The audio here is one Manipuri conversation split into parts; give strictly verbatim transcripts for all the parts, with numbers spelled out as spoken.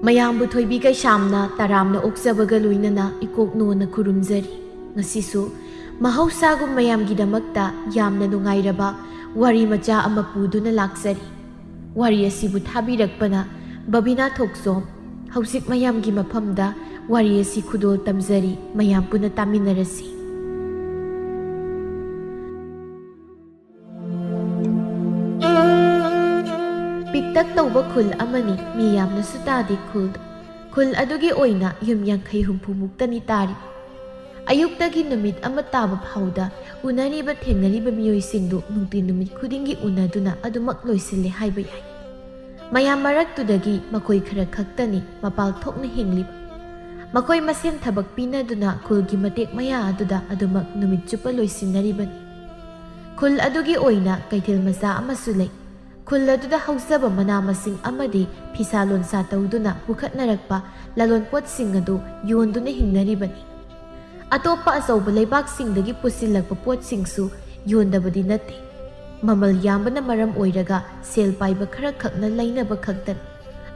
ꯃꯌꯥꯝꯕꯨ ꯊꯣꯏꯕꯤ ꯀꯩꯁꯥꯝꯅ ꯇꯔꯥꯝꯅ ꯑꯣꯛꯆꯕꯒ ꯂꯣꯏꯅꯅ ꯏꯀꯣꯛ ꯅꯣꯟꯅ ꯈꯨꯔꯨꯝꯖꯔꯤ꯫ ꯉꯁꯤꯁꯨ ꯃꯍꯧꯁꯥꯒꯨꯝ ꯃꯌꯥꯝꯒꯤꯗꯃꯛꯇ ꯌꯥꯝꯅ ꯅꯨꯡꯉꯥꯏꯔꯕ ꯋꯥꯔꯤ ꯃꯆꯥ ꯑꯃ ꯄꯨꯗꯨꯅ ꯂꯥꯛꯆꯔꯤ꯫ ꯋꯥꯔꯤ ꯑꯁꯤꯕꯨ ꯊꯥꯕꯤꯔꯛꯄꯅ ꯕꯕꯤꯅꯥ ꯊꯣꯛꯆꯣꯝ꯫ ꯍꯧꯖꯤꯛ ꯃꯌꯥꯝꯒꯤ ꯃꯐꯝꯗ ꯋꯥꯔꯤ ꯑꯁꯤ ꯈꯨꯗꯣꯜ ꯇꯝꯖꯔꯤ, ꯃꯌꯥꯝ ꯄꯨꯟꯅ ꯇꯥꯃꯤꯟꯅꯔꯁꯤ꯫ ꯄꯤꯛꯇꯛ ꯇꯧꯕ ꯈꯨꯜ ꯑꯃꯅꯤ, ꯃꯤ ꯌꯥꯝꯅꯁꯨ ꯇꯥꯗꯦ ꯈꯨꯜꯗꯣ꯫ ꯈꯨꯜ ꯑꯗꯨꯒꯤ ꯑꯣꯏꯅ ꯌꯨꯝ ꯌꯥꯡꯈꯩ ꯍꯨꯝꯐꯨ ꯃꯨꯛꯇꯅꯤ ꯇꯥꯔꯤ꯫ ꯑꯌꯨꯛꯇꯒꯤ ꯅꯨꯃꯤꯠ ꯑꯃ ꯇꯥꯕ ꯐꯥꯎꯗ ꯎꯅꯔꯤꯕ ꯊꯦꯡꯅꯔꯤꯕ ꯃꯤꯑꯣꯏꯁꯤꯡꯗꯨ ꯅꯨꯡꯇꯤ ꯅꯨꯃꯤꯠ ꯈꯨꯗꯤꯡꯒꯤ ꯎꯅꯗꯨꯅ ꯑꯗꯨꯃꯛ ꯂꯣꯏꯁꯤꯜꯂꯦ ꯍꯥꯏꯕ ꯌꯥꯏ꯫ ꯃꯌꯥꯝ ꯃꯔꯛꯇꯨꯗꯒꯤ ꯃꯈꯣꯏ ꯈꯔ ꯈꯛꯇꯅꯤ ꯃꯄꯥꯜ ꯊꯣꯛꯅ ꯍꯤꯡꯂꯤꯕ꯫ ꯃꯈꯣꯏ ꯃꯁꯦꯟ ꯊꯕꯛ ꯄꯤꯅꯗꯨꯅ ꯈꯨꯜꯒꯤ ꯃꯇꯦꯛ ꯃꯌꯥ ꯑꯗꯨꯗ ꯑꯗꯨꯃꯛ ꯅꯨꯃꯤꯠ ꯆꯨꯞꯄ ꯂꯣꯏꯁꯤꯟꯅꯔꯤꯕꯅꯤ꯫ ꯈꯨꯜ ꯑꯗꯨꯒꯤ ꯑꯣꯏꯅ ꯀꯩꯊꯦꯜ ꯃꯆꯥ ꯑꯃꯁꯨ ꯂꯩ꯫ ꯈꯨꯜ ꯑꯗꯨꯗ ꯍꯧꯖꯕ ꯃꯅꯥ ꯃꯁꯤꯡ ꯑꯃꯗꯤ ꯐꯤꯁꯥ ꯂꯣꯟꯁꯥ ꯇꯧꯗꯨꯅ ꯄꯨꯈꯠꯅꯔꯛꯄ ꯂꯂꯣꯟꯄꯣꯠꯁꯤꯡ ꯑꯗꯨ ꯌꯣꯟꯗꯨꯅ ꯍꯤꯡꯅꯔꯤꯕꯅꯤ꯫ ꯑꯇꯣꯞꯄ ꯑꯆꯧꯕ ꯂꯩꯕꯥꯛꯁꯤꯡꯗꯒꯤ ꯄꯨꯁꯤꯜꯂꯛꯄ ꯄꯣꯠꯁꯤꯡꯁꯨ ꯌꯣꯟꯗꯕꯗꯤ ꯅꯠꯇꯦ꯫ ꯃꯃꯜ ꯌꯥꯝꯕꯅ ꯃꯔꯝ ꯑꯣꯏꯔꯒ ꯁꯦꯜ ꯄꯥꯏꯕ ꯈꯔ ꯈꯛꯅ ꯂꯩꯅꯕ ꯈꯛꯇꯅꯤ꯫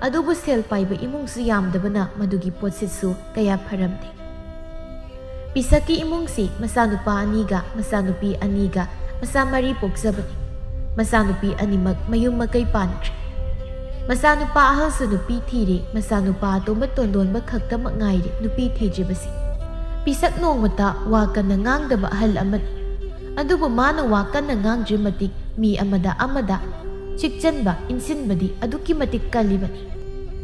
ꯑꯗꯨꯕꯨ ꯁꯦꯜ ꯄꯥꯏꯕ ꯏꯃꯨꯡꯁꯨ ꯌꯥꯝꯗꯕꯅ ꯃꯗꯨꯒꯤ ꯄꯣꯠꯁꯤꯠꯁꯨ ꯀꯌꯥ ꯐꯔꯝꯗꯦ꯫ ꯄꯤꯁꯛꯀꯤ ꯏꯃꯨꯡꯁꯤ ꯃꯆꯥꯅꯨꯄꯥ ꯑꯅꯤꯒ ꯃꯆꯥꯅꯨꯄꯤ ꯑꯅꯤꯒ ꯃꯆꯥ ꯃꯔꯤ ꯄꯣꯛꯆꯕꯅꯤ꯫ ꯃꯆꯥꯅꯨꯄꯤ ꯑꯅꯤꯃꯛ ꯃꯌꯨꯝ ꯃꯀꯩ ꯄꯥꯟꯈ꯭ꯔꯦ꯫ ꯃꯆꯥꯅꯨꯄꯥ ꯑꯍꯜꯁꯨ ꯅꯨꯄꯤ ꯊꯤꯔꯦ, ꯃꯆꯥꯅꯨꯄꯥ ꯑꯇꯣꯝꯕ ꯇꯣꯟꯗꯣꯟꯕ ꯈꯛꯇꯃꯛ ꯉꯥꯏꯔꯦ ꯅꯨꯄꯤ ꯊꯤꯗ꯭ꯔꯤꯕꯁꯤ꯫ ꯄꯤꯁꯛ ꯅꯣꯡꯃꯇ ꯋꯥ ꯀꯟꯅ ꯉꯥꯡꯗꯕ ꯑꯍꯜ ꯑꯃꯅꯤ꯫ ꯑꯗꯨꯕꯨ ꯃꯥꯅ ꯋꯥ ꯀꯟꯅ ꯉꯥꯡꯗ꯭ꯔꯤ ꯃꯇꯤꯛ ꯃꯤ ꯑꯃꯗ ꯑꯃꯗ ꯆꯤꯛꯆꯟꯕ, ꯏꯟꯁꯤꯟꯕꯗꯤ ꯑꯗꯨꯛꯀꯤ ꯃꯇꯤꯛ ꯀꯜꯂꯤꯕꯅꯤ꯫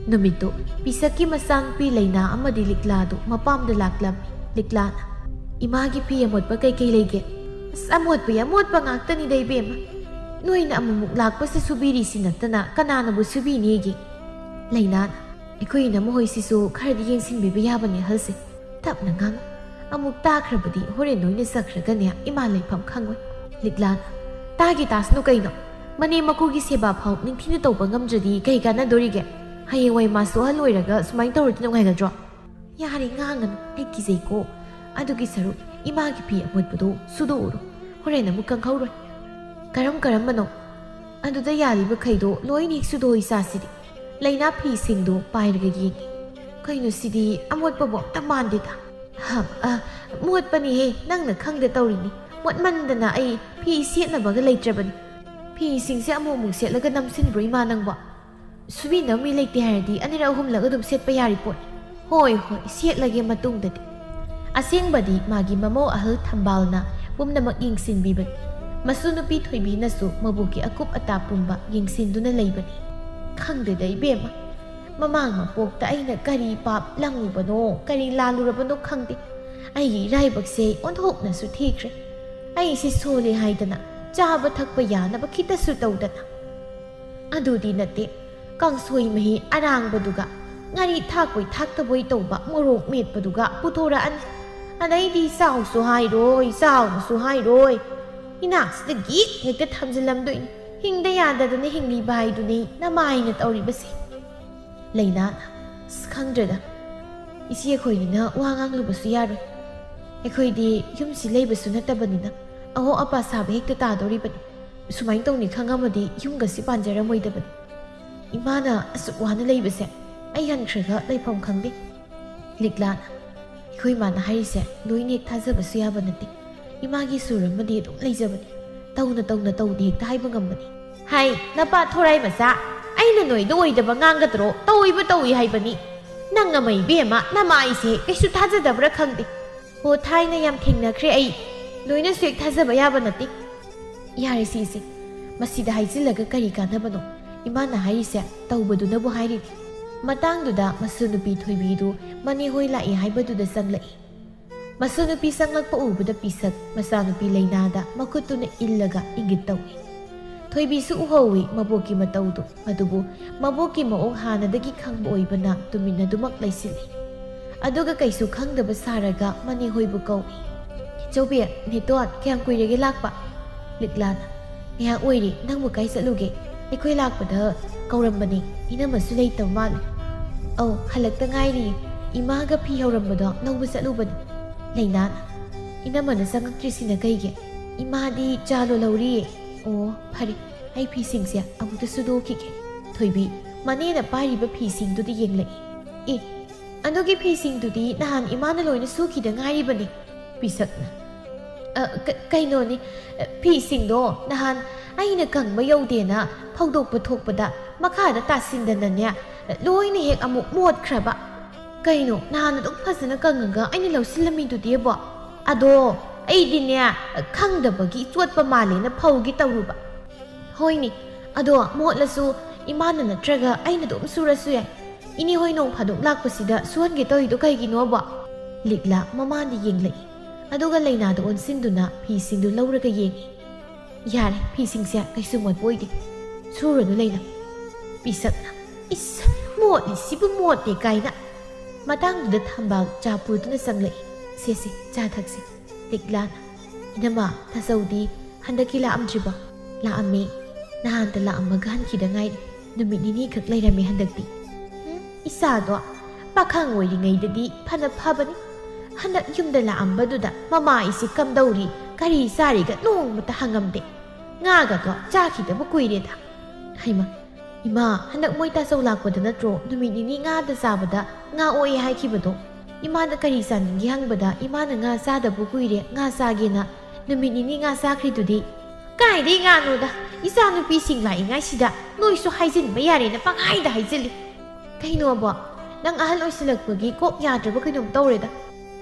ꯅꯨꯃꯤꯠꯇꯨ ꯄꯤꯁꯛꯀꯤ ꯃꯆꯥꯅꯨꯄꯤ ꯂꯩꯅꯥ ꯑꯃꯗꯤ ꯂꯤꯛꯂꯥꯗꯨ ꯃꯄꯥꯝꯗ ꯂꯥꯛꯂꯝꯃꯤ꯫ ꯂꯤꯛꯂꯥꯅ, "ꯏꯃꯥꯒꯤ ꯐꯤ ꯑꯃꯣꯠꯄ ꯀꯩꯀꯩ ꯂꯩꯒꯦ?" "ꯑꯁ, ꯑꯃꯣꯠꯄꯒꯤ ꯑꯃꯣꯠꯄ ꯉꯥꯛꯇꯅꯤꯗ, ꯏꯕꯦꯝꯃ꯫ ꯅꯣꯏꯅ ꯑꯃꯨꯛꯃꯨꯛ ꯂꯥꯛꯄꯁꯤ ꯁꯨꯕꯤꯔꯤꯁꯤ ꯅꯠꯇꯅ ꯀꯅꯥꯅꯕꯨ ꯁꯨꯕꯤꯅꯤꯒꯦ?" ꯂꯩꯅꯥꯅ, "ꯑꯩꯈꯣꯏ ꯏꯅꯝꯃ ꯍꯣꯏꯁꯤꯁꯨ ꯈꯔꯗꯤ ꯌꯦꯡꯁꯤꯟꯕꯤꯕ ꯌꯥꯕꯅꯤ ꯑꯍꯜꯁꯦ꯫ ꯇꯞꯅ ꯉꯥꯡꯉꯨ꯫ ꯑꯃꯨꯛ ꯇꯥꯈ꯭ꯔꯕꯗꯤ ꯍꯣꯔꯦꯟ ꯅꯣꯏꯅ ꯆꯠꯈ꯭ꯔꯒꯅꯦ ꯏꯃꯥ ꯂꯩꯐꯝ ꯈꯪꯉꯣꯏ꯫" ꯂꯤꯛꯂꯥꯅ, "ꯇꯥꯒꯦ ꯇꯥꯁꯅꯨ ꯀꯩꯅꯣ꯫ ꯃꯅꯦꯝ ꯃꯀꯨꯒꯤ ꯁꯦꯕꯥ ꯐꯥꯎ ꯅꯤꯡꯊꯤꯅ ꯇꯧꯕ ꯉꯝꯗ꯭ꯔꯗꯤ ꯀꯩ ꯀꯥꯟꯅꯗꯣꯔꯤꯒꯦ? ꯍꯌꯦꯡꯋꯥꯏ ꯃꯥꯁꯨ ꯑꯍꯜ ꯑꯣꯏꯔꯒ ꯁꯨꯃꯥꯏꯅ ꯇꯧꯔꯗꯤ ꯅꯨꯡꯉꯥꯏꯒꯗ꯭ꯔꯣ?" "ꯌꯥꯔꯦ, ꯉꯥꯡꯒꯅꯨ, ꯑꯩ ꯀꯤꯖꯩꯀꯣ꯫ ꯑꯗꯨꯒꯤ ꯁꯔꯨꯛ ꯏꯃꯥꯒꯤ ꯐꯤ ꯑꯃꯣꯠꯄꯗꯣ ꯁꯨꯗꯣꯛꯎꯔꯣ, ꯍꯣꯔꯦꯟ ꯑꯃꯨꯛ ꯀꯪꯍꯧꯔꯣꯏ꯫ ꯀꯔꯝ ꯀꯔꯝꯕꯅꯣ? ꯑꯗꯨꯗ ꯌꯥꯜꯂꯤꯕꯈꯩꯗꯣ ꯂꯣꯏꯅ ꯍꯦꯛ ꯁꯨꯗꯣꯛꯏ ꯆꯥꯁꯤꯗꯤ꯫ ꯂꯩꯅꯥ ꯐꯤꯁꯤꯡꯗꯣ ꯄꯥꯏꯔꯒ ꯌꯦꯡꯉꯤ꯫ ꯀꯩꯅꯣ ꯁꯤꯗꯤ ꯑꯃꯣꯠꯄꯕꯨ ꯑꯝꯇ ꯃꯥꯟꯗꯦꯗ꯫ ꯍ, ꯑ, ꯃꯣꯠꯄꯅꯤꯍꯦ, ꯅꯪꯅ ꯈꯪꯗ ꯇꯧꯔꯤꯅꯤ꯫ ꯃꯣꯠꯃꯟꯗꯅ ꯑꯩ ꯐꯤ ꯁꯦꯠꯅꯕꯒ ꯂꯩꯇ꯭ꯔꯕꯅꯤ꯫ ꯐꯤꯁꯤꯡꯁꯦ ꯑꯃꯨꯛ ꯑꯃꯨꯛ ꯁꯦꯠꯂꯒ ꯅꯝꯁꯤꯟꯕ꯭ꯔꯣ ꯏꯃꯥ ꯅꯪꯕꯣ? ꯁꯨꯕꯤꯅꯕ ꯃꯤ ꯂꯩꯇꯦ ꯍꯥꯏꯔꯗꯤ ꯑꯅꯤꯔꯛ ꯑꯍꯨꯝꯂꯛ ꯑꯗꯨꯝ ꯁꯦꯠꯄ ꯌꯥꯔꯤ ꯄꯣꯠꯅꯤ꯫ ꯍꯣꯏ, ꯍꯣꯏ, ꯁꯦꯠꯂꯒꯦ ꯃꯇꯨꯡꯗꯗꯤ꯫ ꯑꯁꯦꯡꯕꯗꯤ ꯃꯥꯒꯤ ꯃꯃꯧ ꯑꯍꯜ ꯊꯝꯕꯥꯜꯅ ꯄꯨꯝꯅꯃꯛ ꯌꯦꯡꯁꯤꯟꯕꯤꯕꯅꯤ꯫ ꯃꯁꯨ ꯅꯨꯄꯤ ꯊꯣꯏꯕꯤꯅꯁꯨ ꯃꯕꯣꯛꯀꯤ ꯑꯀꯨꯞ ꯑꯇꯥ ꯄꯨꯝꯕ ꯌꯦꯡꯁꯤꯟꯗꯨꯅ ꯂꯩꯕꯅꯤ꯫ ꯈꯪꯗꯦꯗ ꯏꯕꯦꯝꯃ, ꯃꯃꯥꯡ ꯃꯄꯣꯛꯇ ꯑꯩꯅ ꯀꯔꯤ ꯄꯥꯞ ꯂꯪꯉꯨꯕꯅꯣ, ꯀꯔꯤ ꯂꯥꯜꯂꯨꯔꯕꯅꯣ ꯈꯪꯗꯦ꯫ ꯑꯩꯒꯤ ꯏꯔꯥꯏꯕꯛꯁꯦ ꯑꯣꯟꯊꯣꯛꯅꯁꯨ ꯊꯤꯈ꯭ꯔꯦ꯫ ꯑꯩꯁꯤ ꯁꯣꯜꯂꯦ ꯍꯥꯏꯗꯅ ꯆꯥꯕ ꯊꯛꯄ ꯌꯥꯅꯕ ꯈꯤꯇꯁꯨ ꯇꯧꯗꯅ꯫ ꯑꯗꯨꯗꯤ ꯅꯠꯇꯦ, ꯀꯥꯡꯁꯣꯏ ꯃꯍꯤ ꯑꯔꯥꯡꯕꯗꯨꯒ ꯉꯥꯔꯤ ꯊꯥꯛꯄꯣꯏ ꯊꯥꯛꯇꯕꯣꯏ ꯇꯧꯕ ꯃꯣꯔꯣꯛ ꯃꯦꯠꯄꯗꯨꯒ ꯄꯨꯊꯣꯔꯛꯑꯅꯤ꯫ ꯑꯗꯩꯗꯤ ꯆꯥꯎꯁꯨ ꯍꯥꯏꯔꯣꯏ, ꯆꯥꯎꯅꯁꯨ ꯍꯥꯏꯔꯣꯏ꯫ ꯏꯅꯥꯛꯁꯤꯗ ꯒꯤꯛ ꯍꯦꯛꯇ ꯊꯝꯖꯤꯜꯂꯝꯗꯣꯏꯅꯤ꯫ ꯍꯤꯡꯗ ꯌꯥꯗꯗꯅ ꯍꯤꯡꯂꯤꯕ ꯍꯥꯏꯗꯨꯅꯤ ꯅꯃꯥꯏꯅ ꯇꯧꯔꯤꯕꯁꯦ꯫ ꯂꯩꯅꯥꯅ, "ꯑꯁ, ꯈꯪꯗ꯭ꯔꯦꯗ꯫ ꯏꯆꯦ ꯑꯩꯈꯣꯏꯅꯤꯅ ꯋꯥ ꯉꯥꯡꯂꯨꯕꯁꯨ ꯌꯥꯔꯣꯏ꯫ ꯑꯩꯈꯣꯏꯗꯤ ꯌꯨꯝꯁꯤ ꯂꯩꯕꯁꯨ ꯅꯠꯇꯕꯅꯤꯅ ꯑꯍꯣ ꯑꯄꯥ ꯁꯥꯕ ꯍꯦꯛꯇ ꯇꯥꯗꯧꯔꯤꯕꯅꯤ꯫ ꯁꯨꯃꯥꯏꯅ ꯇꯧꯅꯤ ꯈꯪꯉꯝꯃꯗꯤ ꯌꯨꯝꯒꯁꯤ ꯄꯥꯟꯖꯔꯝꯃꯣꯏꯗꯕꯅꯤ꯫ ꯏꯃꯥꯅ ꯑꯁꯨꯛ ꯋꯥꯅ ꯂꯩꯕꯁꯦ ꯑꯩ ꯍꯟꯈ꯭ꯔꯒ ꯂꯩꯐꯝ ꯈꯪꯗꯦ꯫" ꯂꯤꯛꯂꯥꯅ, "ꯑꯩꯈꯣꯏ ꯏꯃꯥꯅ ꯍꯥꯏꯔꯤꯁꯦ ꯂꯣꯏꯅ ꯍꯦꯛ ꯊꯥꯖꯕꯁꯨ ꯌꯥꯕ ꯅꯠꯇꯦ꯫ ꯏꯃꯥꯒꯤ ꯁꯨꯔ ꯑꯃꯗꯤ ꯑꯗꯨꯝ ꯂꯩꯖꯕꯅꯤ꯫ ꯇꯧꯅ ꯇꯧꯅ ꯇꯧꯗꯦ ꯍꯦꯛꯇ ꯍꯥꯏꯕ ꯉꯝꯕꯅꯤ꯫" "ꯍꯥꯏ, ꯅꯄꯥ ꯊꯣꯔꯥꯏ ꯃꯆꯥ, ꯑꯩꯅ ꯅꯣꯏꯗ ꯑꯣꯏꯗꯕ ꯉꯥꯡꯒꯗ꯭ꯔꯣ? ꯇꯧꯏꯕ ꯇꯧꯏ ꯍꯥꯏꯕꯅꯤ꯫ ꯅꯪ ꯑꯃ ꯏꯕꯦꯝꯃ, ꯅꯃꯥꯏꯁꯦ ꯀꯩꯁꯨ ꯊꯥꯖꯗꯕ꯭ꯔꯥ ꯈꯪꯗꯦ꯫ ꯍꯣ, ꯊꯥꯏꯅ ꯌꯥꯝ ꯊꯦꯡꯅꯈ꯭ꯔꯦ ꯑꯩ꯫ ꯂꯣꯏꯅꯁꯨ ꯍꯦꯛ ꯊꯥꯖꯕ ꯌꯥꯕ ꯅꯠꯇꯦ꯫" "ꯌꯥꯔꯦ ꯁꯤꯁꯦ, ꯃꯁꯤꯗ ꯍꯥꯏꯖꯤꯜꯂꯒ ꯀꯔꯤ ꯀꯥꯟꯅꯕꯅꯣ? ꯏꯃꯥꯅ ꯍꯥꯏꯔꯤꯁꯦ ꯇꯧꯕꯗꯨꯅꯕꯨ ꯍꯥꯏꯔꯤꯅꯤ꯫" ꯃꯇꯥꯡꯗꯨꯗ ꯃꯁꯨ ꯅꯨꯄꯤ ꯊꯣꯏꯕꯤꯗꯨ ꯃꯅꯦ ꯍꯣꯏ ꯂꯥꯛꯏ ꯍꯥꯏꯕꯗꯨꯗ ꯆꯪꯂꯛꯏ꯫ ꯃꯁꯨ ꯅꯨꯄꯤ ꯆꯪꯂꯛꯄ ꯎꯕꯗ ꯄꯤꯁꯛ ꯃꯆꯥꯅꯨꯄꯤ ꯂꯩꯅꯥꯗ ꯃꯈꯨꯠꯇꯨꯅ ꯏꯜꯂꯒ ꯏꯪꯒꯤꯠ ꯇꯧꯏ꯫ ꯊꯣꯏꯕꯤꯁꯨ ꯎꯍꯧꯏ ꯃꯕꯣꯛꯀꯤ ꯃꯇꯧꯗꯨ, ꯑꯗꯨꯕꯨ ꯃꯕꯣꯛꯀꯤ ꯃꯑꯣꯡ ꯍꯥꯟꯅꯗꯒꯤ ꯈꯪꯕ ꯑꯣꯏꯕꯅ ꯇꯨꯃꯤꯟꯅꯗꯨꯃꯛ ꯂꯩꯁꯤꯜꯂꯤ꯫ ꯑꯗꯨꯒ ꯀꯩꯁꯨ ꯈꯪꯗꯕ ꯁꯥꯔꯒ ꯃꯅꯦ ꯍꯣꯏꯕꯨ ꯀꯧꯏ꯫ "ꯏꯆꯧꯕꯤ, ꯅꯦꯇꯣꯟ, ꯀꯌꯥꯝ ꯀꯨꯏꯔꯒꯦ ꯂꯥꯛꯄ?" ꯂꯤꯛꯂꯥꯅ, "ꯉꯥꯏꯍꯥꯛ ꯑꯣꯏꯔꯦ, ꯅꯪꯕꯨ ꯀꯥꯏ ꯆꯠꯂꯨꯒꯦ? ꯑꯩꯈꯣꯏ ꯂꯥꯛꯄꯗ ꯀꯧꯔꯝꯕꯅꯦ, ꯏꯅꯝꯃꯁꯨ ꯂꯩꯇꯕ ꯃꯥꯜꯂꯦ꯫" "ꯑꯧ, ꯍꯜꯂꯛꯇ ꯉꯥꯏꯔꯤ, ꯏꯃꯥꯒ ꯐꯤ ꯍꯧꯔꯝꯕꯗꯣ ꯂꯧꯕ ꯆꯠꯂꯨꯕꯅꯤ꯫" ꯂꯩꯅꯥꯅ, ꯏꯅꯝꯃꯅ ꯆꯪꯉꯛꯇ꯭ꯔꯤꯁꯤꯅ ꯀꯩꯒꯤ? ꯏꯃꯥꯗꯤ ꯆꯥ ꯂꯣꯜꯍꯧꯔꯤꯌꯦ꯫ ꯑꯣ, ꯐꯔꯦ, ꯑꯩ ꯐꯤꯁꯤꯡꯁꯦ ꯑꯃꯨꯛꯇ ꯁꯨꯗꯣꯛꯈꯤꯒꯦ꯫ ꯊꯣꯏꯕꯤ, ꯃꯅꯦꯅ ꯄꯥꯏꯔꯤꯕ ꯐꯤꯁꯤꯡꯗꯨꯗ ꯌꯦꯡꯂꯛꯏ꯫ ꯑꯦ, ꯑꯗꯨꯒꯤ ꯐꯤꯁꯤꯡꯗꯨꯗꯤ ꯅꯍꯥꯟ ꯏꯃꯥꯅ ꯂꯣꯏꯅ ꯁꯨꯈꯤꯗ ꯉꯥꯏꯔꯤꯕꯅꯦ꯫ ꯄꯤꯁꯛꯅ, "ꯑ, ꯀ-, ꯀꯩꯅꯣꯅꯦ, ꯑ, ꯐꯤꯁꯤꯡꯗꯣ ꯅꯍꯥꯟ ꯑꯩꯅ ꯀꯪꯕ ꯌꯧꯗꯦꯅ ꯐꯧꯗꯣꯛꯄ ꯊꯣꯛꯄꯗ ꯃꯈꯥꯗ ꯇꯥꯁꯤꯟꯗꯅꯅꯦ, ꯂꯣꯏꯅ ꯍꯦꯛ ꯑꯃꯨꯛ ꯃꯣꯠꯈ꯭ꯔꯕ꯫ ꯀꯩꯅꯣ, ꯅꯍꯥꯟ ꯑꯗꯨꯛ ꯐꯖꯅ ꯀꯪꯉꯒ ꯑꯩꯅ ꯂꯧꯁꯤꯜꯂꯝꯃꯤꯗꯨꯗꯤꯕꯣ? ꯑꯗꯣ ꯑꯩꯗꯤꯅꯦ, ꯈꯪꯗꯕꯒꯤ ꯆꯣꯠꯄ ꯃꯥꯜꯂꯦꯅ ꯐꯧꯒꯦ ꯇꯧꯔꯨꯕ꯫" "ꯍꯣꯏꯅꯦ, ꯑꯗꯣ ꯃꯣꯠꯂꯁꯨ ꯏꯃꯥꯅ ꯅꯠꯇ꯭ꯔꯒ ꯑꯩꯅ ꯑꯗꯨꯝ ꯁꯨꯔꯁꯨ ꯌꯥꯏ꯫ ꯏꯅꯦ ꯍꯣꯏ ꯅꯣꯡ ꯐꯥꯗꯣꯛ ꯂꯥꯛꯄꯁꯤꯗ ꯁꯨꯍꯟꯒꯦ ꯇꯧꯔꯤꯗꯣ ꯀꯩꯒꯤꯅꯣꯕ?" ꯂꯤꯛꯂꯥ ꯃꯃꯥꯗ ꯌꯦꯡꯂꯛꯏ, ꯑꯗꯨꯒ ꯂꯩꯅꯥꯗ ꯑꯣꯟꯁꯤꯟꯗꯨꯅ ꯐꯤꯁꯤꯡꯗꯨ ꯂꯧꯔꯒ ꯌꯦꯡꯏ꯫ "ꯌꯥꯔꯦ, ꯐꯤꯁꯤꯡꯁꯦ ꯀꯩꯁꯨ ꯃꯣꯠꯄ ꯑꯣꯏꯗꯦ꯫ ꯁꯨꯔꯅꯨ ꯂꯩꯅꯥ꯫" ꯄꯤꯁꯛꯅ, "ꯏꯁ, ꯃꯣꯠꯂꯤꯁꯤꯕꯨ ꯃꯣꯠꯇꯦ ꯀꯥꯏꯅ꯫" ꯃꯇꯥꯡꯗꯨꯗ ꯊꯝꯕꯥꯜ ꯆꯥ ꯄꯨꯗꯨꯅ ꯆꯪꯂꯛꯏ꯫ "ꯁꯦ, ꯁꯦ, ꯆꯥ ꯊꯛꯁꯤ꯫" ꯂꯤꯛꯂꯥꯅ, "ꯏꯅꯝꯃ, ꯇꯥꯆꯧꯗꯤ ꯍꯟꯗꯛꯀꯤ ꯂꯥꯛꯑꯝꯗ꯭ꯔꯤꯕꯣ?" "ꯂꯥꯛꯑꯝꯃꯦ꯫ ꯅꯍꯥꯟꯇ ꯂꯥꯛꯑꯝꯃꯒ ꯍꯟꯈꯤꯗ ꯉꯥꯏꯔꯤ꯫ ꯅꯨꯃꯤꯠ ꯅꯤꯅꯤ ꯈꯛ ꯂꯩꯔꯝꯃꯦ ꯍꯟꯗꯛꯇꯤ꯫" "ꯍꯨꯝ, ꯏꯆꯥꯗꯣ ꯄꯥꯈꯪ ꯑꯣꯏꯔꯤꯉꯩꯗꯗꯤ ꯐꯅ ꯐꯕꯅꯤ꯫ ꯍꯟꯗꯛ ꯌꯨꯝꯗ ꯂꯥꯛꯑꯝꯕꯗꯨꯗ ꯃꯃꯥ ꯑꯩꯁꯦ ꯀꯝꯗꯧꯔꯤ, ꯀꯔꯤ ꯆꯥꯔꯤꯒ ꯅꯣꯡꯃꯇ ꯍꯪꯉꯝꯗꯦ꯫ ꯉꯥꯒꯗꯣ ꯆꯥꯈꯤꯗꯕ ꯀꯨꯏꯔꯦꯗ꯫" "ꯍꯩꯃ, ꯏꯃꯥ, ꯍꯟꯗꯛ ꯃꯣꯏ ꯇꯥꯆꯧ ꯂꯥꯛꯄꯗ ꯅꯠꯇ꯭ꯔꯣ ꯅꯨꯃꯤꯠ ꯅꯤꯅꯤ ꯉꯥꯗ ꯆꯥꯕꯗ ꯉꯥ ꯑꯣꯛꯑꯦ ꯍꯥꯏꯈꯤꯕꯗꯣ? ꯏꯃꯥꯅ ꯀꯔꯤ ꯆꯥꯅꯤꯡꯒꯦ ꯍꯪꯕꯗ ꯏꯃꯥꯅ ꯉꯥ ꯆꯥꯗꯕ ꯀꯨꯏꯔꯦ, ꯉꯥ ꯆꯥꯒꯦꯅ ꯅꯨꯃꯤꯠ ꯅꯤꯅꯤ ꯉꯥ ꯆꯥꯈ꯭ꯔꯤꯗꯨꯗꯤ?" "ꯀꯥꯏꯗꯩ ꯉꯥꯅꯣꯗ, ꯏꯆꯥꯅꯨꯄꯤꯁꯤꯡ ꯂꯥꯛꯏꯉꯥꯏꯁꯤꯗ ꯅꯣꯏꯁꯨ ꯍꯥꯏꯖꯤꯟꯕ ꯌꯥꯔꯦꯅ ꯄꯪꯍꯥꯏꯗ ꯍꯥꯏꯖꯤꯜꯂꯤ꯫ ꯀꯩꯅꯣꯕꯣ, ꯅꯪ ꯑꯍꯜ ꯑꯣꯏꯁꯤꯜꯂꯛꯄꯒꯤ ꯀꯣꯛ ꯌꯥꯗ꯭ꯔꯕ ꯀꯩꯅꯣꯝ ꯇꯧꯔꯦꯗ꯫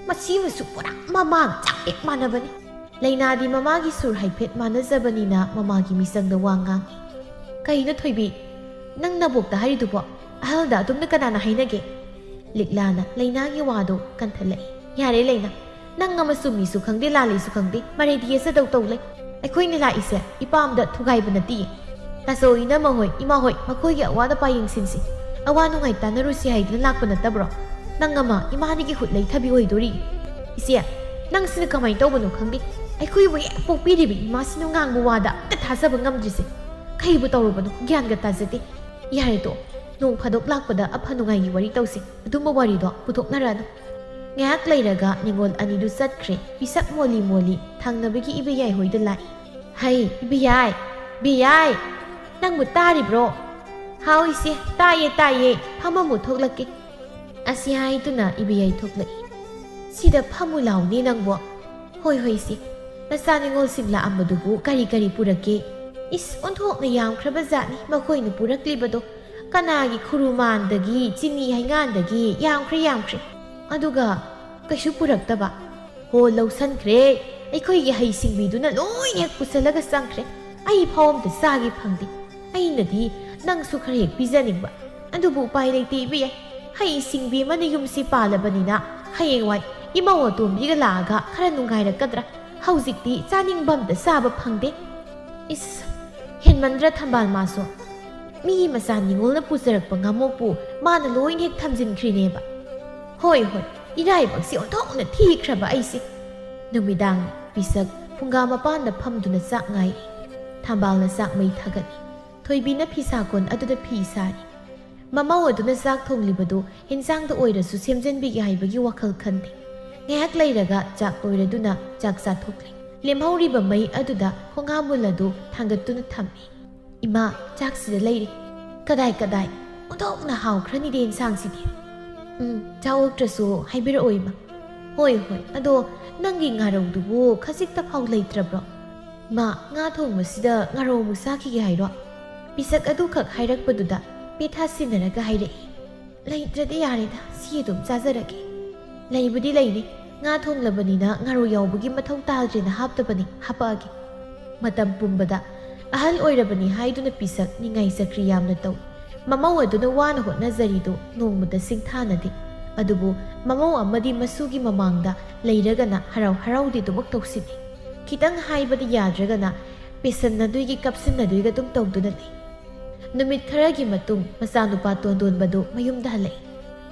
ꯃꯁꯤꯃꯁꯨ ꯄꯨꯔꯥ ꯃꯃꯥꯒ ꯆꯞ ꯍꯦꯛ ꯃꯥꯟꯅꯕꯅꯤ꯫" ꯂꯩꯅꯥꯗꯤ ꯃꯃꯥꯒꯤ ꯁꯨꯔ ꯍꯥꯏꯐꯦꯠ ꯃꯥꯟꯅꯖꯕꯅꯤꯅ ꯃꯃꯥꯒꯤ ꯃꯤꯆꯪꯗ ꯋꯥ ꯉꯥꯡꯏ꯫ "ꯀꯩꯅꯣ ꯊꯣꯏꯕꯤ, ꯅꯪ ꯅꯕꯣꯛꯇ ꯍꯥꯏꯔꯤꯗꯨꯕꯣ? ꯑꯍꯜꯗ ꯑꯗꯨꯝꯅ ꯀꯅꯥꯅ ꯍꯥꯏꯅꯒꯦ?" ꯂꯤꯛꯂꯥꯅ ꯂꯩꯅꯥꯒꯤ ꯋꯥꯗꯨ ꯀꯟꯊꯠꯂꯛꯏ꯫ "ꯌꯥꯔꯦ ꯂꯩꯅꯥ, ꯅꯪ ꯑꯃ ꯆꯨꯝꯃꯤꯁꯨ ꯈꯪꯗꯦ, ꯂꯥꯜꯂꯤꯁꯨ ꯈꯪꯗꯦ, ꯃꯔꯩꯗꯤ ꯌꯦꯠꯆꯗꯧ ꯇꯧ ꯂꯩ꯫ ꯑꯩꯈꯣꯏꯅ ꯂꯥꯛꯏꯁꯦ ꯏꯄꯥꯝꯗ ꯊꯨꯒꯥꯏꯕ ꯅꯠꯇꯤꯌꯦ꯫ ꯇꯥꯆꯧ, ꯏꯅꯝꯃ ꯍꯣꯏ, ꯏꯃꯥ ꯍꯣꯏ, ꯃꯈꯣꯏꯒꯤ ꯑꯋꯥꯠ ꯑꯄꯥ ꯌꯦꯡꯁꯤꯟꯁꯤ꯫ ꯑꯋꯥ ꯅꯨꯡꯉꯥꯏ ꯇꯥꯟꯅꯔꯨꯁꯤ ꯍꯥꯏꯗꯨꯅ ꯂꯥꯛꯄ ꯅꯠꯇꯕ꯭ꯔꯣ? ꯅꯪ ꯑꯃ ꯏꯃꯥꯗꯒꯤ ꯍꯨꯠ ꯂꯩꯊꯕꯤ ꯑꯣꯏꯗꯣꯔꯤ꯫ ꯏꯆꯦ, ꯅꯪꯁꯤꯅ ꯀꯃꯥꯏꯅ ꯇꯧꯕꯅꯣ ꯈꯪꯗꯦ꯫ ꯑꯩꯈꯣꯏꯕꯨ ꯍꯦꯛ ꯄꯣꯛꯄꯤꯔꯤꯕ ꯏꯃꯥꯁꯤꯅ ꯉꯥꯡꯕ ꯋꯥꯗ ꯑꯝꯇ ꯊꯥꯖꯕ ꯉꯝꯗ꯭ꯔꯤꯁꯦ꯫ ꯀꯩꯕꯨ ꯇꯧꯔꯨꯕꯅꯣ? ꯒ꯭ꯌꯥꯟꯒ ꯇꯥꯖꯗꯦ꯫ ꯌꯥꯔꯦ ꯇꯣꯛꯑꯣ꯫ ꯅꯣꯡ ꯐꯥꯗꯣꯛ ꯂꯥꯛꯄꯗ ꯑꯐ ꯅꯨꯡꯉꯥꯏꯒꯤ ꯋꯥꯔꯤ ꯇꯧꯁꯤ꯫ ꯑꯗꯨꯝꯕ ꯋꯥꯔꯤꯗꯣ ꯄꯨꯊꯣꯛꯅꯔꯅꯨ꯫" ꯉꯥꯏꯍꯥꯛ ꯂꯩꯔꯒ ꯅꯤꯉꯣꯜ ꯑꯅꯤꯗꯨ ꯆꯠꯈ꯭ꯔꯦ꯫ ꯄꯤꯁꯛ ꯃꯣꯂꯤ ꯃꯣꯂꯤ ꯊꯪꯅꯕꯒꯤ ꯏꯕꯦꯌꯥꯏ ꯍꯣꯏꯗ ꯂꯥꯛꯏ꯫ "ꯍꯩ, ꯏꯕꯦꯌꯥꯏ, ꯏꯕꯦꯌꯥꯏ, ꯅꯪꯕꯨ ꯇꯥꯔꯤꯕ꯭ꯔꯣ?" "ꯍꯥꯎ ꯏꯆꯦ, ꯇꯥꯏꯌꯦ, ꯇꯥꯏꯌꯦ, ꯐꯝꯃꯝꯃꯨ, ꯊꯣꯛꯂꯛꯀꯦ" ꯑꯁꯤ ꯍꯥꯏꯗꯨꯅ ꯏꯕꯦꯌꯥꯏ ꯊꯣꯛꯂꯛꯏ꯫ "ꯁꯤꯗ ꯐꯝꯃꯨ ꯂꯥꯎꯅꯦ ꯅꯪꯕꯣ"꯫ "ꯍꯣꯏ, ꯍꯣꯏ ꯏꯆꯦ"꯫ ꯃꯆꯥ ꯅꯤꯉꯣꯜꯁꯤꯡ ꯂꯥꯛꯑꯝꯕꯗꯨꯕꯨ ꯀꯔꯤ ꯀꯔꯤ ꯄꯨꯔꯛꯀꯦ? ꯏꯁ, ꯑꯣꯟꯊꯣꯛꯅ ꯌꯥꯝꯈ꯭ꯔꯕ ꯖꯥꯠꯅꯤ ꯃꯈꯣꯏꯅ ꯄꯨꯔꯛꯂꯤꯕꯗꯣ꯫ ꯀꯅꯥꯒꯤ ꯈꯨꯔꯨꯃꯥꯟꯗꯒꯤ ꯆꯤꯅꯤ ꯍꯩꯉꯥꯟꯗꯒꯤ ꯌꯥꯝꯈ꯭ꯔꯦ, ꯌꯥꯝꯈ꯭ꯔꯦ꯫ ꯑꯗꯨꯒ ꯀꯩꯁꯨ ꯄꯨꯔꯛꯇꯕ? "ꯍꯣ, ꯂꯧꯁꯟꯈ꯭ꯔꯦ꯫ ꯑꯩꯈꯣꯏꯒꯤ ꯍꯩ ꯁꯤꯡꯕꯤꯗꯨꯅ ꯂꯣꯏꯅ ꯍꯦꯛ ꯄꯨꯁꯜꯂꯒ ꯆꯪꯈ꯭ꯔꯦ꯫ ꯑꯩ ꯐꯥꯎ ꯑꯝꯇ ꯆꯥꯒꯦ ꯐꯪꯗꯦ꯫ ꯑꯩꯅꯗꯤ ꯅꯪꯁꯨ ꯈꯔ ꯍꯦꯛ ꯄꯤꯖꯅꯤꯡꯕ꯫ ꯑꯗꯨꯕꯨ ꯎꯄꯥꯏ ꯂꯩꯇꯦ ꯏꯕꯦ꯫ ꯍꯩ ꯁꯤꯡꯕꯤ ꯑꯃꯅ ꯌꯨꯝꯁꯤ ꯄꯥꯜꯂꯕꯅꯤꯅ ꯍꯌꯦꯡꯋꯥꯏ ꯏꯃꯧ ꯑꯇꯣꯝꯕꯤꯒ ꯂꯥꯛꯑꯒ ꯈꯔ ꯅꯨꯡꯉꯥꯏꯔꯛꯀꯗ꯭ꯔꯥ? ꯍꯧꯖꯤꯛꯇꯤ ꯆꯥꯅꯤꯡꯕ ꯑꯝꯇ ꯆꯥꯕ ꯐꯪꯗꯦ"꯫ "ꯏꯁ, ꯍꯦꯟꯃꯟꯗ꯭ꯔ ꯊꯝꯕꯥꯜ ꯃꯥꯁꯨ? ꯃꯤꯒꯤ ꯃꯆꯥ ꯅꯤꯉꯣꯜꯅ ꯄꯨꯖꯔꯛꯄ ꯉꯥꯃꯣꯛꯄꯨ ꯃꯥꯅ ꯂꯣꯏꯅ ꯍꯦꯛ ꯊꯝꯖꯤꯟꯈ꯭ꯔꯤꯅꯦꯕ"꯫ "ꯍꯣꯏ, ꯍꯣꯏ, ꯏꯔꯥꯏꯕꯛꯁꯤ ꯑꯣꯟꯊꯣꯛꯅ ꯊꯤꯈ꯭ꯔꯕ ꯑꯩꯁꯦ"꯫ ꯅꯨꯃꯤꯗꯥꯡ ꯄꯤꯁꯛ ꯐꯨꯡꯒꯥ ꯃꯄꯥꯟꯗ ꯐꯝꯗꯨꯅ ꯆꯥꯛ ꯉꯥꯏꯔꯤ꯫ ꯊꯝꯕꯥꯜꯅ ꯆꯥꯛ ꯃꯩ ꯊꯥꯒꯠꯂꯤ꯫ ꯊꯣꯏꯕꯤꯅ ꯐꯤꯁꯥꯀꯣꯟ ꯑꯗꯨꯗ ꯐꯤ ꯁꯥꯔꯤ꯫ ꯃꯃꯧ ꯑꯗꯨꯅ ꯆꯥꯛ ꯊꯣꯡꯂꯤꯕꯗꯨ ꯍꯦꯟꯖꯥꯡꯗ ꯑꯣꯏꯔꯁꯨ ꯁꯦꯝꯖꯟꯕꯤꯒꯦ ꯍꯥꯏꯕꯒꯤ ꯋꯥꯈꯜ ꯈꯟꯗꯦ꯫ ꯉꯥꯏꯍꯥꯛ ꯂꯩꯔꯒ ꯆꯥꯛ ꯂꯣꯏꯔꯗꯨꯅ ꯆꯥꯛ ꯆꯥꯊꯣꯛꯂꯦ꯫ ꯂꯦꯝꯍꯧꯔꯤꯕ ꯃꯩ ꯑꯗꯨꯗ ꯈꯣꯡꯍꯥꯝꯕꯨꯜ ꯑꯗꯨ ꯊꯥꯡꯒꯠꯇꯨꯅ ꯊꯝꯃꯤ꯫ "ꯏꯃꯥ, ꯆꯥꯛꯁꯤꯗ ꯂꯩꯔꯦ꯫ ꯀꯗꯥꯏ ꯀꯗꯥꯏ? ꯑꯣꯟꯊꯣꯛꯅ ꯍꯥꯎꯈ꯭ꯔꯅꯤꯗꯦ ꯏꯟꯁꯥꯡꯁꯤꯗꯤ"꯫ "ꯎꯝ, ꯆꯥ ꯑꯣꯛꯇ꯭ꯔꯁꯨ ꯍꯥꯏꯕꯤꯔꯛꯑꯣ ꯏꯃꯥ"꯫ "ꯍꯣꯏ, ꯍꯣꯏ, ꯑꯗꯣ ꯅꯪꯒꯤ ꯉꯥꯔꯧꯗꯨꯕꯨ ꯈꯖꯤꯛꯇ ꯐꯥꯎ ꯂꯩꯇ꯭ꯔꯕ꯭ꯔꯣ?" "ꯃꯥ, ꯉꯥ ꯊꯣꯡꯕꯁꯤꯗ ꯉꯥꯔꯧ ꯑꯃꯨꯛ ꯆꯥꯈꯤꯒꯦ ꯍꯥꯏꯔꯣ?" ꯄꯤꯁꯛ ꯑꯗꯨꯈꯛ ꯍꯥꯏꯔꯛꯄꯗꯨꯗ ꯄꯦꯊꯥ ꯁꯤꯟꯅꯔꯒ ꯍꯥꯏꯔꯛꯏ꯫ "ꯂꯩꯇ꯭ꯔꯗꯤ ꯌꯥꯔꯦꯗ, ꯁꯤ ꯑꯗꯨꯝ ꯆꯥꯖꯔꯒꯦ"꯫ "ꯂꯩꯕꯨꯗꯤ ꯂꯩꯔꯤ, ꯉꯥ ꯊꯣꯡꯂꯕꯅꯤꯅ ꯉꯥꯔꯧ ꯌꯥꯎꯕꯒꯤ ꯃꯊꯧ ꯇꯥꯗ꯭ꯔꯦꯅ ꯍꯥꯞꯇꯕꯅꯤ, ꯍꯥꯄꯛꯑꯒꯦ"꯫ ꯃꯇꯝ ꯄꯨꯝꯕꯗ ꯑꯍꯜ ꯑꯣꯏꯔꯕꯅꯤ ꯍꯥꯏꯗꯨꯅ ꯄꯤꯁꯛ ꯅꯤꯡꯉꯥꯏ ꯆꯀ꯭ꯔꯤ ꯌꯥꯝꯅ ꯇꯧꯏ꯫ ꯃꯃꯧ ꯑꯗꯨꯅ ꯋꯥꯅ ꯍꯣꯠꯅꯖꯔꯤꯗꯨ ꯅꯣꯡꯃꯇ ꯁꯤꯡꯊꯥꯅꯗꯦ꯫ ꯑꯗꯨꯕꯨ ꯃꯃꯧ ꯑꯃꯗꯤ ꯃꯁꯨꯒꯤ ꯃꯃꯥꯡꯗ ꯂꯩꯔꯒꯅ ꯍꯔꯥꯎ ꯍꯔꯥꯎꯗꯤ ꯑꯗꯨꯃꯛ ꯇꯧꯁꯤꯟꯅꯩ꯫ ꯈꯤꯇꯪ ꯍꯥꯏꯕꯗ ꯌꯥꯗ꯭ꯔꯒꯅ ꯄꯦꯁꯟꯅꯗꯣꯏꯒꯤ ꯀꯞꯁꯤꯟꯅꯗꯣꯏꯒ ꯑꯗꯨꯝ ꯇꯧꯗꯨꯅ ꯂꯩ꯫ ꯅꯨꯃꯤꯠ ꯈꯔꯒꯤ ꯃꯇꯨꯡ ꯃꯆꯥꯅꯨꯄꯥ ꯇꯣꯟꯗꯣꯟꯕꯗꯨ ꯃꯌꯨꯝꯗ ꯍꯜꯂꯛꯏ꯫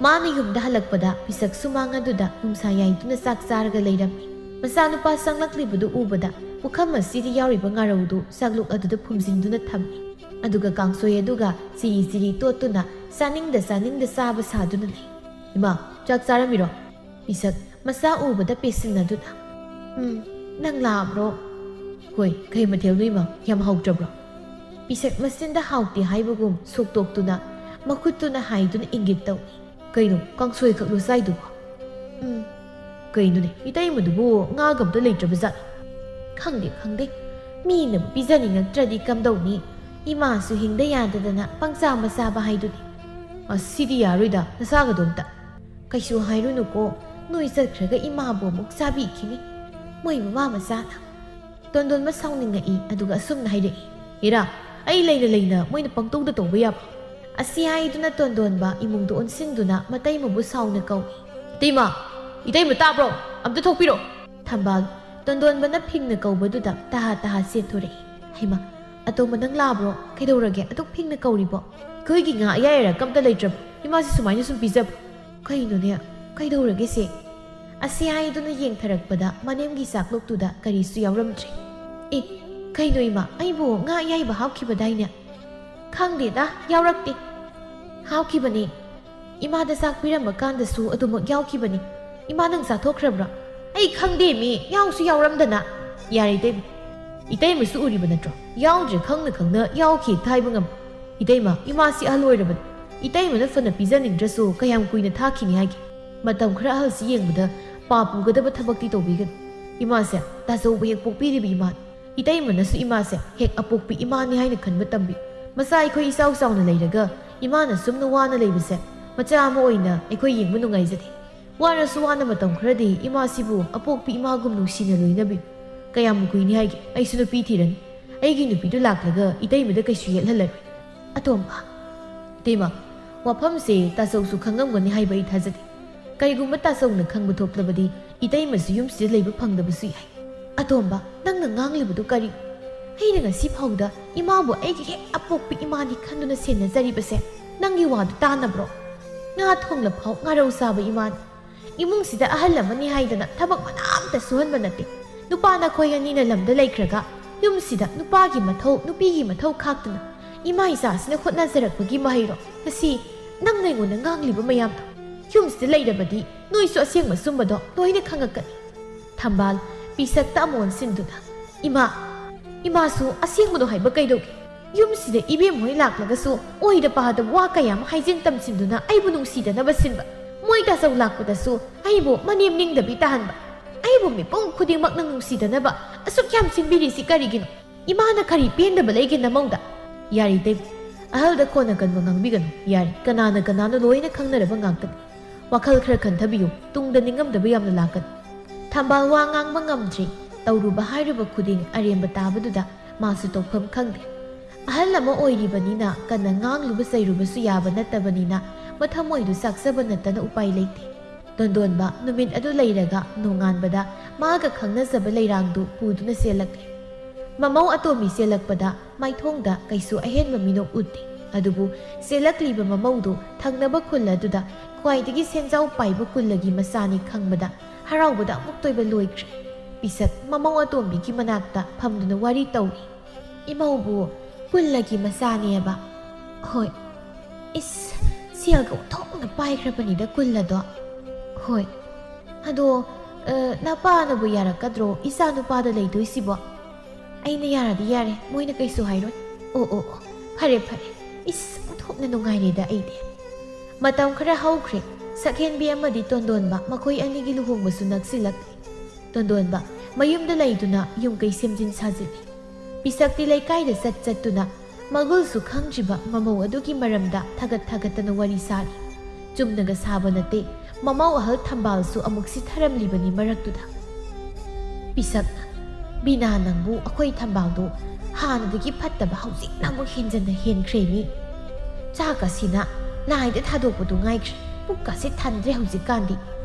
ꯃꯥꯅ ꯌꯨꯝꯗ ꯍꯜꯂꯛꯄꯗ ꯄꯤꯁꯛ ꯁꯨꯃꯥꯡ ꯑꯗꯨꯗ ꯅꯨꯡꯁꯥ ꯌꯥꯏꯗꯨꯅ ꯆꯥꯛ ꯆꯥꯔꯒ ꯂꯩꯔꯝꯃꯤ꯫ ꯃꯆꯥꯅꯨꯄꯥ ꯆꯪꯂꯛꯂꯤꯕꯗꯨ ꯎꯕꯗ ꯄꯨꯈꯝ ꯑꯁꯤꯗ ꯌꯥꯎꯔꯤꯕ ꯉꯥꯔꯧꯗꯨ ꯆꯥꯛꯂꯨꯛ ꯑꯗꯨꯗ ꯐꯨꯝꯖꯤꯟꯗꯨꯅ ꯊꯝꯃꯤ꯫ ꯑꯗꯨꯒ ꯀꯥꯡꯁꯣꯏ ꯑꯗꯨꯒ ꯆꯤꯔꯤ ꯆꯤꯔꯤ ꯇꯣꯠꯇꯨꯅ ꯆꯥꯅꯤꯡꯗ ꯆꯥꯅꯤꯡꯗ ꯆꯥꯕ ꯁꯥꯗꯨꯅ ꯂꯩ꯫ "ꯏꯃꯥ, ꯆꯥꯛ ꯆꯥꯔꯝꯃꯤꯔꯣ?" ꯄꯤꯁꯛ ꯃꯆꯥ ꯎꯕꯗ ꯄꯦꯁꯤꯟꯅꯗꯨꯅ, "ꯎꯝ, ꯅꯪ ꯂꯥꯛꯑꯕ꯭ꯔꯣ?" "ꯍꯣꯏ, ꯀꯩ ꯃꯊꯦꯜꯅꯣ ꯏꯃꯥ? ꯌꯥꯝ ꯍꯥꯎꯇ꯭ꯔꯕ꯭ꯔꯣ?" ꯄꯤꯁꯛ ꯃꯆꯤꯟꯗ ꯍꯥꯎꯇꯦ ꯍꯥꯏꯕꯒꯨꯝ ꯁꯣꯛꯇꯣꯛꯇꯨꯅ ꯃꯈꯨꯠꯇꯨꯅ ꯍꯥꯏꯗꯨꯅ ꯏꯪꯒꯤꯠ ꯇꯧꯏ꯫ "ꯀꯩꯅꯣ, ꯀꯥꯡꯁꯣꯏ ꯈꯛꯂꯣ ꯆꯥꯏꯗꯨꯕꯣ?" "ꯎꯝ." "ꯀꯩꯅꯣꯅꯦ, ꯏꯇꯩꯃꯗꯨꯕꯨ ꯉꯥꯒ ꯑꯝꯇ ꯂꯩꯇ꯭ꯔꯕ ꯖꯥꯠꯂꯣ?" "ꯈꯪꯗꯦ, ꯈꯪꯗꯦ꯫ ꯃꯤꯅꯕꯨ ꯄꯤꯖꯅꯤꯡꯉꯛꯇ꯭ꯔꯗꯤ ꯀꯝꯗꯧꯅꯤ? ꯏꯃꯥꯁꯨ ꯍꯤꯡꯗ ꯌꯥꯗꯗꯅ ꯄꯪꯆꯥ ꯃꯆꯥꯕ ꯍꯥꯏꯗꯨꯅꯤ꯫ ꯑꯁꯤꯗꯤ ꯌꯥꯔꯣꯏꯗ, ꯅꯁꯥꯒꯗꯣ ꯑꯝꯇ꯫ ꯀꯩꯁꯨ ꯍꯥꯏꯔꯨꯅꯨꯀꯣ, ꯅꯣꯏ ꯆꯠꯈ꯭ꯔꯒ ꯏꯃꯥꯕꯨ ꯑꯃꯨꯛ ꯆꯥꯕꯤꯈꯤꯅꯤ ꯃꯣꯏ ꯃꯃꯥ ꯃꯆꯥꯅ꯫" ꯇꯣꯟꯗꯣꯟꯕ ꯁꯥꯎꯅꯤꯡꯉꯛꯏ, ꯑꯗꯨꯒ ꯑꯁꯨꯝꯅ ꯍꯥꯏꯔꯛꯏ, "ꯏꯔꯥ, ꯑꯩ ꯂꯩꯅ ꯂꯩꯅ ꯃꯣꯏꯅ ꯄꯪꯇꯧꯗ ꯇꯧꯕ ꯌꯥꯕ?" ꯑꯁꯤ ꯍꯥꯏꯗꯨꯅ ꯇꯣꯟꯗꯣꯟꯕ ꯏꯃꯨꯡꯗ ꯑꯣꯟꯁꯤꯟꯗꯨꯅ ꯃꯇꯩꯃꯕꯨ ꯁꯥꯎꯅ ꯀꯧꯏ꯫ "ꯏꯇꯩꯃ! ꯏꯇꯩꯃ, ꯇꯥꯕ꯭ꯔꯣ? ꯑꯝꯇ ꯊꯣꯛꯄꯤꯔꯣ!" ꯊꯝꯕꯥꯜ ꯇꯣꯟꯗꯣꯟꯕꯅ ꯐꯤꯡꯅ ꯀꯧꯕꯗꯨꯗ ꯇꯍꯥ ꯇꯍꯥ ꯆꯦꯟꯊꯣꯔꯛꯏ꯫ "ꯍꯩꯃꯥ, ꯑꯇꯣꯝꯕ, ꯅꯪ ꯂꯥꯛꯑꯕ꯭ꯔꯣ? ꯀꯩꯗꯧꯔꯒꯦ ꯑꯗꯨꯛ ꯐꯤꯡꯅ ꯀꯧꯔꯤꯕꯣ? ꯑꯩꯈꯣꯏꯒꯤ ꯉꯥ ꯑꯌꯥꯏ ꯑꯔꯛꯀ ꯑꯝꯇ ꯂꯩꯇ꯭ꯔꯕꯣ? ꯏꯃꯥꯁꯤ ꯁꯨꯃꯥꯏꯅ ꯁꯨꯝ ꯄꯤꯖꯕ?" "ꯀꯩꯅꯣꯅꯦ, ꯀꯩꯗꯧꯔꯒꯦ ꯁꯦ?" ꯑꯁꯤ ꯍꯥꯏꯗꯨꯅ ꯌꯦꯡꯊꯔꯛꯄꯗ ꯃꯅꯦꯝꯒꯤ ꯆꯥꯛꯂꯨꯛꯇꯨꯗ ꯀꯔꯤꯁꯨ ꯌꯥꯎꯔꯝꯗ꯭ꯔꯦ꯫ "ꯑꯦ, ꯀꯩꯅꯣ ꯏꯃꯥ, ꯑꯩꯕꯨ ꯉꯥ ꯑꯌꯥꯏꯕ ꯍꯥꯞꯈꯤꯕꯗꯥꯏꯅꯦ?" "ꯈꯪꯗꯦꯗ, ꯌꯥꯎꯔꯛꯇꯦ꯫" "ꯍꯥꯞꯈꯤꯕꯅꯦ꯫ ꯏꯃꯥꯗ ꯆꯥꯛ ꯄꯤꯔꯝꯕ ꯀꯥꯟꯗꯁꯨ ꯑꯗꯨꯃꯛ ꯌꯥꯎꯈꯤꯕꯅꯤ꯫ ꯏꯃꯥ, ꯅꯪ ꯆꯥꯊꯣꯛꯈ꯭ꯔꯕ꯭ꯔꯥ?" "ꯑꯩ ꯈꯪꯗꯦ ꯃꯤ, ꯌꯥꯎꯁꯨ ꯌꯥꯎꯔꯝꯗꯅ꯫" "ꯌꯥꯔꯦ ꯏꯇꯩꯃ, ꯏꯇꯩꯃꯁꯨ ꯎꯔꯤꯕ ꯅꯠꯇ꯭ꯔꯣ? ꯌꯥꯎꯗ꯭ꯔꯦ ꯈꯪꯅ ꯈꯪꯅ ꯌꯥꯎꯈꯤ ꯍꯦꯛꯇ ꯍꯥꯏꯕ ꯉꯝꯕ? ꯏꯇꯩꯃ, ꯏꯃꯥꯁꯤ ꯑꯍꯜ ꯑꯣꯏꯔꯕꯅꯤ꯫ ꯏꯇꯩꯃꯅ ꯐꯅ ꯄꯤꯖꯅꯤꯡꯗ꯭ꯔꯁꯨ ꯀꯌꯥꯝ ꯀꯨꯏꯅ ꯊꯥꯛꯈꯤꯅꯤ ꯍꯥꯏꯒꯦ? ꯃꯇꯝ ꯈꯔ ꯑꯍꯜꯁꯤ ꯌꯦꯡꯕꯗ ꯄꯥꯞ ꯄꯨꯒꯗꯕ ꯊꯕꯛꯇꯤ ꯇꯧꯕꯤꯒꯅꯨ꯫ ꯏꯃꯥꯁꯦ ꯇꯥꯖꯧꯕ ꯍꯦꯛ ꯄꯣꯛꯄꯤꯔꯤꯕ ꯏꯃꯥꯅꯤ꯫ ꯏꯇꯩꯃꯅꯁꯨ ꯏꯃꯥꯁꯦ ꯍꯦꯛ ꯑꯄꯣꯛꯄꯤ ꯏꯃꯥꯅꯤ ꯍꯥꯏꯅ ꯈꯟꯕ ꯇꯝꯕꯤ꯫ ꯃꯆꯥ ꯑꯩꯈꯣꯏ ꯏꯆꯥꯎ ꯆꯥꯎꯅ ꯂꯩꯔꯒ ꯏꯃꯥꯅ ꯁꯨꯝꯅ ꯋꯥꯅ ꯂꯩꯕꯁꯦ ꯃꯆꯥ ꯑꯃ ꯑꯣꯏꯅ ꯑꯩꯈꯣꯏ ꯌꯦꯡꯕ ꯅꯨꯡꯉꯥꯏꯖꯗꯦ꯫ ꯋꯥꯔꯁꯨ ꯋꯥꯅ ꯃꯇꯝ ꯈꯔꯗꯤ ꯏꯃꯥꯁꯤꯕꯨ ꯑꯄꯣꯛꯄꯤ ꯏꯃꯥꯒꯨꯝ ꯅꯨꯡꯁꯤꯅ ꯂꯣꯏꯅꯕꯤꯌꯨ꯫ ꯀꯌꯥꯝ ꯀꯨꯏꯅꯤ ꯍꯥꯏꯒꯦ? ꯑꯩꯁꯨ ꯅꯨꯄꯤ ꯊꯤꯔꯅꯤ꯫ ꯑꯩꯒꯤ ꯅꯨꯄꯤꯗꯨ ꯂꯥꯛꯂꯒ ꯏꯇꯩꯃꯗ ꯀꯩꯁꯨ ꯌꯦꯠꯍꯜꯂꯔꯣꯏ꯫" "ꯑꯇꯣꯝꯕ꯫" "ꯏꯇꯩꯃ, ꯋꯥꯐꯝꯁꯦ ꯇꯥꯆꯧꯁꯨ ꯈꯪꯉꯝꯒꯅꯤ ꯍꯥꯏꯕ ꯑꯩ ꯊꯥꯖꯗꯦ꯫ ꯀꯔꯤꯒꯨꯝꯕ ꯇꯥꯆꯧꯅ ꯈꯪꯕ ꯊꯣꯛꯂꯕꯗꯤ ꯏꯇꯩꯃꯁꯨ ꯌꯨꯝꯁꯤꯗ ꯂꯩꯕ ꯐꯪꯗꯕꯁꯨ ꯌꯥꯏ꯫" "ꯑꯇꯣꯝꯕ, ꯅꯪꯅ ꯉꯥꯡꯂꯤꯕꯗꯨ ꯀꯔꯤ? ꯑꯩꯅ ꯉꯁꯤ ꯐꯥꯎꯗ ꯏꯃꯥꯕꯨ ꯑꯩꯒꯤ ꯍꯦꯛ ꯑꯄꯣꯛꯄꯤ ꯏꯃꯥꯅꯤ ꯈꯟꯗꯨꯅ ꯁꯦꯟꯅꯖꯔꯤꯕꯁꯦ ꯅꯪꯒꯤ ꯋꯥꯗꯨ ꯇꯥꯅꯕ꯭ꯔꯣ? ꯉꯥ ꯊꯣꯡꯂ ꯐꯥꯎ ꯉꯥꯔꯧ ꯆꯥꯕ ꯏꯃꯥꯅꯤ꯫ ꯏꯃꯨꯡꯁꯤꯗ ꯑꯍꯜ ꯑꯃꯅꯤ ꯍꯥꯏꯗꯅ ꯊꯕꯛ ꯃꯅꯥ ꯑꯝꯇ ꯁꯨꯍꯟꯕ ꯅꯠꯇꯦ꯫ ꯅꯨꯄꯥ ꯅꯈꯣꯏ ꯑꯅꯤꯅ ꯂꯝꯗ ꯂꯩꯈ꯭ꯔꯒ ꯌꯨꯝꯁꯤꯗ ꯅꯨꯄꯥꯒꯤ ꯃꯊꯧ, ꯅꯨꯄꯤꯒꯤ ꯃꯊꯧ ꯈꯥꯛꯇꯨꯅ ꯏꯃꯥ ꯏꯆꯥꯁꯤꯅ ꯍꯣꯠꯅꯖꯔꯛꯄꯒꯤ ꯃꯍꯩꯔꯣ ꯉꯁꯤ ꯅꯪꯅ ꯑꯩꯉꯣꯟꯗ ꯉꯥꯡꯂꯤꯕ ꯃꯌꯥꯝꯗꯣ? ꯌꯨꯝꯁꯤꯗ ꯂꯩꯔꯕꯗꯤ ꯅꯣꯏꯁꯨ ꯑꯁꯦꯡꯕ ꯑꯆꯨꯝꯕꯗꯣ ꯂꯣꯏꯅ ꯈꯪꯉꯛꯀꯅꯤ꯫ ꯊꯝꯕꯥꯜ ꯄꯤꯁꯛꯇ ꯑꯃꯨꯛ ꯑꯣꯟꯁꯤꯟꯗꯨꯅ, "ꯏꯃꯥ, ꯏꯃꯥꯁꯨ ꯑꯁꯦꯡꯕꯗꯣ ꯍꯥꯏꯕ ꯀꯩꯗꯧꯒꯦ? ꯌꯨꯝꯁꯤꯗ ꯏꯕꯦꯝ ꯍꯣꯏ ꯂꯥꯛꯂꯒꯁꯨ ꯑꯣꯏꯗ ꯄꯥꯗꯕ ꯋꯥ ꯀꯌꯥ ꯑꯃ ꯍꯥꯏꯖꯤꯟ ꯇꯝꯁꯤꯟꯗꯨꯅ ꯑꯩꯕꯨ ꯅꯨꯡꯁꯤꯗꯅꯕ ꯁꯤꯟꯕ, ꯃꯣꯏ ꯇꯥꯆꯧ ꯂꯥꯛꯄꯗꯁꯨ ꯑꯩꯕꯨ ꯃꯅꯦꯝ ꯅꯤꯡꯗꯕꯤ ꯇꯥꯍꯟꯕ, ꯑꯩꯕꯨ ꯃꯤꯄꯨꯝ ꯈꯨꯗꯤꯡꯃꯛꯅ ꯅꯨꯡꯁꯤꯗꯅꯕ ꯑꯁꯨꯛ ꯌꯥꯝ ꯁꯤꯟꯕꯤꯔꯤꯁꯤ ꯀꯔꯤꯒꯤꯅꯣ? ꯏꯃꯥꯅ ꯀꯔꯤ ꯄꯦꯟꯗꯕ ꯂꯩꯒꯦ ꯅꯃꯧꯗ?" "ꯌꯥꯔꯦ ꯏꯇꯩꯃ, ꯑꯍꯜꯗ ꯀꯣꯟꯅ ꯀꯟꯕ ꯉꯥꯡꯕꯤꯒꯅꯨ, ꯌꯥꯔꯦ, ꯀꯅꯥꯅ ꯀꯅꯥꯅꯣ ꯂꯣꯏꯅ ꯈꯪꯅꯔꯕ ꯉꯥꯛꯇꯅꯤ꯫ ꯋꯥꯈꯜ ꯈꯔ ꯈꯟꯊꯕꯤꯌꯨ, ꯇꯨꯡꯗ ꯅꯤꯡꯉꯝꯗꯕ ꯌꯥꯝꯅ ꯂꯥꯛꯀꯅꯤ꯫" ꯊꯝꯕꯥꯜ ꯋꯥ ꯉꯥꯡꯕ ꯉꯝꯗ꯭ꯔꯦ꯫ ꯇꯧꯔꯨꯕ ꯍꯥꯏꯔꯨꯕ ꯈꯨꯗꯤꯡ ꯑꯔꯦꯝꯕ ꯇꯥꯕꯗꯨꯗ ꯃꯥꯁꯨ ꯇꯧꯐꯝ ꯈꯪꯗꯦ꯫ ꯑꯍꯜ ꯑꯃ ꯑꯣꯏꯔꯤꯕꯅꯤꯅ ꯀꯟꯅ ꯉꯥꯡꯂꯨꯕ ꯆꯩꯔꯨꯕꯁꯨ ꯌꯥꯕ ꯅꯠꯇꯕꯅꯤꯅ ꯃꯊꯃꯣꯏꯗꯨ ꯆꯥꯛꯆꯕ ꯅꯠꯇꯅ ꯎꯄꯥꯏ ꯂꯩꯇꯦ꯫ ꯇꯣꯟꯗꯣꯟꯕ ꯅꯨꯃꯤꯠ ꯑꯗꯨ ꯂꯩꯔꯒ ꯅꯣꯡꯉꯥꯟꯕꯗ ꯃꯥꯒ ꯈꯪꯅꯖꯕ ꯂꯩꯔꯥꯡꯗꯨ ꯄꯨꯗꯨꯅ ꯆꯦꯜꯂꯛꯂꯦ꯫ ꯃꯃꯧ ꯑꯇꯣꯝꯕꯤ ꯆꯦꯜꯂꯛꯄꯗ ꯃꯥꯏꯊꯣꯡꯗ ꯀꯩꯁꯨ ꯑꯍꯦꯟꯕ ꯃꯤꯅꯣꯛ ꯎꯠꯇꯦ꯫ ꯑꯗꯨꯕꯨ ꯆꯦꯜꯂꯛꯂꯤꯕ ꯃꯃꯧꯗꯨ ꯊꯪꯅꯕ ꯈꯨꯜ ꯑꯗꯨꯗ ꯈ꯭ꯋꯥꯏꯗꯒꯤ ꯁꯦꯟꯖꯥꯎ ꯄꯥꯏꯕ ꯀꯨꯜꯂꯒꯤ ꯃꯆꯥꯅꯤ ꯈꯪꯕꯗ ꯍꯔꯥꯎꯕꯗ ꯑꯃꯨꯛꯇꯣꯏꯕ ꯂꯣꯏꯈ꯭ꯔꯦ꯫ ꯄꯤꯁꯛ ꯃꯃꯧ ꯑꯇꯣꯝꯕꯤꯒꯤ ꯃꯅꯥꯛꯇ ꯐꯝꯗꯨꯅ ꯋꯥꯔꯤ ꯇꯧꯔꯤ꯫ "ꯏꯃꯧꯕꯨ ꯀꯨꯜꯂꯒꯤ ꯃꯆꯥꯅꯦꯕ?" "ꯍꯣꯏ꯫" "ꯏꯁ, ꯁꯦꯜꯒ ꯑꯣꯟꯊꯣꯛꯅ ꯄꯥꯏꯈ꯭ꯔꯕꯅꯤꯗ ꯀꯨꯜꯂꯗꯣ꯫" "ꯍꯣꯏ꯫ ꯑꯗꯣ, ꯑ, ꯅꯄꯥꯅꯕꯨ ꯌꯥꯔꯛꯀꯗ꯭ꯔꯣ ꯏꯆꯥ ꯅꯨꯄꯥꯗ ꯂꯩꯗꯣꯏꯁꯤꯕꯣ?" "ꯑꯩꯅ ꯌꯥꯔꯗꯤ ꯌꯥꯔꯦ, ꯃꯣꯏꯅ ꯀꯩꯁꯨ ꯍꯥꯏꯔꯣꯏ꯫" "ꯑꯣ, ꯑꯣ, ꯑꯣ, ꯐꯔꯦ, ꯐꯔꯦ꯫ ꯏꯁ, ꯑꯣꯟꯊꯣꯛꯅ ꯅꯨꯡꯉꯥꯏꯔꯦꯗ ꯑꯩꯗꯤ꯫" ꯃꯇꯝ ꯈꯔ ꯍꯧꯈ꯭ꯔꯦ꯫ ꯁꯛꯍꯦꯟꯕꯤ ꯑꯃꯗꯤ ꯇꯣꯟꯗꯣꯟꯕ ꯃꯈꯣꯏ ꯑꯅꯤꯒꯤ ꯂꯨꯍꯣꯡꯕꯁꯨ ꯅꯛꯁꯤꯜꯂꯛꯂꯦ꯫ ꯇꯣꯟꯗꯣꯟꯕ ꯃꯌꯨꯝꯗ ꯂꯩꯗꯨꯅ ꯌꯨꯝ ꯀꯩ ꯁꯦꯝꯖꯤꯟ ꯁꯥꯖꯤꯜꯂꯤ꯫ ꯄꯤꯁꯛꯇꯤ ꯂꯩꯀꯥꯏꯗ ꯆꯠ ꯆꯠꯇꯨꯅ ꯃꯒꯨꯜꯁꯨ ꯈꯪꯗ꯭ꯔꯤꯕ ꯃꯃꯧ ꯑꯗꯨꯒꯤ ꯃꯔꯝꯗ ꯊꯥꯒꯠ ꯊꯥꯒꯠꯇꯅ ꯋꯥꯔꯤ ꯁꯥꯔꯤ꯫ ꯆꯨꯝꯅꯒ ꯁꯥꯕ ꯅꯠꯇꯦ, ꯃꯃꯧ ꯑꯍꯜ ꯊꯝꯕꯥꯜꯁꯨ ꯑꯃꯨꯛ ꯁꯤꯊꯔꯝꯂꯤꯕꯅꯤ ꯃꯔꯛꯇꯨꯗ꯫ ꯄꯤꯁꯛꯅ, "ꯕꯤꯅꯥ, ꯅꯪꯕꯨ ꯑꯩꯈꯣꯏ ꯊꯝꯕꯥꯜꯗꯣ ꯍꯥꯟꯅꯗꯒꯤ ꯐꯠꯇꯕ ꯍꯧꯖꯤꯛꯅ ꯑꯃꯨꯛ ꯍꯦꯟꯖꯟꯅ ꯍꯦꯟꯈ꯭ꯔꯦ ꯃꯤ꯫ ꯆꯥꯛꯀꯁꯤꯅ ꯂꯥꯏꯗ ꯊꯥꯗꯣꯛꯄꯗꯨ ꯉꯥꯏꯈ꯭ꯔꯦ, ꯄꯨꯛꯀꯁꯦ ꯊꯟꯗ꯭ꯔꯦ ꯍꯧꯖꯤꯛꯀꯥꯟꯗꯤ꯫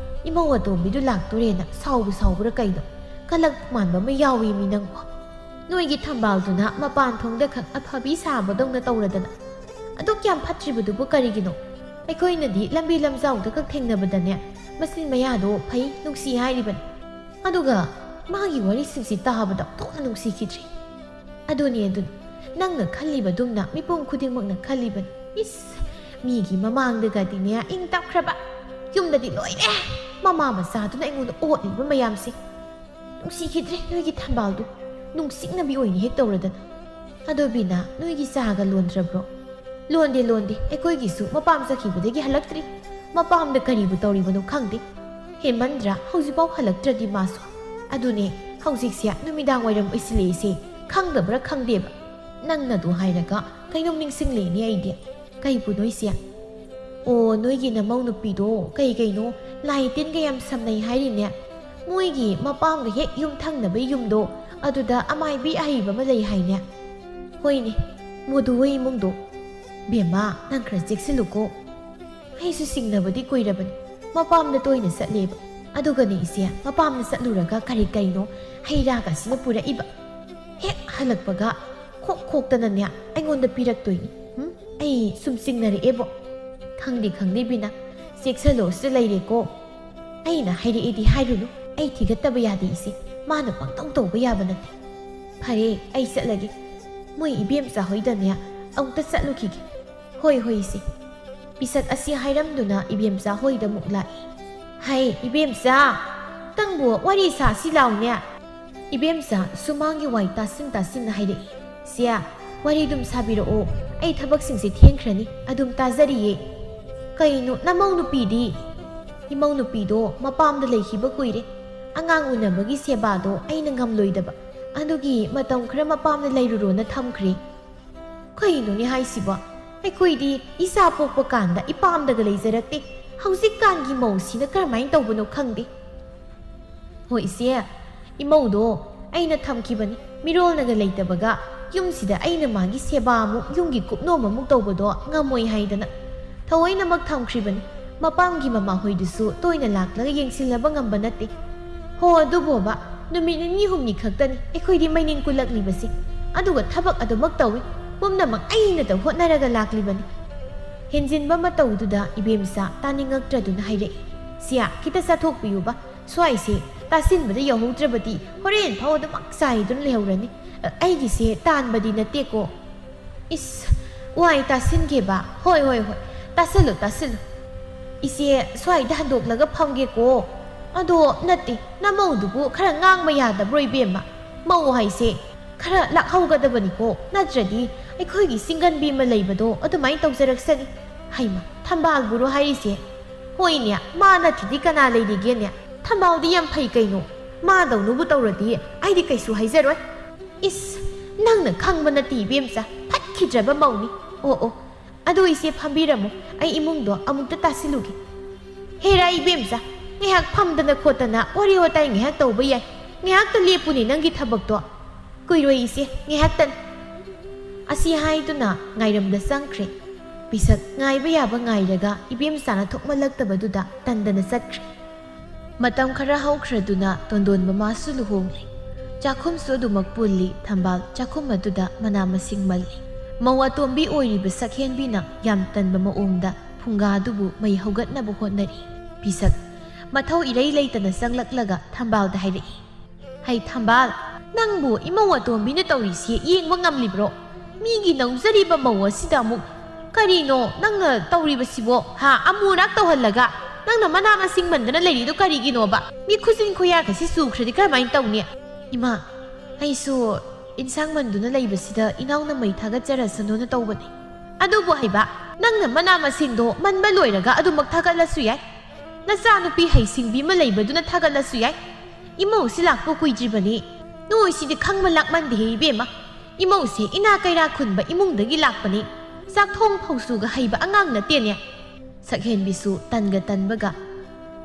ꯏꯃꯧ ꯑꯇꯣꯝꯕꯤꯗꯨ ꯂꯥꯛꯇꯣꯔꯦꯅ ꯁꯥꯎꯕ ꯁꯥꯎꯕ꯭ꯔꯥ ꯀꯩꯅꯣ, ꯀꯂꯛ ꯃꯥꯟꯕ ꯑꯃ ꯌꯥꯎꯏ ꯃꯤ ꯅꯪꯕꯨ꯫ ꯅꯣꯏꯒꯤ ꯊꯝꯕꯥꯜꯗꯨꯅ ꯃꯄꯥꯟ ꯊꯣꯡꯗ ꯈꯛ ꯑꯐꯕꯤ ꯁꯥꯕꯗꯧꯅ ꯇꯧꯔꯗꯅ꯫ ꯑꯗꯨꯛ ꯌꯥꯝ ꯐꯠꯇ꯭ꯔꯤꯕꯗꯨꯕꯨ ꯀꯔꯤꯒꯤꯅꯣ? ꯑꯩꯈꯣꯏꯅꯗꯤ ꯂꯝꯕꯤ ꯂꯝꯖꯥꯎꯗ ꯈꯛ ꯊꯦꯡꯅꯕꯗꯅꯦ ꯃꯆꯤꯟ ꯃꯌꯥꯗꯣ ꯐꯩ, ꯅꯨꯡꯁꯤ ꯍꯥꯏꯔꯤꯕꯅꯤ꯫ ꯑꯗꯨꯒ ꯃꯥꯒꯤ ꯋꯥꯔꯤꯁꯤꯡꯁꯤ ꯇꯥꯕꯗ ꯑꯣꯟꯊꯣꯛꯅ ꯅꯨꯡꯁꯤꯈꯤꯗ꯭ꯔꯦ꯫" "ꯑꯗꯨꯅꯤ, ꯑꯗꯨꯅꯤ꯫ ꯅꯪꯅ ꯈꯜꯂꯤꯕꯗꯨꯝꯅ ꯃꯤꯄꯨꯝ ꯈꯨꯗꯤꯡꯃꯛꯅ ꯈꯜꯂꯤꯕꯅꯤ꯫ ꯏꯁ, ꯃꯤꯒꯤ ꯃꯃꯥꯡꯗꯒꯗꯤꯅꯦ ꯏꯪ ꯇꯞꯈ꯭ꯔꯕ꯫ ꯌꯨꯝꯗꯗꯤ ꯂꯣꯏꯔꯦ꯫ ꯃꯃꯥ ꯃꯆꯥꯗꯨꯅ ꯑꯩꯉꯣꯟꯗ ꯑꯣꯠꯂꯤꯕ ꯃꯌꯥꯝꯁꯦ꯫ ꯅꯨꯡꯁꯤꯈꯤꯗ꯭ꯔꯦ ꯅꯣꯏꯒꯤ ꯊꯝꯕꯥꯜꯗꯨ꯫ ꯅꯨꯡꯁꯤꯛꯅꯕꯤ ꯑꯣꯏꯅ ꯍꯦꯛ ꯇꯧꯔꯗꯅ꯫ ꯑꯗꯣ ꯕꯤꯅꯥ, ꯅꯣꯏꯒꯤ ꯆꯥꯒ ꯂꯣꯟꯗ꯭ꯔꯕ꯭ꯔꯣ? ꯂꯣꯟꯗꯦ, ꯂꯣꯟꯗꯦ꯫ ꯑꯩꯈꯣꯏꯒꯤꯁꯨ ꯃꯄꯥꯝ ꯆꯠꯈꯤꯕꯗꯒꯤ ꯍꯜꯂꯛꯇ꯭ꯔꯤ꯫ ꯃꯄꯥꯝꯗ ꯀꯔꯤꯕꯨ ꯇꯧꯔꯤꯕꯅꯣ ꯈꯪꯗꯦ꯫ ꯍꯦꯟꯃꯟꯗ꯭ꯔꯥ? ꯍꯧꯖꯤꯛꯐꯥꯎ ꯍꯜꯂꯛꯇ꯭ꯔꯗꯤ ꯃꯥꯁꯨ꯫ ꯑꯗꯨꯅꯦ, ꯍꯧꯖꯤꯛꯁꯦ ꯅꯨꯃꯤꯗꯥꯡ ꯋꯥꯏꯔꯝ ꯑꯣꯏꯁꯤꯜꯂꯛꯏꯁꯦ꯫ ꯈꯪꯗꯕ꯭ꯔꯥ ꯈꯪꯗꯦꯕ꯫ ꯅꯪꯅꯗꯣ ꯍꯥꯏꯔꯒ ꯀꯩꯅꯣꯝ ꯅꯤꯡꯁꯤꯡꯂꯛꯏꯅꯦ ꯑꯩꯗꯤ꯫ ꯀꯩꯕꯨ ꯅꯣꯏꯁꯦ? ꯑꯣ, ꯅꯣꯏꯒꯤ ꯅꯃꯧ ꯅꯨꯄꯤꯗꯣ ꯀꯩ ꯀꯩꯅꯣ ꯂꯥꯏ ꯇꯤꯟꯒ ꯌꯥꯝ ꯁꯝꯅꯩ ꯍꯥꯏꯔꯤꯅꯦ꯫ ꯃꯣꯏꯒꯤ ꯃꯄꯥꯝꯒ ꯍꯦꯛ ꯌꯨꯝ ꯊꯪꯅꯕ ꯌꯨꯝꯗꯣ, ꯑꯗꯨꯗ ꯑꯃꯥꯏꯕꯤ ꯑꯍꯩꯕ ꯑꯃ ꯂꯩ ꯍꯥꯏꯅꯦ꯫ ꯍꯣꯏꯅꯦ, ꯃꯗꯨ ꯍꯣꯏ ꯏꯃꯨꯡꯗꯣ꯫ ꯕꯦꯝꯃ, ꯅꯪ ꯈꯔ ꯆꯦꯛꯁꯤꯜꯂꯨꯀꯣ꯫ ꯑꯩꯁꯨ ꯁꯤꯡꯅꯕꯗꯤ ꯀꯨꯏꯔꯕꯅꯤ, ꯃꯄꯥꯝꯗ ꯇꯣꯏꯅ ꯆꯠꯂꯦꯕ꯫ ꯑꯗꯨꯒꯅꯦ ꯏꯆꯦ, ꯃꯄꯥꯝꯗ ꯆꯠꯂꯨꯔꯒ ꯀꯔꯤ ꯀꯔꯤꯅꯣ ꯍꯩ ꯔꯥꯒꯁꯤꯅ ꯄꯨꯔꯛꯏꯕ꯫ ꯍꯦꯛ ꯍꯜꯂꯛꯄꯒ ꯈꯣꯛ ꯈꯣꯛꯇꯅꯅꯦ ꯑꯩꯉꯣꯟꯗ ꯄꯤꯔꯛꯇꯣꯏꯅꯤ꯫ ꯎꯝ? ꯑꯩ ꯁꯨꯝ ꯆꯤꯡꯅꯔꯛꯑꯦꯕꯣ꯫ ꯈꯪꯗꯦ, ꯈꯪꯗꯦ ꯕꯤꯅꯥ, ꯆꯦꯛꯁꯜꯂꯣ, ꯁꯤꯗ ꯂꯩꯔꯦꯀꯣ꯫ ꯑꯩꯅ ꯍꯥꯏꯔꯛꯑꯦꯗꯤ ꯍꯥꯏꯔꯨꯅꯨ, ꯑꯩ ꯊꯤꯒꯠꯇꯕ ꯌꯥꯗꯦ ꯏꯆꯦ, ꯃꯥꯅ ꯄꯪꯇꯧ ꯇꯧꯕ ꯌꯥꯕ ꯅꯠꯇꯦ꯫ ꯐꯔꯦ, ꯑꯩ ꯆꯠꯂꯒꯦ꯫ ꯃꯣꯏ ꯏꯕꯦꯝꯆꯥ ꯍꯣꯏꯗꯅꯦ ꯑꯃꯨꯛꯇ ꯆꯠꯂꯨꯈꯤꯒꯦ꯫ ꯍꯣꯏ, ꯍꯣꯏ ꯏꯆꯦ꯫ ꯄꯤꯁꯛ ꯑꯁꯤ ꯍꯥꯏꯔꯝꯗꯨꯅ ꯏꯕꯦꯝꯆꯥ ꯍꯣꯏꯗ ꯑꯃꯨꯛ ꯂꯥꯛꯏ꯫ ꯍꯩ, ꯏꯕꯦꯝꯆꯥ, ꯅꯪꯕꯨ ꯋꯥꯔꯤ ꯁꯥꯁꯤ ꯂꯥꯎꯅꯦ꯫ ꯏꯕꯦꯝꯆꯥ ꯁꯨꯃꯥꯡꯒꯤ ꯋꯥꯏ ꯇꯥꯁꯤꯟ ꯇꯥꯁꯤꯟꯅ ꯍꯥꯏꯔꯛꯏ꯫ ꯁꯦ, ꯋꯥꯔꯤ ꯑꯗꯨꯝ ꯁꯥꯕꯤꯔꯛꯑꯣ, ꯑꯩ ꯊꯕꯛꯁꯤꯡꯁꯦ ꯊꯦꯡꯈ꯭ꯔꯅꯤ, ꯑꯗꯨꯝ ꯇꯥꯖꯔꯤꯌꯦ꯫ ꯀꯩꯅꯣ, ꯅꯃꯧ ꯅꯨꯄꯤꯗꯤ? ꯏꯃꯧ ꯅꯨꯄꯤꯗꯣ ꯃꯄꯥꯝꯗ ꯂꯩꯈꯤꯕ ꯀꯨꯏꯔꯦ꯫ ꯑꯉꯥꯡ ꯎꯅꯕꯒꯤ ꯁꯦꯕꯥꯗꯣ ꯑꯩꯅ ꯉꯝꯂꯣꯏꯗꯕ, ꯑꯗꯨꯒꯤ ꯃꯇꯝ ꯈꯔ ꯃꯄꯥꯝꯗ ꯂꯩꯔꯨꯔꯣꯅ ꯊꯝꯈ꯭ꯔꯦ꯫ ꯀꯩꯅꯣꯅꯦ ꯍꯥꯏꯁꯤꯕꯣ? ꯑꯩꯈꯣꯏꯗꯤ ꯏꯆꯥ ꯄꯣꯛꯄ ꯀꯥꯟꯗ ꯏꯄꯥꯝꯗꯒ ꯂꯩꯖꯔꯛꯇꯦ꯫ ꯍꯧꯖꯤꯛꯀꯥꯟꯒꯤ ꯃꯧꯁꯤꯅ ꯀꯔꯝꯍꯥꯏꯅ ꯇꯧꯕꯅꯣ ꯈꯪꯗꯦ꯫ ꯍꯣꯏ ꯏꯆꯦ, ꯏꯃꯧꯗꯣ ꯑꯩꯅ ꯊꯝꯈꯤꯕꯅꯤ꯫ ꯃꯤꯔꯣꯜꯅꯒ ꯂꯩꯇꯕꯒ ꯌꯨꯝꯁꯤꯗ ꯑꯩꯅ ꯃꯥꯒꯤ ꯁꯦꯕꯥ ꯑꯃꯨꯛ, ꯌꯨꯝꯒꯤ ꯀꯨꯞꯅꯣꯝ ꯑꯃꯨꯛ ꯇꯧꯕꯗꯣ ꯉꯝꯃꯣꯏ ꯍꯥꯏꯗꯅ ꯊꯑꯣꯏꯅꯃꯛ ꯊꯝꯈ꯭ꯔꯤꯕꯅꯤ꯫ ꯃꯄꯥꯝꯒꯤ ꯃꯃꯥꯍꯣꯏꯗꯨꯁꯨ ꯇꯣꯏꯅ ꯂꯥꯛꯂꯒ ꯌꯦꯡꯁꯤꯜꯂꯕ ꯉꯝꯕ ꯅꯠꯇꯦ꯫ ꯍꯣ, ꯑꯗꯨꯕꯣꯕ, ꯅꯨꯃꯤꯠ ꯅꯤꯅꯤ ꯍꯨꯝꯅꯤ ꯈꯛꯇꯅꯤ ꯑꯩꯈꯣꯏꯗꯤ ꯃꯩꯅꯤꯡ ꯀꯨꯜꯂꯛꯂꯤꯕꯁꯤ꯫ ꯑꯗꯨꯒ ꯊꯕꯛ ꯑꯗꯨꯃꯛ ꯇꯧꯏ꯫ ꯄꯨꯝꯅꯃꯛ ꯑꯩꯅꯇ ꯍꯣꯠꯅꯔꯒ ꯂꯥꯛꯂꯤꯕꯅꯤ꯫ ꯍꯦꯟꯖꯤꯟꯕ ꯃꯇꯧꯗꯨꯗ ꯏꯕꯦꯝꯆꯥ ꯇꯥꯅꯤꯡꯉꯛꯇ꯭ꯔꯗꯨꯅ ꯍꯥꯏꯔꯛꯏ, "ꯁꯤꯌꯥ, ꯈꯤꯇ ꯆꯥꯊꯣꯛꯄꯤꯌꯨꯕ꯫ ꯁ꯭ꯋꯥꯏꯁꯦ ꯇꯥꯁꯤꯟꯕꯗ ꯌꯧꯍꯧꯗ꯭ꯔꯕꯗꯤ ꯍꯣꯔꯦꯟ ꯐꯥꯎ ꯑꯗꯨꯃꯛ ꯆꯥꯏꯗꯨꯅ ꯂꯩꯍꯧꯔꯅꯤ꯫ ꯑ, ꯑꯩꯒꯤꯁꯦ ꯇꯥꯟꯕꯗꯤ ꯅꯠꯇꯦꯀꯣ꯫" "ꯏꯁ, ꯋꯥꯏ ꯇꯥꯁꯤꯟꯒꯦꯕ꯫ ꯍꯣꯏ, ꯍꯣꯏ, ꯍꯣꯏ꯫ ꯇꯥꯁꯤꯜꯂꯨ, ꯇꯥꯁꯤꯜꯂꯨ꯫" ꯏꯆꯦ, ꯁ꯭ꯋꯥꯏꯗ ꯍꯟꯗꯣꯛꯂꯒ ꯐꯝꯒꯦꯀꯣ꯫ ꯑꯗꯣ ꯅꯠꯇꯦ, ꯅꯃꯧꯗꯨꯕꯨ ꯈꯔ ꯉꯥꯡꯕ ꯌꯥꯗꯕ꯭ꯔꯣ ꯏꯕꯦꯝꯃ? ꯃꯧ ꯍꯥꯏꯁꯦ ꯈꯔ ꯂꯥꯛꯍꯧꯒꯗꯕꯅꯤꯀꯣ, ꯅꯠꯇ꯭ꯔꯗꯤ ꯑꯩꯈꯣꯏꯒꯤ ꯆꯤꯡꯒꯟꯕꯤ ꯑꯃ ꯂꯩꯕꯗꯣ ꯑꯗꯨꯃꯥꯏꯅ ꯇꯧꯖꯔꯛꯁꯅꯤ꯫ ꯍꯩꯃ, ꯊꯝꯕꯥꯜꯕꯨꯔꯣ ꯍꯥꯏꯔꯤꯁꯦ? ꯍꯣꯏꯅꯦ, ꯃꯥ ꯅꯠꯇ꯭ꯔꯗꯤ ꯀꯅꯥ ꯂꯩꯔꯤꯒꯦꯅꯦ? ꯊꯝꯕꯥꯜꯗꯤ ꯌꯥꯝ ꯐꯩ ꯀꯩꯅꯣ, ꯃꯥꯗꯧꯅꯕꯨ ꯇꯧꯔꯗꯤ ꯑꯩꯗꯤ ꯀꯩꯁꯨ ꯍꯥꯏꯖꯔꯣꯏ꯫ ꯏꯁ, ꯅꯪꯅ ꯈꯪꯕ ꯅꯠꯇꯦ ꯏꯕꯦꯝꯆꯥ, ꯐꯠꯈꯤꯗ꯭ꯔꯕ ꯃꯧꯅꯤ꯫ ꯑꯣ ꯑꯣ, ꯑꯗꯣ ꯏꯆꯦ ꯐꯝꯕꯤꯔꯝꯃꯨ, ꯑꯩ ꯏꯃꯨꯡꯗꯣ ꯑꯃꯨꯛꯇ ꯇꯥꯁꯤꯜꯂꯨꯒꯦ꯫ ꯍꯦꯔꯥ ꯏꯕꯦꯝꯆꯥ, ꯉꯥꯏꯍꯥꯛ ꯐꯝꯗꯅ ꯈꯣꯠꯇꯅ ꯋꯥꯔꯤ ꯋꯥꯇꯥꯏ ꯉꯥꯏꯍꯥꯛ ꯇꯧꯕ ꯌꯥꯏ, ꯉꯥꯏꯍꯥꯛꯇ ꯂꯦꯞꯄꯨꯅꯦ ꯅꯪꯒꯤ ꯊꯕꯛꯇꯣ꯫ ꯀꯨꯏꯔꯣꯏ ꯏꯆꯦ, ꯉꯥꯏꯍꯥꯛꯇꯅꯤ꯫ ꯑꯁꯤ ꯍꯥꯏꯗꯨꯅ ꯉꯥꯏꯔꯝꯗ ꯆꯪꯈ꯭ꯔꯦ꯫ ꯄꯤꯁꯛ ꯉꯥꯏꯕ ꯌꯥꯕ ꯉꯥꯏꯔꯒ ꯏꯕꯦꯝꯆꯥꯅ ꯊꯣꯛꯃꯜꯂꯛꯇꯕꯗꯨꯗ ꯇꯟꯗꯅ ꯆꯠꯈ꯭ꯔꯦ꯫ ꯃꯇꯝ ꯈꯔ ꯍꯧꯈ꯭ꯔꯗꯨꯅ ꯇꯣꯟꯗꯣꯟꯕ ꯃꯥꯁꯨ ꯂꯨꯍꯣꯡꯂꯦ꯫ ꯆꯥꯛꯈꯨꯝꯁꯨ ꯑꯗꯨꯃꯛ ꯄꯨꯜꯂꯤ, ꯊꯝꯕꯥꯜ ꯆꯥꯛꯈꯨꯝ ꯑꯗꯨꯗ ꯃꯅꯥ ꯃꯁꯤꯡ ꯃꯜꯂꯤ꯫ ꯃꯧ ꯑꯇꯣꯝꯕꯤ ꯑꯣꯏꯔꯤꯕ ꯁꯛꯍꯦꯟꯕꯤꯅ ꯌꯥꯝ ꯇꯟꯕ ꯃꯑꯣꯡꯗ ꯐꯨꯡꯒꯥꯗꯨꯕꯨ ꯃꯩ ꯍꯧꯒꯠꯅꯕ ꯍꯣꯠꯅꯔꯤ꯫ ꯄꯤꯁꯛ ꯃꯊꯧ ꯏꯔꯩ ꯂꯩꯇꯅ ꯆꯪꯂꯛꯂꯒ ꯊꯝꯕꯥꯜꯗ ꯍꯥꯏꯔꯛꯏ, "ꯍꯩ ꯊꯝꯕꯥꯜ, ꯅꯪꯕꯨ ꯏꯃꯧ ꯑꯇꯣꯝꯕꯤꯅ ꯇꯧꯔꯤꯁꯤ ꯌꯦꯡꯕ ꯉꯝꯂꯤꯕ꯭ꯔꯣ? ꯃꯤꯒꯤ ꯂꯧꯖꯔꯤꯕ ꯃꯧ ꯑꯁꯤꯗ ꯑꯃꯨꯛ ꯀꯔꯤꯅꯣ ꯅꯪꯅ ꯇꯧꯔꯤꯕꯁꯤꯕꯣ? ꯍꯥ, ꯑꯃꯨꯔꯛ ꯇꯧꯍꯜꯂꯒ ꯅꯪꯅ ꯃꯅꯥ ꯃꯁꯤꯡ ꯃꯟꯗꯅ ꯂꯩꯔꯤꯗꯣ ꯀꯔꯤꯒꯤꯅꯣꯕ? ꯃꯤ ꯈꯨꯖꯤꯟ ꯈꯨꯌꯥꯒꯁꯤ ꯆꯨꯈ꯭ꯔꯗꯤ ꯀꯔꯝꯍꯥꯏꯅ ꯇꯧꯅꯤ?" "ꯏꯃꯥ, ꯑꯩꯁꯨ ꯏꯟꯁꯥꯡ ꯃꯟꯗꯨꯅ ꯂꯩꯕꯁꯤꯗ ꯏꯅꯥꯎꯅ ꯃꯩ ꯊꯥꯒꯠꯆꯔꯁꯅꯨꯅ ꯇꯧꯕꯅꯤ꯫ ꯑꯗꯨꯕꯨ ꯍꯩꯕ, ꯅꯪꯅ ꯃꯅꯥ ꯃꯁꯤꯡꯗꯣ ꯃꯟꯕ ꯂꯣꯏꯔꯒ ꯑꯗꯨꯃꯛ ꯊꯥꯒꯠꯂꯁꯨ ꯌꯥꯏ꯫ ꯅꯆꯥꯅꯨꯄꯤ ꯍꯩꯁꯤꯡꯕꯤ ꯑꯃ ꯂꯩꯕꯗꯨꯅ ꯊꯥꯒꯠꯂꯁꯨ ꯌꯥꯏ꯫ ꯏꯃꯧꯁꯤ ꯂꯥꯛꯄ ꯀꯨꯏꯗ꯭ꯔꯤꯕꯅꯤ꯫ ꯅꯣꯏꯁꯤꯗꯤ ꯈꯪꯕ ꯂꯥꯛꯃꯟꯗꯦꯍꯦ ꯏꯕꯦꯝꯃ꯫ ꯏꯃꯧꯁꯦ ꯏꯅꯥ ꯀꯩꯔꯥ ꯈꯨꯟꯕ ꯏꯃꯨꯡꯗꯒꯤ ꯂꯥꯛꯄꯅꯤ꯫ ꯆꯥꯛꯊꯣꯡ ꯐꯧꯁꯨꯒ ꯍꯩꯕ ꯑꯉꯥꯡ ꯅꯠꯇꯦꯅꯦ꯫" ꯁꯛꯍꯦꯟꯕꯤꯁꯨ ꯇꯟꯒ ꯇꯟꯕꯒ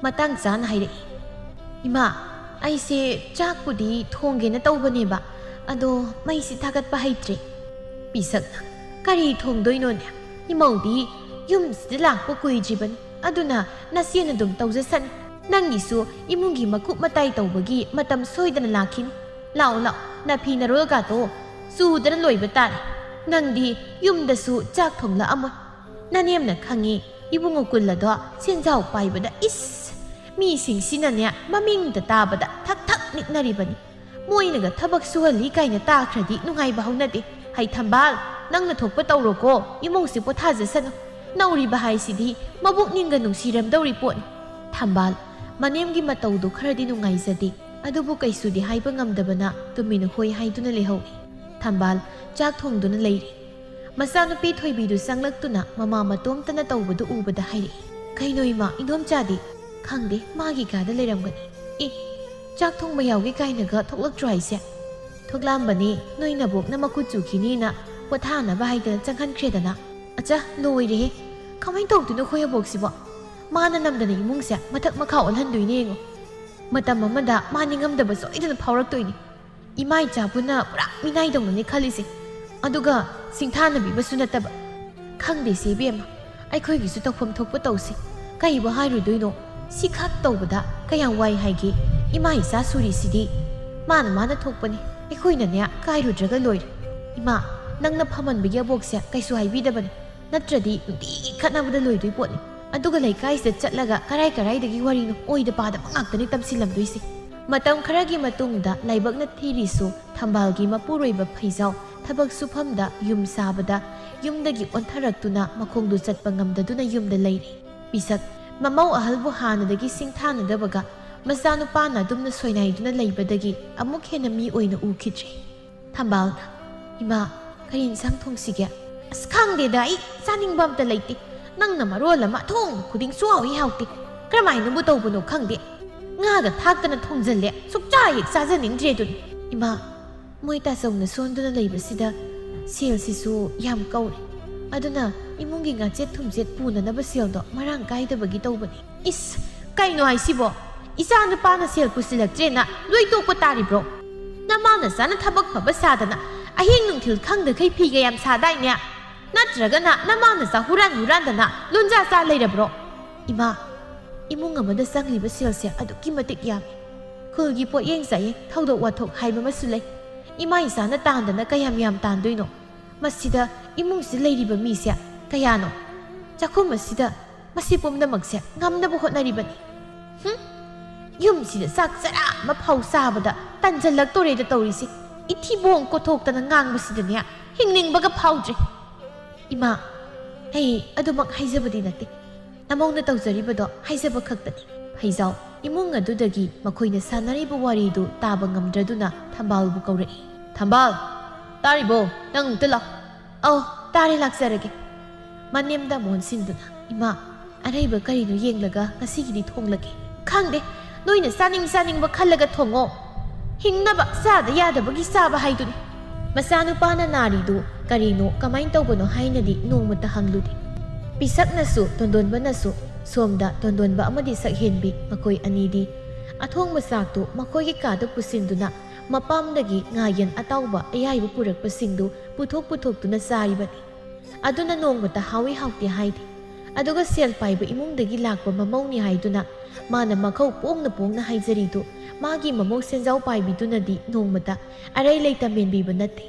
ꯃꯇꯥꯡ ꯆꯥꯅ ꯍꯥꯏꯔꯛꯏ, "ꯏꯃꯥ, ꯑꯩꯁꯦ ꯆꯥꯛꯄꯨꯗꯤ ꯊꯣꯡꯒꯦꯅ ꯇꯧꯕꯅꯦꯕ, ꯑꯗꯣ ꯃꯩꯁꯤ ꯊꯥꯒꯠꯄ ꯍꯩꯇ꯭ꯔꯦ꯫" ꯄꯤꯁꯛꯅ, "ꯀꯔꯤ ꯊꯣꯡꯗꯣꯏꯅꯣꯅꯦ? ꯏꯃꯧꯗꯤ ꯌꯨꯝꯁꯤꯗ ꯂꯥꯛꯄ ꯀꯨꯏꯗ꯭ꯔꯤꯕꯅꯤ, ꯑꯗꯨꯅ ꯅꯆꯦꯅ ꯑꯗꯨꯝ ꯇꯧꯖꯁꯅꯤ꯫ ꯅꯪꯒꯤꯁꯨ ꯏꯃꯨꯡꯒꯤ ꯃꯀꯨꯞ ꯃꯇꯥꯏ ꯇꯧꯕꯒꯤ ꯃꯇꯝ ꯁꯣꯏꯗꯅ ꯂꯥꯛꯈꯤꯅꯤ꯫ ꯂꯥꯛꯑꯣ, ꯂꯥꯛꯑꯣ, ꯅꯐꯤ ꯅꯔꯣꯜꯒꯗꯣ ꯆꯨꯗꯅ ꯂꯣꯏꯕ ꯇꯥꯔꯦ꯫ ꯅꯪꯗꯤ ꯌꯨꯝꯗꯁꯨ ꯆꯥꯛ ꯊꯣꯡꯂꯛꯑꯝꯃꯣꯏ꯫ ꯅꯅꯦꯝꯅ ꯈꯪꯉꯤ, ꯏꯕꯨꯡꯉꯣ ꯀꯨꯜ ꯑꯗꯣ ꯁꯦꯟꯖꯥꯎ ꯄꯥꯏꯕꯗ, ꯏꯁ! ꯃꯤꯁꯤꯡꯁꯤꯅꯅꯦ ꯃꯃꯤꯡꯗ ꯇꯥꯕꯗ ꯊꯛ ꯊꯛ ꯅꯤꯛꯅꯔꯤꯕꯅꯤ꯫ ꯃꯣꯏꯅꯒ ꯊꯕꯛ ꯁꯨꯍꯜꯂꯤ ꯀꯥꯏꯅ ꯇꯥꯈ꯭ꯔꯗꯤ ꯅꯨꯡꯉꯥꯏꯕ ꯍꯧꯅꯗꯦ꯫ ꯍꯩ ꯊꯝꯕꯥꯜ, ꯅꯪꯅ ꯊꯣꯛꯄ ꯇꯧꯔꯣꯀꯣ, ꯏꯃꯧꯁꯦ ꯄꯣꯊꯥꯖꯁꯅꯨ꯫ ꯅꯧꯔꯤꯕ ꯍꯥꯏꯁꯤꯗꯤ ꯃꯕꯨꯛꯅꯤꯡꯒ ꯅꯨꯡꯁꯤꯔꯝꯗꯧꯔꯤ ꯄꯣꯠꯅꯤ꯫ ꯊꯝꯕꯥꯜ ꯃꯅꯦꯝꯒꯤ ꯃꯇꯧꯗꯨ ꯈꯔꯗꯤ ꯅꯨꯡꯉꯥꯏꯖꯗꯦ, ꯑꯗꯨꯕꯨ ꯀꯩꯁꯨꯗꯤ ꯍꯥꯏꯕ ꯉꯝꯗꯕꯅ ꯇꯨꯃꯤꯟꯅ ꯍꯣꯏ ꯍꯥꯏꯗꯨꯅ ꯂꯩꯍꯧꯏ꯫ ꯊꯝꯕꯥꯜ ꯆꯥꯛ ꯊꯣꯡꯗꯨꯅ ꯂꯩꯔꯤ꯫ ꯃꯆꯥꯅꯨꯄꯤ ꯊꯣꯏꯕꯤꯗꯨ ꯆꯪꯂꯛꯇꯨꯅ ꯃꯃꯥ ꯃꯇꯣꯝꯇꯅ ꯇꯧꯕꯗꯨ ꯎꯕꯗ ꯍꯥꯏꯔꯛꯏ, "ꯀꯩꯅꯣ ꯏꯃꯥ, ꯏꯟꯗꯣꯝꯆꯥꯗꯤ?" "ꯈꯪꯗꯦ, ꯃꯥꯒꯤ ꯀꯥꯗ ꯂꯩꯔꯝꯒꯅꯤ꯫ ꯑꯦ, ꯆꯥꯛ ꯊꯣꯡꯕ ꯌꯥꯎꯒꯦ ꯀꯥꯏꯅꯒ ꯊꯣꯛꯂꯛꯇ꯭ꯔꯣ ꯍꯥꯏꯁꯦ?" "ꯊꯣꯛꯂꯛꯑꯝꯕꯅꯤ, ꯅꯣꯏ ꯅꯕꯣꯛꯅ ꯃꯈꯨꯠ ꯆꯨꯈꯤꯅꯤꯅ ꯄꯣꯊꯥꯅꯕ ꯍꯥꯏꯗꯅ ꯆꯪꯍꯟꯈ꯭ꯔꯦꯗꯅ꯫ ꯑꯆꯥ, ꯂꯣꯏꯔꯦꯍꯦ꯫ ꯀꯃꯥꯏꯅ ꯇꯧꯗꯣꯏꯅꯣ ꯑꯩꯈꯣꯏ ꯑꯕꯣꯛꯁꯤꯕꯣ? ꯃꯥꯅ ꯅꯝꯗꯅ ꯏꯃꯨꯡꯁꯦ ꯃꯊꯛ ꯃꯈꯥ ꯑꯣꯜꯍꯟꯗꯣꯏꯅꯦ ꯌꯦꯡꯉꯣ꯫ ꯃꯇꯝ ꯑꯃꯗ ꯃꯥ ꯅꯤꯡꯉꯝꯗꯕ ꯁꯣꯏꯗꯅ ꯐꯥꯎꯔꯛꯇꯣꯏꯅꯤ꯫ ꯏꯃꯥ ꯏꯆꯥꯕꯨꯅ ꯄꯨꯔꯥ ꯃꯤꯅꯥꯏꯗꯧꯅꯅꯦ ꯈꯜꯂꯤꯁꯦ꯫ ꯑꯗꯨꯒ ꯁꯤꯡꯊꯥꯅꯕꯤꯕꯁꯨ ꯅꯠꯇꯕ꯫ ꯈꯪꯗꯦꯁꯦ ꯏꯕꯦꯝꯃ, ꯑꯩꯈꯣꯏꯒꯤꯁꯨ ꯇꯧꯐꯝ ꯊꯣꯛꯄ ꯇꯧꯁꯤ꯫ ꯀꯩꯕꯨ ꯍꯥꯏꯔꯨꯗꯣꯏꯅꯣ? ꯁꯤꯈꯛ ꯇꯧꯕꯗ ꯀꯌꯥꯝ ꯋꯥꯏ ꯍꯥꯏꯒꯦ? ꯏꯃꯥ ꯏꯆꯥ ꯁꯨꯔꯤꯁꯤꯗꯤ ꯃꯥꯅ ꯃꯥꯅ ꯊꯣꯛꯄꯅꯤ꯫ ꯑꯩꯈꯣꯏꯅꯅꯦ ꯀꯥꯏꯔꯨꯗ꯭ꯔꯒ ꯂꯣꯏꯔꯦ꯫ ꯏꯃꯥ, ꯅꯪꯅ ꯐꯝꯍꯟꯕꯒꯤ ꯑꯕꯣꯛꯁꯦ ꯀꯩꯁꯨ ꯍꯥꯏꯕꯤꯗꯕꯅꯤ꯫ ꯅꯠꯇ꯭ꯔꯗꯤ ꯅꯨꯡꯇꯤꯒꯤ ꯈꯠꯅꯕꯗ ꯂꯣꯏꯗꯣꯏ ꯄꯣꯠꯅꯤ꯫ ꯑꯗꯨꯒ ꯂꯩꯀꯥꯏꯁꯤꯗ ꯆꯠꯂꯒ ꯀꯔꯥꯏ ꯀꯔꯥꯏꯗꯒꯤ ꯋꯥꯔꯤꯅꯣ ꯑꯣꯏꯗ ꯄꯥꯗꯕ ꯉꯥꯛꯇꯅꯤ ꯇꯝꯁꯤꯜꯂꯝꯗꯣꯏꯁꯦ꯫ ꯃꯇꯝ ꯈꯔꯒꯤ ꯃꯇꯨꯡꯗ ꯂꯥꯏꯕꯛꯅ ꯊꯤꯔꯤꯁꯨ ꯊꯝꯕꯥꯜꯒꯤ ꯃꯄꯨꯔꯣꯏꯕ ꯐꯩꯖꯥꯎ ꯊꯕꯛ ꯁꯨꯐꯝꯗ ꯌꯨꯝ ꯁꯥꯕꯗ ꯌꯨꯝꯗꯒꯤ ꯑꯣꯟꯊꯔꯛꯇꯨꯅ ꯃꯈꯣꯡꯗꯨ ꯆꯠꯄ ꯉꯝꯗꯗꯨꯅ ꯌꯨꯝꯗ ꯂꯩꯔꯦ꯫ ꯄꯤꯁꯛ ꯃꯃꯧ ꯑꯍꯜꯕꯨ ꯍꯥꯟꯅꯗꯒꯤ ꯁꯤꯡꯊꯥꯅꯗꯕꯒ ꯃꯆꯥꯅꯨꯄꯥꯅ ꯑꯗꯨꯝꯅ ꯁꯣꯏꯅꯥꯏꯗꯨꯅ ꯂꯩꯕꯗꯒꯤ ꯑꯃꯨꯛ ꯍꯦꯟꯅ ꯃꯤ ꯑꯣꯏꯅ ꯎꯈꯤꯗ꯭ꯔꯦ꯫ ꯊꯝꯕꯥꯜꯅ, "ꯏꯃꯥ, ꯀꯔꯤ ꯏꯟꯁꯥꯡ ꯊꯣꯡꯁꯤꯒꯦ?" "ꯑꯁ, ꯈꯪꯗꯦꯗ, ꯑꯩ ꯆꯥꯅꯤꯡꯕ ꯑꯝꯇ ꯂꯩꯇꯦ꯫ ꯅꯪꯅ ꯃꯔꯣꯜ ꯑꯃ ꯊꯣꯡꯕ ꯈꯨꯗꯤꯡ ꯁꯨꯍꯥꯎ ꯍꯦꯛ ꯍꯥꯎꯇꯦ꯫ ꯀꯔꯝꯍꯥꯏꯅꯕꯨ ꯇꯧꯕꯅꯣ ꯈꯪꯗꯦ꯫ ꯉꯥꯒ ꯊꯥꯛꯇꯅ ꯊꯣꯡꯖꯜꯂꯦ, ꯁꯨꯛꯆꯥ ꯍꯦꯛ ꯆꯥꯖꯅꯤꯡꯗ꯭ꯔꯦ ꯑꯗꯨꯅꯤ꯫" "ꯏꯃꯥ, ꯃꯣꯏ ꯇꯥꯆꯧꯅ ꯁꯣꯟꯗꯨꯅ ꯂꯩꯕꯁꯤꯗ ꯁꯦꯜꯁꯤꯁꯨ ꯌꯥꯝ ꯀꯧꯔꯦ꯫ ꯑꯗꯨꯅ ꯏꯃꯨꯡꯒꯤ ꯉꯥꯆꯦꯠ ꯊꯨꯝꯆꯦꯠ ꯄꯨꯅꯅꯕ ꯁꯦꯜꯗꯣ ꯃꯔꯥꯡ ꯀꯥꯏꯗꯕꯒꯤ ꯇꯧꯕꯅꯤ꯫" "ꯏꯁ, ꯀꯩꯅꯣ ꯍꯥꯏꯁꯤꯕꯣ? ꯏꯆꯥ ꯅꯨꯄꯥꯅ ꯁꯦꯜ ꯄꯨꯁꯤꯜꯂꯛꯇ꯭ꯔꯦꯅ ꯂꯣꯏ ꯇꯣꯛꯄ ꯇꯥꯔꯤꯕ꯭ꯔꯣ? ꯅꯃꯥ ꯅꯆꯥꯅ ꯊꯕꯛ ꯐꯕ ꯁꯥꯗꯅ ꯑꯍꯤꯡ ꯅꯨꯡꯊꯤꯜ ꯈꯪꯗꯈꯩ ꯐꯤꯒ ꯌꯥꯝ ꯁꯥꯗꯥꯏꯅꯦ? ꯅꯠꯇ꯭ꯔꯒꯅ ꯅꯃꯥ ꯅꯆꯥ ꯍꯨꯔꯥꯟ ꯍꯨꯔꯥꯟꯗꯅ ꯂꯨꯟꯖꯥ ꯆꯥ ꯂꯩꯔꯕ꯭ꯔꯣ?" "ꯏꯃꯥ, ꯏꯃꯨꯡ ꯑꯃꯗ ꯆꯪꯂꯤꯕ ꯁꯦꯜꯁꯦ ꯑꯗꯨꯛꯀꯤ ꯃꯇꯤꯛ ꯌꯥꯝꯃꯤ꯫ ꯈꯨꯜꯒꯤ ꯄꯣꯠꯌꯦꯡ ꯆꯥꯌꯦꯡ, ꯊꯧꯗꯣꯛ ꯋꯥꯊꯣꯛ ꯍꯥꯏꯕ ꯑꯃꯁꯨ ꯂꯩ꯫ ꯏꯃꯥ ꯏꯆꯥꯅ ꯇꯥꯟꯗꯅ ꯀꯌꯥꯝ ꯌꯥꯝ ꯇꯥꯟꯗꯣꯏꯅꯣ? ꯃꯁꯤꯗ ꯏꯃꯨꯡꯁꯤꯗ ꯂꯩꯔꯤꯕ ꯃꯤꯁꯦ ꯀꯌꯥꯅꯣ? ꯆꯥꯛꯈꯨꯝ ꯑꯁꯤꯗ ꯃꯁꯤ ꯄꯨꯝꯅꯃꯛꯁꯦ ꯉꯝꯅꯕ ꯍꯣꯠꯅꯔꯤꯕꯅꯤ꯫ ꯍꯨꯝ? ꯌꯨꯝꯁꯤꯗ ꯆꯥꯛ ꯆꯔꯥ ꯑꯃ ꯐꯥꯎ ꯆꯥꯕꯗ ꯇꯟꯖꯜꯂꯛꯇꯣꯔꯦꯗ ꯇꯧꯔꯤꯁꯦ꯫ ꯏꯊꯤꯕꯣꯡ ꯀꯣꯊꯣꯛꯇꯅ ꯉꯥꯡꯕꯁꯤꯗꯅꯦ ꯍꯤꯡꯅꯤꯡꯕꯒ ꯐꯥꯎꯗ꯭ꯔꯦ꯫ ꯏꯃꯥ, ꯑꯩ ꯑꯗꯨꯃꯛ ꯍꯥꯏꯖꯕꯗꯤ ꯅꯠꯇꯦ꯫ ꯅꯃꯧꯅ ꯇꯧꯖꯔꯤꯕꯗꯣ ꯍꯥꯏꯖꯕ ꯈꯛꯇꯅꯤ꯫ ꯐꯩꯖꯥꯎ ꯏꯃꯨꯡ ꯑꯗꯨꯗꯒꯤ ꯃꯈꯣꯏꯅ ꯁꯥꯟꯅꯔꯤꯕ ꯋꯥꯔꯤꯗꯨ ꯇꯥꯕ ꯉꯝꯗ꯭ꯔꯗꯨꯅ ꯊꯝꯕꯥꯜꯕꯨ ꯀꯧꯔꯛꯏ꯫ "ꯊꯝꯕꯥꯜ, ꯇꯥꯔꯤꯕꯣ? ꯅꯪ ꯑꯝꯇ ꯂꯥꯛ꯫ ꯑꯧ, ꯇꯥꯔꯦ, ꯂꯥꯛꯆꯔꯒꯦ꯫" ꯃꯅꯦꯝꯗ ꯃꯣꯟꯁꯤꯟꯗꯨꯅ, "ꯏꯃꯥ, ꯑꯔꯩꯕ ꯀꯔꯤꯅꯣ ꯌꯦꯡꯂꯒ ꯉꯁꯤꯒꯤꯗꯤ ꯊꯣꯡꯂꯒꯦ꯫" "ꯈꯪꯗꯦ, ꯅꯣꯏꯅ ꯆꯥꯅꯤꯡ ꯆꯥꯅꯤꯡꯕ ꯈꯜꯂꯒ ꯊꯣꯡꯉꯣ꯫ ꯍꯤꯡꯅꯕ ꯆꯥꯗ ꯌꯥꯗꯕꯒꯤ ꯆꯥꯕ ꯍꯥꯏꯗꯨꯅꯤ꯫" ꯃꯆꯥꯅꯨꯄꯥꯅ ꯅꯥꯔꯤꯗꯨ ꯀꯔꯤꯅꯣ, ꯀꯃꯥꯏꯅ ꯇꯧꯕꯅꯣ ꯍꯥꯏꯅꯗꯤ ꯅꯣꯡꯃꯇ ꯍꯪꯂꯨꯗꯦ꯫ ꯄꯤꯁꯛꯅꯁꯨ ꯇꯣꯟꯗꯣꯟꯕꯅꯁꯨ ꯁꯣꯝꯗ ꯇꯣꯟꯗꯣꯟꯕ ꯑꯃꯗꯤ ꯁꯛꯍꯦꯟꯕꯤ ꯃꯈꯣꯏ ꯑꯅꯤꯗꯤ ꯑꯊꯣꯡꯕ ꯆꯥꯛꯇꯨ ꯃꯈꯣꯏꯒꯤ ꯀꯥꯗ ꯄꯨꯁꯤꯟꯗꯨꯅ ꯃꯄꯥꯝꯗꯒꯤ ꯉꯥ ꯌꯦꯟ ꯑꯇꯥꯎꯕ ꯑꯌꯥꯏꯕ ꯄꯨꯔꯛꯄꯁꯤꯡꯗꯨ ꯄꯨꯊꯣꯛ ꯄꯨꯊꯣꯛꯇꯨꯅ ꯆꯥꯔꯤꯕꯅꯤ꯫ ꯑꯗꯨꯅ ꯅꯣꯡꯃꯇ ꯍꯥꯎꯏ ꯍꯥꯎꯇꯦ ꯍꯥꯏꯗꯦ꯫ ꯑꯗꯨꯒ ꯁꯦꯜ ꯄꯥꯏꯕ ꯏꯃꯨꯡꯗꯒꯤ ꯂꯥꯛꯄ ꯃꯃꯧꯅꯤ ꯍꯥꯏꯗꯨꯅ ꯃꯥꯅ ꯃꯈꯧ ꯄꯣꯡꯅ ꯄꯣꯡꯅ ꯍꯥꯏꯖꯔꯤꯗꯨ ꯃꯥꯒꯤ ꯃꯃꯧ ꯁꯦꯟꯖꯥꯎ ꯄꯥꯏꯕꯤꯗꯨꯅꯗꯤ ꯅꯣꯡꯃꯇ ꯑꯔꯩ ꯂꯩꯇ ꯃꯦꯟꯕꯤꯕ ꯅꯠꯇꯦ꯫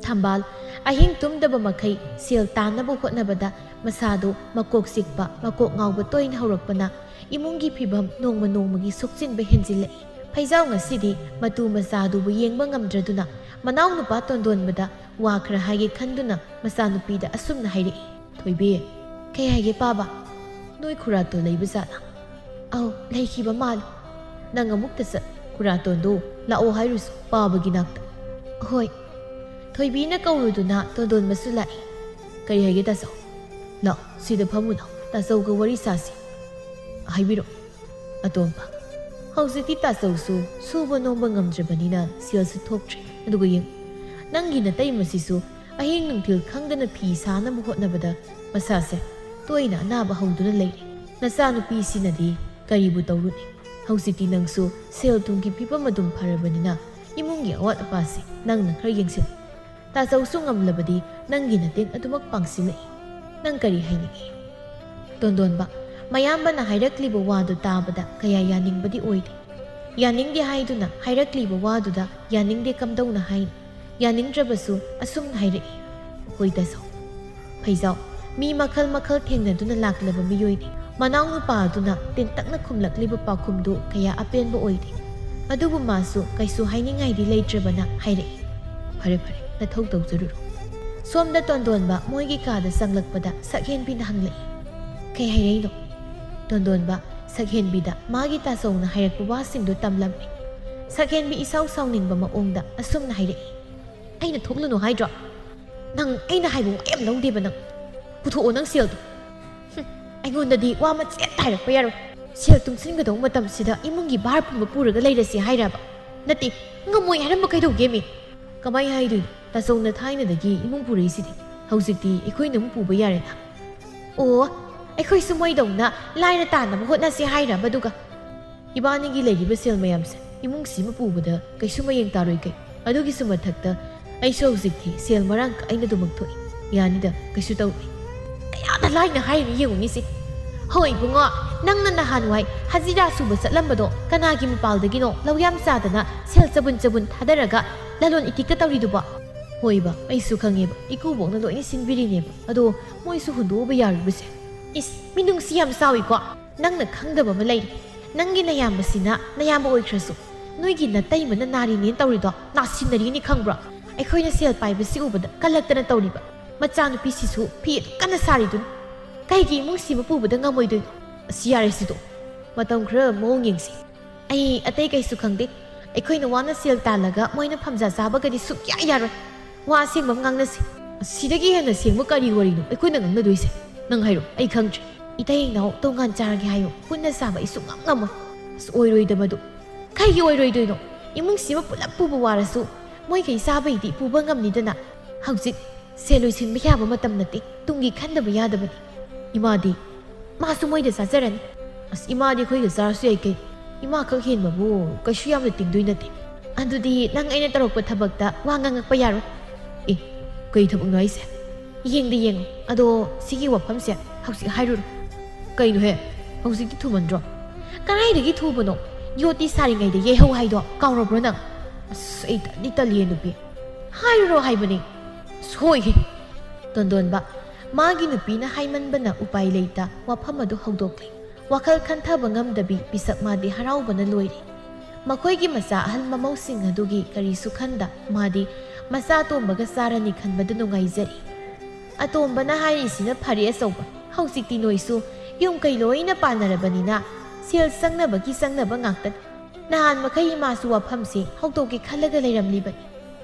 ꯊꯝꯕꯥꯜ ꯑꯍꯤꯡ ꯇꯨꯝꯗꯕ ꯃꯈꯩ ꯁꯦꯜ ꯇꯥꯟꯅꯕ ꯍꯣꯠꯅꯕꯗ ꯃꯁꯥꯗꯨ ꯃꯀꯣꯛ ꯆꯤꯛꯄ, ꯃꯀꯣꯛ ꯉꯥꯎꯕ ꯇꯣꯏꯅ ꯍꯧꯔꯛꯄꯅ ꯏꯃꯨꯡꯒꯤ ꯐꯤꯕꯝ ꯅꯣꯡꯃ ꯅꯣꯡꯃꯒꯤ ꯁꯣꯛꯆꯤꯟꯕ ꯍꯦꯟꯖꯤꯜꯂꯛꯏ꯫ ꯐꯩꯖꯥꯎ ꯉꯁꯤꯗꯤ ꯃꯇꯨ ꯃꯆꯥꯗꯨꯕꯨ ꯌꯦꯡꯕ ꯉꯝꯗ꯭ꯔꯗꯨꯅ ꯃꯅꯥꯎꯅꯨꯄꯥ ꯇꯣꯟꯗꯣꯟꯕꯗ ꯋꯥ ꯈꯔ ꯍꯥꯏꯒꯦ ꯈꯟꯗꯨꯅ ꯃꯆꯥꯅꯨꯄꯤꯗ ꯑꯁꯨꯝꯅ ꯍꯥꯏꯔꯛꯏ꯫ "ꯊꯣꯏꯕꯤ, ꯀꯩ ꯍꯥꯏꯒꯦ ꯄꯥꯕ? ꯅꯣꯏ ꯈꯨꯔꯥꯇꯣꯟ ꯂꯩꯕ ꯖꯥꯠꯂꯥ?" "ꯑꯧ, ꯂꯩꯈꯤꯕ ꯃꯥꯜꯂꯤ꯫" "ꯅꯪ ꯑꯃꯨꯛꯇ ꯆꯠ, ꯈꯨꯔꯥꯇꯣꯟꯗꯣ ꯂꯥꯛꯑꯣ ꯍꯥꯏꯔꯨꯁꯣ ꯄꯥꯕꯒꯤ ꯅꯥꯛꯇ꯫" "ꯍꯣꯏ꯫" ꯊꯣꯏꯕꯤꯅ ꯀꯧꯔꯨꯗꯨꯅ ꯇꯣꯟꯗꯣꯟꯕꯁꯨ ꯂꯥꯛꯏ꯫ "ꯀꯔꯤ ꯍꯥꯏꯒꯦ ꯇꯥꯆꯧ?" "ꯂꯥꯛꯑꯣ, ꯁꯤꯗ ꯐꯝꯃꯨ ꯂꯥꯛꯑꯣ, ꯇꯥꯆꯧꯒ ꯋꯥꯔꯤ ꯁꯥꯁꯤ꯫" "ꯍꯥꯏꯕꯤꯔꯛꯑꯣ ꯑꯇꯣꯝꯕ꯫" "ꯍꯧꯖꯤꯛꯇꯤ ꯇꯥꯆꯧꯁꯨ ꯁꯨꯕ ꯅꯣꯝꯕ ꯉꯝꯗ꯭ꯔꯕꯅꯤꯅ ꯁꯦꯜꯁꯨ ꯊꯣꯛꯇ꯭ꯔꯦ꯫ ꯑꯗꯨꯒ ꯌꯦꯡꯉꯨ, ꯅꯪꯒꯤ ꯅꯇꯩꯃꯁꯤꯁꯨ ꯑꯍꯤꯡ ꯅꯨꯡꯊꯤꯜ ꯈꯪꯗꯅ ꯐꯤ ꯁꯥꯅꯕ ꯍꯣꯠꯅꯕꯗ ꯃꯁꯥꯁꯦ ꯇꯣꯏꯅ ꯑꯅꯥꯕ ꯍꯧꯗꯨꯅ ꯂꯩꯔꯦ꯫ ꯅꯆꯥꯅꯨꯄꯤꯁꯤꯅꯗꯤ ꯀꯔꯤꯕꯨ ꯇꯧꯔꯨꯅꯤ? ꯍꯧꯖꯤꯛꯇꯤ ꯅꯪꯁꯨ ꯁꯦꯜ ꯊꯨꯝꯒꯤ ꯐꯤꯕꯝ ꯑꯗꯨꯝ ꯐꯔꯕꯅꯤꯅ ꯏꯃꯨꯡꯒꯤ ꯑꯋꯥꯠ ꯑꯄꯥꯁꯤ ꯅꯪꯅ ꯈꯔ ꯌꯦꯡꯁꯤꯜꯂꯨ꯫ ꯇꯥꯆꯧꯁꯨ ꯉꯝꯂꯕꯗꯤ ꯅꯪꯒꯤ ꯅꯇꯦꯡ ꯑꯗꯨꯃꯛ ꯄꯥꯡꯁꯤꯜꯂꯛꯏ꯫ ꯅꯪ ꯀꯔꯤ ꯍꯥꯏꯅꯤꯡꯏ?" ꯇꯣꯟꯗꯣꯟꯕ ꯃꯌꯥꯝꯕꯅ ꯍꯥꯏꯔꯛꯂꯤꯕ ꯋꯥꯗꯨ ꯇꯥꯕꯗ ꯀꯌꯥ ꯌꯥꯅꯤꯡꯕꯗꯤ ꯑꯣꯏꯗꯦ꯫ ꯌꯥꯅꯤꯡꯗꯦ ꯍꯥꯏꯗꯨꯅ ꯍꯥꯏꯔꯛꯂꯤꯕ ꯋꯥꯗꯨꯗ ꯌꯥꯅꯤꯡꯗꯦ ꯀꯝꯗꯧꯅ ꯍꯥꯏꯅꯤ? ꯌꯥꯅꯤꯡꯗ꯭ꯔꯕꯁꯨ ꯑꯁꯨꯝꯅ ꯍꯥꯏꯔꯛꯏ꯫ "ꯍꯣꯏ ꯇꯥꯆꯧ꯫" ꯐꯩꯖꯥꯎ ꯃꯤ ꯃꯈꯜ ꯃꯈꯜ ꯊꯦꯡꯅꯗꯨꯅ ꯂꯥꯛꯂꯕ ꯃꯤꯑꯣꯏꯅꯤ꯫ ꯃꯅꯥꯎꯅꯨꯄꯥ ꯑꯗꯨꯅ ꯇꯦꯟꯇꯛꯅ ꯈꯨꯝꯂꯛꯂꯤꯕ ꯄꯥꯎꯈꯨꯝꯗꯨ ꯀꯌꯥ ꯑꯄꯦꯟꯕ ꯑꯣꯏꯗꯦ꯫ ꯑꯗꯨꯕꯨ ꯃꯥꯁꯨ ꯀꯩꯁꯨ ꯍꯥꯏꯅꯤꯡꯉꯥꯏꯗꯤ ꯂꯩꯇ꯭ꯔꯕꯅ ꯍꯥꯏꯔꯛꯏ꯫ "ꯐꯔꯦ ꯐꯔꯦ, ꯅꯊꯧ ꯇꯧꯖꯔꯨꯔꯣ꯫" ꯁꯣꯝꯗ ꯇꯣꯟꯗꯣꯟꯕ ꯃꯣꯏꯒꯤ ꯀꯥꯗ ꯆꯪꯂꯛꯄꯗ ꯁꯛꯍꯦꯟꯕꯤꯅ ꯍꯪꯂꯛꯏ, "ꯀꯩ ꯍꯥꯏꯔꯛꯏꯅꯣ?" ꯇꯣꯟꯗꯣꯟꯕ ꯁꯛꯍꯦꯟꯕꯤꯗ ꯃꯥꯒꯤ ꯇꯥꯆꯧꯅ ꯍꯥꯏꯔꯛꯄ ꯋꯥꯁꯤꯡꯗꯣ ꯇꯝꯂꯝꯃꯤ꯫ ꯁꯛꯍꯦꯟꯕꯤ ꯏꯁꯥꯎ ꯁꯥꯎꯅꯤꯡꯕ ꯃꯑꯣꯡꯗ ꯑꯁꯨꯝꯅ ꯍꯥꯏꯔꯛꯏ, "ꯑꯩꯅ ꯊꯣꯛꯂꯨꯅꯨ ꯍꯥꯏꯗ꯭ꯔꯣ? ꯅꯪ ꯑꯩꯅ ꯍꯥꯏꯕ ꯋꯥ ꯌꯥꯝ ꯂꯧꯗꯦꯕ ꯅꯪ꯫ ꯄꯨꯊꯣꯛꯑꯣ ꯅꯪ ꯁꯦꯜꯗꯣ꯫ ꯍꯨꯝ, ꯑꯩꯉꯣꯟꯗꯗꯤ ꯋꯥ ꯃꯆꯦꯠ ꯍꯥꯏꯔꯛꯄ ꯌꯥꯔꯣꯏ꯫ ꯁꯦꯜ ꯇꯨꯡꯁꯤꯟꯒꯗꯧꯕ ꯃꯇꯝꯁꯤꯗ ꯏꯃꯨꯡꯒꯤ ꯚꯥꯔ ꯄꯨꯝꯕ ꯄꯨꯔꯒ ꯂꯩꯔꯁꯤ ꯍꯥꯏꯔꯕ? ꯅꯠꯇꯦ, ꯉꯝꯃꯣꯏ ꯍꯥꯏꯔꯝꯕ ꯀꯩꯗꯧꯒꯦꯃꯤ? ꯀꯃꯥꯏ ꯍꯥꯏꯗꯣꯏꯅꯣ? ꯇꯥꯆꯧꯅ ꯊꯥꯏꯅꯗꯒꯤ ꯏꯃꯨꯡ ꯄꯨꯔꯛꯏꯁꯤꯗꯤ꯫ ꯍꯧꯖꯤꯛꯇꯤ ꯑꯩꯈꯣꯏꯅ ꯑꯃꯨꯛ ꯄꯨꯕ ꯌꯥꯔꯦꯅ꯫ ꯑꯣ, ꯑꯩꯈꯣꯏꯁꯨ ꯃꯣꯏꯗꯧꯅ ꯂꯥꯏꯔ ꯇꯥꯟꯅꯕ ꯍꯣꯠꯅꯁꯤ ꯍꯥꯏꯔꯕ ꯑꯗꯨꯒ? ꯏꯕꯥꯅꯤꯒꯤ ꯂꯩꯔꯤꯕ ꯁꯦꯜ ꯃꯌꯥꯝꯁꯦ ꯏꯃꯨꯡꯁꯤꯃ ꯄꯨꯕꯗ ꯀꯩꯁꯨ ꯃꯌꯦꯡ ꯇꯥꯔꯣꯏ ꯀꯩ? ꯑꯗꯨꯒꯤꯁꯨ ꯃꯊꯛꯇ ꯑꯩꯁꯨ ꯍꯧꯖꯤꯛꯇꯤ ꯁꯦꯜ ꯃꯔꯥꯡ ꯀꯥꯏꯅꯗꯨꯃꯛ ꯊꯣꯛꯏ꯫ ꯌꯥꯅꯤꯗ, ꯀꯩꯁꯨ ꯇꯧꯔꯣꯏ꯫ ꯀꯌꯥꯗ ꯂꯥꯏꯅ ꯍꯥꯏꯔꯤꯅꯤ ꯌꯦꯡꯉꯨꯅꯦ ꯁꯦ꯫ ꯍꯣꯏ ꯏꯕꯨꯡꯉꯣ, ꯅꯪꯅ ꯅꯍꯥꯟꯋꯥꯏ ꯍꯖꯤꯔꯥ ꯁꯨꯕ ꯆꯠꯂꯝꯕꯗꯣ ꯀꯅꯥꯒꯤ ꯃꯄꯥꯜꯗꯒꯤꯅꯣ ꯂꯧ ꯌꯥꯝ ꯆꯥꯗꯅ ꯁꯦꯜ ꯆꯕꯨꯟ ꯆꯕꯨꯟ ꯊꯥꯗꯔꯒ ꯂꯂꯣꯟ ꯏꯇꯤꯛꯇ ꯇꯧꯔꯤꯗꯨꯕꯣ? ꯍꯣꯏꯕ, ꯑꯩꯁꯨ ꯈꯪꯉꯦꯕ, ꯏꯀꯨꯕꯣꯛꯅ ꯂꯣꯏꯅ ꯁꯤꯟꯕꯤꯔꯤꯅꯦꯕ꯫ ꯑꯗꯣ ꯃꯣꯏꯁꯨ ꯍꯨꯟꯗꯣꯛꯎꯕ ꯌꯥꯔꯨꯕꯁꯦ꯫ ꯏꯁ, ꯃꯤꯅꯨꯡꯁꯤ ꯌꯥꯝ ꯆꯥꯎꯏꯀꯣ꯫ ꯅꯪꯅ ꯈꯪꯗꯕ ꯑꯃ ꯂꯩꯔꯦ꯫ ꯅꯪꯒꯤ ꯅꯌꯥꯝꯕꯁꯤꯅ ꯅꯌꯥꯝꯕ ꯑꯣꯏꯈ꯭ꯔꯁꯨ, ꯅꯣꯏꯒꯤ ꯅꯇꯩꯃꯅ ꯅꯥꯔꯤꯅꯦꯅ ꯇꯧꯔꯤꯗꯣ ꯅꯥꯁꯤꯟꯅꯔꯤꯅꯤ ꯈꯪꯕ꯭ꯔꯣ? ꯑꯩꯈꯣꯏꯅ ꯁꯦꯜ ꯄꯥꯏꯕꯁꯤ ꯎꯕꯗ ꯀꯜꯂꯛꯇꯅ ꯇꯧꯔꯤꯕ꯫ ꯃꯆꯥꯅꯨꯄꯤꯁꯤꯁꯨ ꯐꯤ ꯑꯗꯨꯝ ꯀꯟꯅ ꯁꯥꯔꯤꯗꯨꯅꯤ꯫ ꯀꯩꯒꯤ ꯏꯃꯨꯡꯁꯤꯕꯨ ꯄꯨꯕꯗ ꯉꯝꯃꯣꯏꯗꯣꯏꯅꯣ? ꯑꯁ, ꯌꯥꯔꯦ ꯁꯤꯗꯣ꯫ ꯃꯇꯝ ꯈꯔ ꯃꯑꯣꯡ ꯌꯦꯡꯁꯤ꯫ ꯑꯩ ꯑꯇꯩ ꯀꯩꯁꯨ ꯈꯪꯗꯦ꯫ ꯑꯩꯈꯣꯏꯅ ꯋꯥꯅ ꯁꯦꯜ ꯇꯥꯜꯂꯒ ꯃꯣꯏꯅ ꯐꯝꯖꯥ ꯆꯥꯕꯒꯗꯤ ꯁꯨꯛꯌꯥ ꯌꯥꯔꯣꯏ꯫ ꯋꯥ ꯑꯁꯦꯡꯕ ꯑꯃ ꯉꯥꯡꯅꯁꯤ꯫ ꯁꯤꯗꯒꯤ ꯍꯦꯟꯅ ꯁꯦꯡꯕ ꯀꯔꯤ ꯋꯥꯔꯤꯅꯣ ꯑꯩꯈꯣꯏꯅ ꯉꯥꯡꯅꯗꯣꯏꯁꯦ? ꯅꯪ ꯍꯥꯏꯔꯣ, ꯑꯩ ꯈꯪꯗ꯭ꯔꯦ꯫ ꯏꯇꯩ ꯏꯅꯥꯎ ꯇꯣꯉꯥꯟ ꯆꯥꯔꯒꯦ ꯍꯥꯏꯌꯣ, ꯄꯨꯟꯅ ꯆꯥꯕ ꯑꯩ ꯁꯨꯛꯉꯝ ꯉꯝꯃꯣꯏ꯫ ꯑꯁ, ꯑꯣꯏꯔꯣꯏꯗꯕꯗꯣ꯫ ꯀꯩꯒꯤ ꯑꯣꯏꯔꯣꯏꯗꯣꯏꯅꯣ? ꯏꯃꯨꯡꯁꯤꯃ ꯄꯨꯂꯞ ꯄꯨꯕ ꯋꯥꯔꯁꯨ ꯃꯣꯏꯈꯩ ꯆꯥꯕꯩꯗꯤ ꯄꯨꯕ ꯉꯝꯅꯤꯗꯅ꯫ ꯍꯧꯖꯤꯛ ꯁꯦꯜ ꯂꯣꯏꯁꯤꯟꯕ ꯌꯥꯕ ꯃꯇꯝ ꯅꯠꯇꯦ, ꯇꯨꯡꯒꯤ ꯈꯟꯗꯕ ꯌꯥꯗꯕꯅꯤ꯫ ꯏꯃꯥꯗꯤ ꯃꯥꯁꯨ ꯃꯣꯏꯗ ꯆꯥꯖꯔꯅꯤ꯫ ꯑꯁ, ꯏꯃꯥꯗꯤ ꯑꯩꯈꯣꯏꯗ ꯆꯥꯔꯁꯨ ꯌꯥꯏ ꯀꯩ? ꯏꯃꯥ ꯈꯛ ꯍꯦꯟꯕꯕꯨ ꯀꯩꯁꯨ ꯌꯥꯝꯅ ꯇꯤꯡꯗꯣꯏ ꯅꯠꯇꯦ꯫ ꯑꯗꯨꯗꯤ ꯅꯪ ꯑꯩꯅ ꯇꯧꯔꯛꯄ ꯊꯕꯛꯇ ꯋꯥ ꯉꯥꯡꯉꯛꯄ ꯌꯥꯔꯣꯏ꯫ ꯑꯦ, ꯀꯩ ꯊꯕꯛꯅꯣ ꯍꯥꯏꯁꯦ? ꯌꯦꯡꯗꯤ ꯌꯦꯡꯉꯣ, ꯑꯗꯣ ꯁꯤꯒꯤ ꯋꯥꯐꯝꯁꯦ ꯍꯧꯖꯤꯛ ꯍꯥꯏꯔꯨꯔꯣ꯫ ꯀꯩꯅꯣꯍꯦ, ꯍꯧꯖꯤꯛꯇꯤ ꯊꯨꯃꯟꯗ꯭ꯔꯣ? ꯀꯗꯥꯏꯗꯒꯤ ꯊꯨꯕꯅꯣ? ꯌꯣꯠꯇꯤ ꯁꯥꯔꯤꯉꯩꯗ ꯌꯩꯍꯧ ꯍꯥꯏꯗꯣ ꯀꯥꯎꯔꯕ꯭ꯔꯣ ꯅꯪ? ꯑꯁ, ꯑꯩ ꯇꯜꯂꯤ ꯇꯜꯂꯤꯌꯦ ꯅꯨꯄꯤ꯫ ꯍꯥꯏꯔꯨꯔꯣ ꯍꯥꯏꯕꯅꯤ꯫ ꯁꯣꯏꯍꯦ꯫ ꯇꯣꯟꯗꯣꯟꯕ ꯃꯥꯒꯤ ꯅꯨꯄꯤꯅ ꯍꯥꯏꯃꯟꯕꯅ ꯎꯄꯥꯏ ꯂꯩꯇ ꯋꯥꯐꯝ ꯑꯗꯨ ꯍꯧꯗꯣꯛꯂꯦ꯫ ꯋꯥꯈꯜ ꯈꯟꯊꯕ ꯉꯝꯗꯕꯤ ꯄꯤꯁꯛ ꯃꯥꯗꯤ ꯍꯔꯥꯎꯕꯅ ꯂꯣꯏꯔꯦ꯫ ꯃꯈꯣꯏꯒꯤ ꯃꯆꯥ ꯑꯍꯜ ꯃꯃꯧꯁꯤꯡ ꯑꯗꯨꯒꯤ ꯀꯔꯤꯁꯨ ꯈꯟꯗ ꯃꯥꯗꯤ ꯃꯆꯥ ꯑꯇꯣꯝꯕꯒ ꯆꯥꯔꯅꯤ ꯈꯟꯕꯗ ꯅꯨꯡꯉꯥꯏꯖꯔꯤ꯫ ꯑꯇꯣꯝꯕꯅ ꯍꯥꯏꯔꯤꯁꯤꯅ ꯐꯔꯦ ꯑꯆꯧꯕ, ꯍꯧꯖꯤꯛꯇꯤ ꯅꯣꯏꯁꯨ ꯌꯨꯝ ꯀꯩ ꯂꯣꯏꯅ ꯄꯥꯟꯅꯔꯕꯅꯤꯅ ꯁꯦꯜ ꯆꯪꯅꯕꯒꯤ ꯆꯪꯅꯕ ꯉꯥꯛꯇꯅꯤ꯫ ꯅꯍꯥꯟ ꯃꯈꯩ ꯏꯃꯥꯁꯨ ꯋꯥꯐꯝꯁꯦ ꯍꯧꯗꯣꯛꯀꯦ ꯈꯜꯂꯒ ꯂꯩꯔꯝꯂꯤꯕꯅꯤ꯫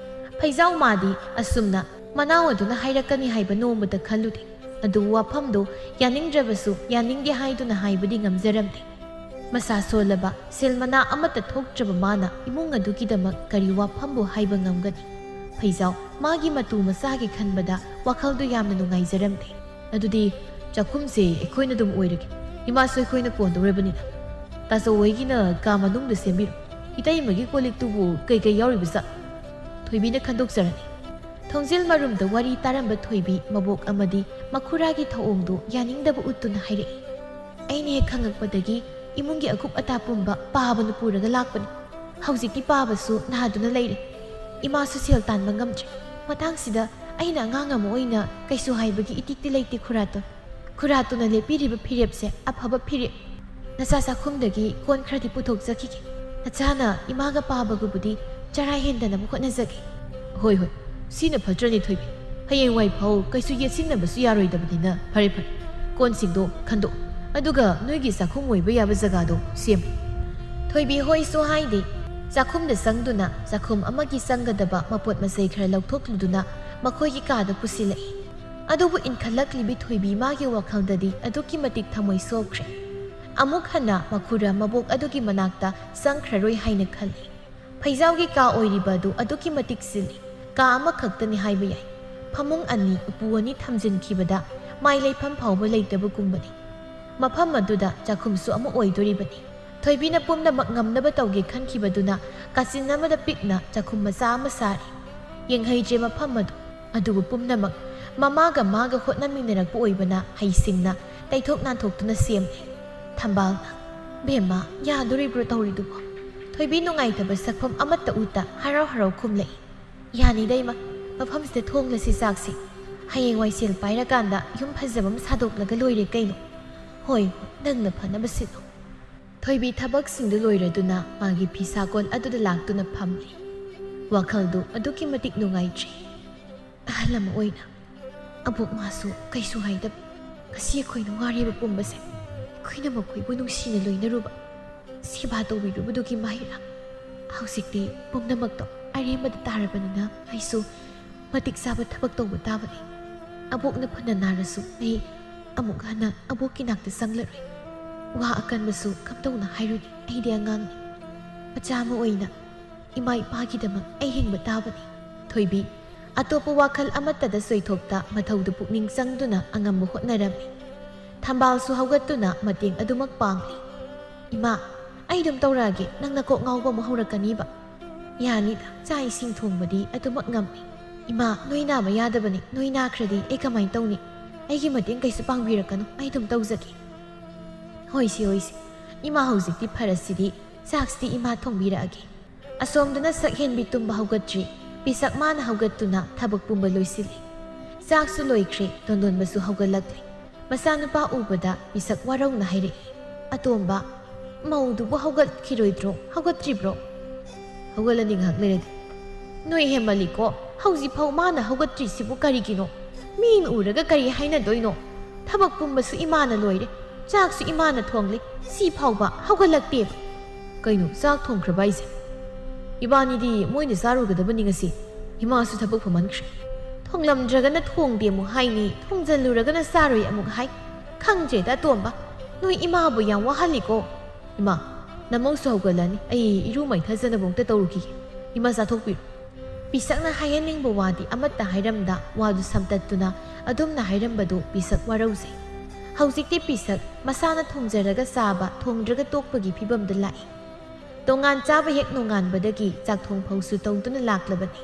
ꯐꯩꯖꯥꯎ ꯃꯥꯗꯤ ꯑꯁꯨꯝꯅ ꯃꯅꯥꯎ ꯑꯗꯨꯅ ꯍꯥꯏꯔꯛꯀꯅꯤ ꯍꯥꯏꯕ ꯅꯣꯡꯃꯇ ꯈꯜꯂꯨꯗꯦ꯫ ꯑꯗꯨꯕꯨ ꯋꯥꯐꯝꯗꯨ ꯌꯥꯅꯤꯡꯗ꯭ꯔꯕꯁꯨ ꯌꯥꯅꯤꯡꯗꯦ ꯍꯥꯏꯗꯨꯅ ꯍꯥꯏꯕꯗꯤ ꯉꯝꯖꯔꯝꯗꯦ꯫ ꯃꯁꯥ ꯁꯣꯜꯂꯕ, ꯁꯦꯜ ꯃꯅꯥ ꯑꯃꯠꯇ ꯊꯣꯛꯇ꯭ꯔꯕ ꯃꯥꯅ ꯏꯃꯨꯡ ꯑꯗꯨꯒꯤꯗꯃꯛ ꯀꯔꯤ ꯋꯥꯐꯝꯕꯨ ꯍꯥꯏꯕ ꯉꯝꯒꯅꯤ? ꯐꯩꯖꯥꯎ ꯃꯥꯒꯤ ꯃꯇꯨ ꯃꯆꯥꯒꯤ ꯈꯟꯕꯗ ꯋꯥꯈꯜꯗꯨ ꯌꯥꯝꯅ ꯅꯨꯡꯉꯥꯏꯖꯔꯝꯗꯦ꯫ ꯑꯗꯨꯗꯤ ꯆꯥꯛꯈꯨꯝꯁꯦ ꯑꯩꯈꯣꯏꯅ ꯑꯗꯨꯝ ꯑꯣꯏꯔꯒꯦ꯫ ꯏꯃꯥꯁꯨ ꯑꯩꯈꯣꯏꯅ ꯀꯣꯟꯗꯧꯔꯕꯅꯤꯅ꯫ ꯇꯥꯆꯧ ꯍꯣꯏꯒꯤꯅ ꯀꯥ ꯃꯅꯨꯡꯗ ꯁꯦꯝꯕꯤꯔꯣ꯫ ꯏꯇꯩꯃꯒꯤ ꯀꯣꯜ ꯂꯤꯛꯇꯨꯕꯨ ꯀꯩꯀꯩ ꯌꯥꯎꯔꯤꯕꯖꯥꯠ? ꯊꯣꯏꯕꯤꯅ ꯈꯟꯗꯣꯛꯆꯔꯅꯤ꯫ ꯊꯣꯡꯖꯤꯜ ꯃꯔꯨꯝꯗ ꯋꯥꯔꯤ ꯇꯥꯔꯝꯕ ꯊꯣꯏꯕꯤ ꯃꯕꯣꯛ ꯑꯃꯗꯤ ꯃꯈꯨꯔꯥꯒꯤ ꯊꯧꯑꯣꯡꯗꯨ ꯌꯥꯅꯤꯡꯗꯕ ꯎꯠꯇꯨꯅ ꯍꯥꯏꯔꯛꯏ꯫ ꯑꯩꯅ ꯍꯦꯛ ꯈꯪꯉꯛꯄꯗꯒꯤ ꯏꯃꯨꯡꯒꯤ ꯑꯀꯨꯞ ꯑꯇꯥ ꯄꯨꯝꯕ ꯄꯥꯕꯅ ꯄꯨꯔꯒ ꯂꯥꯛꯄꯅꯤ꯫ ꯍꯧꯖꯤꯛꯇꯤ ꯄꯥꯕꯁꯨ ꯅꯥꯗꯨꯅ ꯂꯩꯔꯦ꯫ ꯏꯃꯥꯁꯨ ꯁꯦꯜ ꯇꯥꯟꯕ ꯉꯝꯗ꯭ꯔꯦ꯫ ꯃꯇꯥꯡꯁꯤꯗ ꯑꯩꯅ ꯑꯉꯥꯡ ꯑꯃ ꯑꯣꯏꯅ ꯀꯩꯁꯨ ꯍꯥꯏꯕꯒꯤ ꯏꯇꯤꯛꯇꯤ ꯂꯩꯇꯦ ꯈꯨꯔꯥꯇꯣꯟ꯫ ꯈꯨꯔꯥꯇꯣꯟꯅ ꯂꯦꯞꯄꯤꯔꯤꯕ ꯐꯤꯔꯦꯞꯁꯦ ꯑꯐꯕ ꯐꯤꯔꯦꯞ꯫ ꯅꯆꯥ ꯆꯥꯛꯈꯨꯝꯗꯒꯤ ꯀꯣꯟ ꯈꯔꯗꯤ ꯄꯨꯊꯣꯛꯆꯈꯤꯒꯦ꯫ ꯅꯆꯥꯅ ꯏꯃꯥꯒ ꯄꯥꯕꯒꯕꯨꯗꯤ ꯆꯔꯥ ꯍꯦꯟꯗꯅꯕ ꯍꯣꯠꯅꯖꯒꯦ꯫ ꯍꯣꯏ, ꯍꯣꯏ, ꯁꯤꯅ ꯐꯠꯇ꯭ꯔꯅꯤ ꯊꯣꯏꯕꯤ꯫ ꯍꯌꯦꯡꯋꯥꯏ ꯐꯥꯎ ꯀꯩꯁꯨ ꯌꯦꯠꯁꯤꯟꯅꯕꯁꯨ ꯌꯥꯔꯣꯏꯗꯕꯅꯤꯅ ꯐꯔꯦ, ꯐꯔꯦ꯫ ꯀꯣꯟꯁꯤꯡꯗꯣ ꯈꯟꯗꯣꯛ, ꯑꯗꯨꯒ ꯅꯣꯏꯒꯤ ꯆꯥꯛꯈꯨꯝ ꯑꯣꯏꯕ ꯌꯥꯕ ꯖꯒꯥꯗꯣ ꯁꯦꯝꯃꯨ꯫ ꯊꯣꯏꯕꯤ ꯍꯣꯏꯁꯨ ꯍꯥꯏꯗꯦ꯫ ꯆꯥꯛꯈꯨꯝꯗ ꯆꯪꯗꯨꯅ ꯆꯥꯛꯈꯨꯝ ꯑꯃꯒꯤ ꯆꯪꯒꯗꯕ ꯃꯄꯣꯠ ꯃꯆꯩ ꯈꯔ ꯂꯧꯊꯣꯛꯂꯨꯗꯨꯅ ꯃꯈꯣꯏꯒꯤ ꯀꯥꯗ ꯄꯨꯁꯤꯜꯂꯛꯏ꯫ ꯑꯗꯨꯕꯨ ꯏꯟꯈꯠꯂꯛꯂꯤꯕꯤ ꯊꯣꯏꯕꯤ ꯃꯥꯒꯤ ꯋꯥꯈꯜꯗꯗꯤ ꯑꯗꯨꯛꯀꯤ ꯃꯇꯤꯛ ꯊꯃꯣꯏ ꯁꯣꯛꯈ꯭ꯔꯦ꯫ ꯑꯃꯨꯛ ꯍꯟꯅ ꯃꯈꯨꯔꯥ ꯃꯕꯣꯛ ꯑꯗꯨꯒꯤ ꯃꯅꯥꯛꯇ ꯆꯪꯈ꯭ꯔꯔꯣꯏ ꯍꯥꯏꯅ ꯈꯜꯂꯤ꯫ ꯐꯩꯖꯥꯎꯒꯤ ꯀꯥ ꯑꯣꯏꯔꯤꯕ ꯑꯗꯨ ꯑꯗꯨꯛꯀꯤ ꯃꯇꯤꯛ ꯆꯤꯜꯂꯤ꯫ ꯀꯥ ꯑꯃꯈꯛꯇꯅꯤ ꯍꯥꯏꯕ ꯌꯥꯏ꯫ ꯐꯃꯨꯡ ꯑꯅꯤ, ꯎꯄꯨ ꯑꯅꯤ ꯊꯝꯖꯤꯟꯈꯤꯕꯗ ꯃꯥꯏ ꯂꯩꯐꯝ ꯐꯥꯎꯕ ꯂꯩꯇꯕꯒꯨꯝꯕꯅꯤ꯫ ꯃꯐꯝ ꯑꯗꯨꯗ ꯆꯥꯛꯈꯨꯝꯁꯨ ꯑꯃ ꯑꯣꯏꯗꯣꯔꯤꯕꯅꯤ꯫ ꯊꯣꯏꯕꯤꯅ ꯄꯨꯝꯅꯃꯛ ꯉꯝꯅꯕ ꯇꯧꯒꯦ ꯈꯟꯈꯤꯕꯗꯨꯅ ꯀꯥꯆꯤꯟ ꯑꯃꯗ ꯄꯤꯛꯅ ꯆꯥꯛꯈꯨꯝ ꯃꯆꯥ ꯑꯃ ꯁꯥꯔꯤ꯫ ꯌꯦꯡꯍꯩꯗ꯭ꯔꯦ ꯃꯐꯝ ꯑꯗꯨ꯫ ꯑꯗꯨꯕꯨ ꯄꯨꯝꯅꯃꯛ ꯃꯃꯥꯒ ꯃꯥꯒ ꯍꯣꯠꯅꯃꯤꯟꯅꯔꯛꯄ ꯑꯣꯏꯕꯅ ꯍꯩꯁꯤꯡꯅ ꯇꯩꯊꯣꯛ ꯅꯥꯟꯊꯣꯛꯇꯨꯅ ꯁꯦꯝꯂꯦ꯫ ꯊꯝꯕꯥꯜꯅ, "ꯕꯦꯝꯃ, ꯌꯥꯗꯣꯔꯤꯕ꯭ꯔꯣ ꯇꯧꯔꯤꯗꯨꯕꯣ?" ꯊꯣꯏꯕꯤ ꯅꯨꯡꯉꯥꯏꯇꯕ ꯁꯛꯐꯝ ꯑꯃꯠꯇ ꯎꯠꯇ ꯍꯔꯥꯎ ꯍꯔꯥꯎ ꯈꯨꯝꯂꯛꯏ꯫ "ꯌꯥꯅꯤꯗ ꯏꯃꯥ, ꯃꯐꯝꯁꯤꯗ ꯊꯣꯡꯂꯁꯤ ꯆꯥꯛꯁꯤ꯫ ꯍꯌꯦꯡꯋꯥꯏ ꯁꯦꯜ ꯄꯥꯏꯔꯀꯥꯟꯗ ꯌꯨꯝ ꯐꯖꯕ ꯑꯃ ꯁꯥꯗꯣꯛꯂꯒ ꯂꯣꯏꯔꯦ ꯀꯩꯅꯣ꯫ ꯍꯣꯏ, ꯅꯪꯅ ꯐꯅꯕ ꯁꯤꯜꯂꯣ꯫" ꯊꯣꯏꯕꯤ ꯊꯕꯛꯁꯤꯡꯗꯨ ꯂꯣꯏꯔꯗꯨꯅ ꯃꯥꯒꯤ ꯐꯤꯁꯥꯀꯣꯟ ꯑꯗꯨꯗ ꯂꯥꯛꯇꯨꯅ ꯐꯝꯂꯤ꯫ ꯋꯥꯈꯜꯗꯨ ꯑꯗꯨꯛꯀꯤ ꯃꯇꯤꯛ ꯅꯨꯡꯉꯥꯏꯇ꯭ꯔꯦ꯫ ꯑꯍꯜ ꯑꯃ ꯑꯣꯏꯅ ꯑꯕꯣꯛ ꯃꯥꯁꯨ ꯀꯩꯁꯨ ꯍꯥꯏꯗꯕ꯫ ꯉꯁꯤ ꯑꯩꯈꯣꯏꯅ ꯋꯥꯔꯤꯕ ꯄꯨꯝꯕꯁꯦ ꯑꯩꯈꯣꯏꯅ ꯃꯈꯣꯏꯕꯨ ꯅꯨꯡꯁꯤꯅ ꯂꯣꯏꯅꯔꯨꯕ, ꯁꯦꯕꯥ ꯇꯧꯕꯤꯔꯨꯕꯗꯨꯒꯤ ꯃꯍꯩꯔꯥ? ꯍꯧꯖꯤꯛꯇꯤ ꯄꯨꯝꯅꯃꯛꯇꯣ ꯑꯔꯦꯝꯕꯗ ꯇꯥꯔꯕꯅꯤꯅ ꯑꯩꯁꯨ ꯃꯇꯤꯛ ꯆꯥꯕ ꯊꯕꯛ ꯇꯧꯕ ꯇꯥꯕꯅꯤ꯫ ꯑꯕꯣꯛꯅ ꯐꯅ ꯅꯥꯔꯁꯨ ꯑꯩ ꯑꯃꯨꯛ ꯍꯟꯅ ꯑꯕꯣꯛꯀꯤ ꯅꯥꯛꯇ ꯆꯪꯂꯔꯣꯏ꯫ ꯋꯥ ꯑꯀꯟꯕꯁꯨ ꯀꯝꯗꯧꯅ ꯍꯥꯏꯔꯨꯅꯤ? ꯑꯩꯗꯤ ꯑꯉꯥꯡꯅꯤ꯫ ꯃꯆꯥ ꯑꯃ ꯑꯣꯏꯅ ꯏꯃꯥ ꯏꯄꯥꯒꯤꯗꯃꯛ ꯑꯩ ꯍꯤꯡꯕ ꯇꯥꯕꯅꯤ꯫ ꯊꯣꯏꯕꯤ ꯑꯇꯣꯞꯄ ꯋꯥꯈꯜ ꯑꯃꯠꯇꯗ ꯆꯣꯏꯊꯣꯛꯇ ꯃꯊꯧꯗ ꯄꯨꯛꯅꯤꯡ ꯆꯪꯗꯨꯅ ꯑꯉꯝꯕ ꯍꯣꯠꯅꯔꯝꯃꯤ꯫ ꯊꯝꯕꯥꯜꯁꯨ ꯍꯧꯒꯠꯇꯨꯅ ꯃꯇꯦꯡ ꯑꯗꯨꯃꯛ ꯄꯥꯡꯂꯤ꯫ "ꯏꯃꯥ, ꯑꯩ ꯑꯗꯨꯝ ꯇꯧꯔꯛꯑꯒꯦ, ꯅꯪꯅ ꯀꯣꯛ ꯉꯥꯎꯕ ꯑꯃꯨꯛ ꯍꯧꯔꯛꯀꯅꯤꯕ꯫ ꯌꯥꯅꯤꯗ, ꯆꯥꯛ ꯏꯁꯤꯡ ꯊꯣꯡꯕꯗꯤ ꯑꯗꯨꯃꯛ ꯉꯝꯃꯤ꯫ ꯏꯃꯥ, ꯅꯣꯏ ꯅꯥꯕ ꯌꯥꯗꯕꯅꯤ, ꯅꯣꯏ ꯅꯥꯈ꯭ꯔꯗꯤ ꯑꯩ ꯀꯃꯥꯏꯅ ꯇꯧꯅꯤ? ꯑꯩꯒꯤ ꯃꯇꯦꯡ ꯀꯩꯁꯨ ꯄꯥꯡꯕꯤꯔꯛꯀꯅꯨ, ꯑꯩ ꯑꯗꯨꯝ ꯇꯧꯖꯒꯦ꯫" "ꯍꯣꯏꯁꯦ, ꯍꯣꯏꯁꯦ, ꯏꯃꯥ ꯍꯧꯖꯤꯛꯇꯤ ꯐꯔꯁꯤꯗꯤ, ꯆꯥꯛꯁꯤꯗꯤ ꯏꯃꯥ ꯊꯣꯡꯕꯤꯔꯛꯑꯒꯦ꯫" ꯑꯁꯣꯝꯗꯅ ꯁꯛꯍꯦꯟꯕꯤ ꯇꯨꯝꯕ ꯍꯧꯒꯠꯇ꯭ꯔꯤ꯫ ꯄꯤꯁꯛ ꯃꯥꯅ ꯍꯧꯒꯠꯇꯨꯅ ꯊꯕꯛ ꯄꯨꯝꯕ ꯂꯣꯏꯁꯤꯜꯂꯤ꯫ ꯆꯥꯛꯁꯨ ꯂꯣꯏꯈ꯭ꯔꯦ, ꯇꯣꯟꯗꯣꯟꯕꯁꯨ ꯍꯧꯒꯠꯂꯛꯂꯦ꯫ ꯃꯆꯥꯅꯨꯄꯥ ꯎꯕꯗ ꯄꯤꯁꯛ ꯋꯥꯔꯧꯅ ꯍꯥꯏꯔꯛꯏ, "ꯑꯇꯣꯝꯕ, ꯃꯧꯗꯨꯕꯨ ꯍꯧꯒꯠꯈꯤꯔꯣꯏꯗ꯭ꯔꯣ? ꯍꯧꯒꯠꯇ꯭ꯔꯤꯕ꯭ꯔꯣ?" "ꯍꯧꯒꯠꯂꯅꯤ ꯉꯥꯏꯍꯥꯛ ꯂꯩꯔꯗꯤ꯫" "ꯅꯣꯏ ꯍꯦꯟꯃꯜꯂꯤꯀꯣ, ꯍꯧꯖꯤꯛꯐꯥꯎ ꯃꯥꯅ ꯍꯧꯒꯠꯇ꯭ꯔꯤꯁꯤꯕꯨ ꯀꯔꯤꯒꯤꯅꯣ? ꯃꯤꯅ ꯎꯔꯒ ꯀꯔꯤ ꯍꯥꯏꯅꯗꯣꯏꯅꯣ? ꯊꯕꯛ ꯄꯨꯝꯕꯁꯨ ꯏꯃꯥꯅ ꯂꯣꯏꯔꯦ, ꯆꯥꯛꯁꯨ ꯏꯃꯥꯅ ꯊꯣꯡꯂꯦ, ꯁꯤ ꯐꯥꯎꯕ ꯍꯧꯒꯠꯂꯛꯇꯦꯕ꯫" "ꯀꯩꯅꯣ, ꯆꯥꯛ ꯊꯣꯡꯈ꯭ꯔꯕ ꯍꯥꯏꯁꯦ? ꯏꯕꯥꯅꯤꯗꯤ ꯃꯣꯏꯅ ꯆꯥꯔꯨꯒꯗꯕꯅꯤ ꯉꯁꯤ꯫ ꯏꯃꯥꯁꯨ ꯊꯕꯛ ꯐꯝꯍꯟꯈ꯭ꯔꯦ꯫" "ꯊꯣꯡꯂꯝꯗ꯭ꯔꯒꯅ ꯊꯣꯡꯗꯦ ꯑꯃꯨꯛ ꯍꯥꯏꯅꯤ, ꯊꯣꯡꯖꯜꯂꯨꯔꯒꯅ ꯆꯥꯔꯣꯏ ꯑꯃꯨꯛ ꯍꯥꯏ꯫ ꯈꯪꯗ꯭ꯔꯦꯗ ꯑꯇꯣꯝꯕ, ꯅꯣꯏ ꯏꯃꯥꯕꯨ ꯌꯥꯝ ꯋꯥꯍꯜꯂꯤꯀꯣ꯫" "ꯏꯃꯥ, ꯅꯃꯧꯁꯨ ꯍꯧꯒꯠꯂꯅꯤ, ꯑꯩ ꯏꯔꯨ ꯃꯥꯏꯊꯖꯅꯕ ꯑꯃꯨꯛꯇ ꯇꯧꯔꯨꯈꯤꯒꯦ꯫ ꯏꯃꯥ ꯆꯥꯊꯣꯛꯄꯤꯔꯣ꯫" ꯄꯤꯁꯛꯅ ꯍꯥꯏꯍꯟꯅꯤꯡꯕ ꯋꯥꯗꯤ ꯑꯃꯠꯇ ꯍꯥꯏꯔꯝꯗ ꯋꯥꯗꯨ ꯁꯝꯇꯠꯇꯨꯅ ꯑꯗꯨꯝꯅ ꯍꯥꯏꯔꯝꯕꯗꯨ ꯄꯤꯁꯛ ꯋꯥꯔꯧꯖꯩ꯫ ꯍꯧꯖꯤꯛꯇꯤ ꯄꯤꯁꯛ ꯃꯁꯥꯅ ꯊꯣꯡꯖꯔꯒ ꯆꯥꯕ, ꯊꯣꯡꯗ꯭ꯔꯒ ꯇꯣꯛꯄꯒꯤ ꯐꯤꯕꯝꯗ ꯂꯥꯛꯏ꯫ ꯇꯣꯉꯥꯟ ꯆꯥꯕ ꯍꯦꯛ ꯅꯣꯡꯉꯥꯟꯕꯗꯒꯤ ꯆꯥꯛꯊꯣꯡ ꯐꯥꯎꯁꯨ ꯇꯧꯗꯨꯅ ꯂꯥꯛꯂꯕꯅꯤ꯫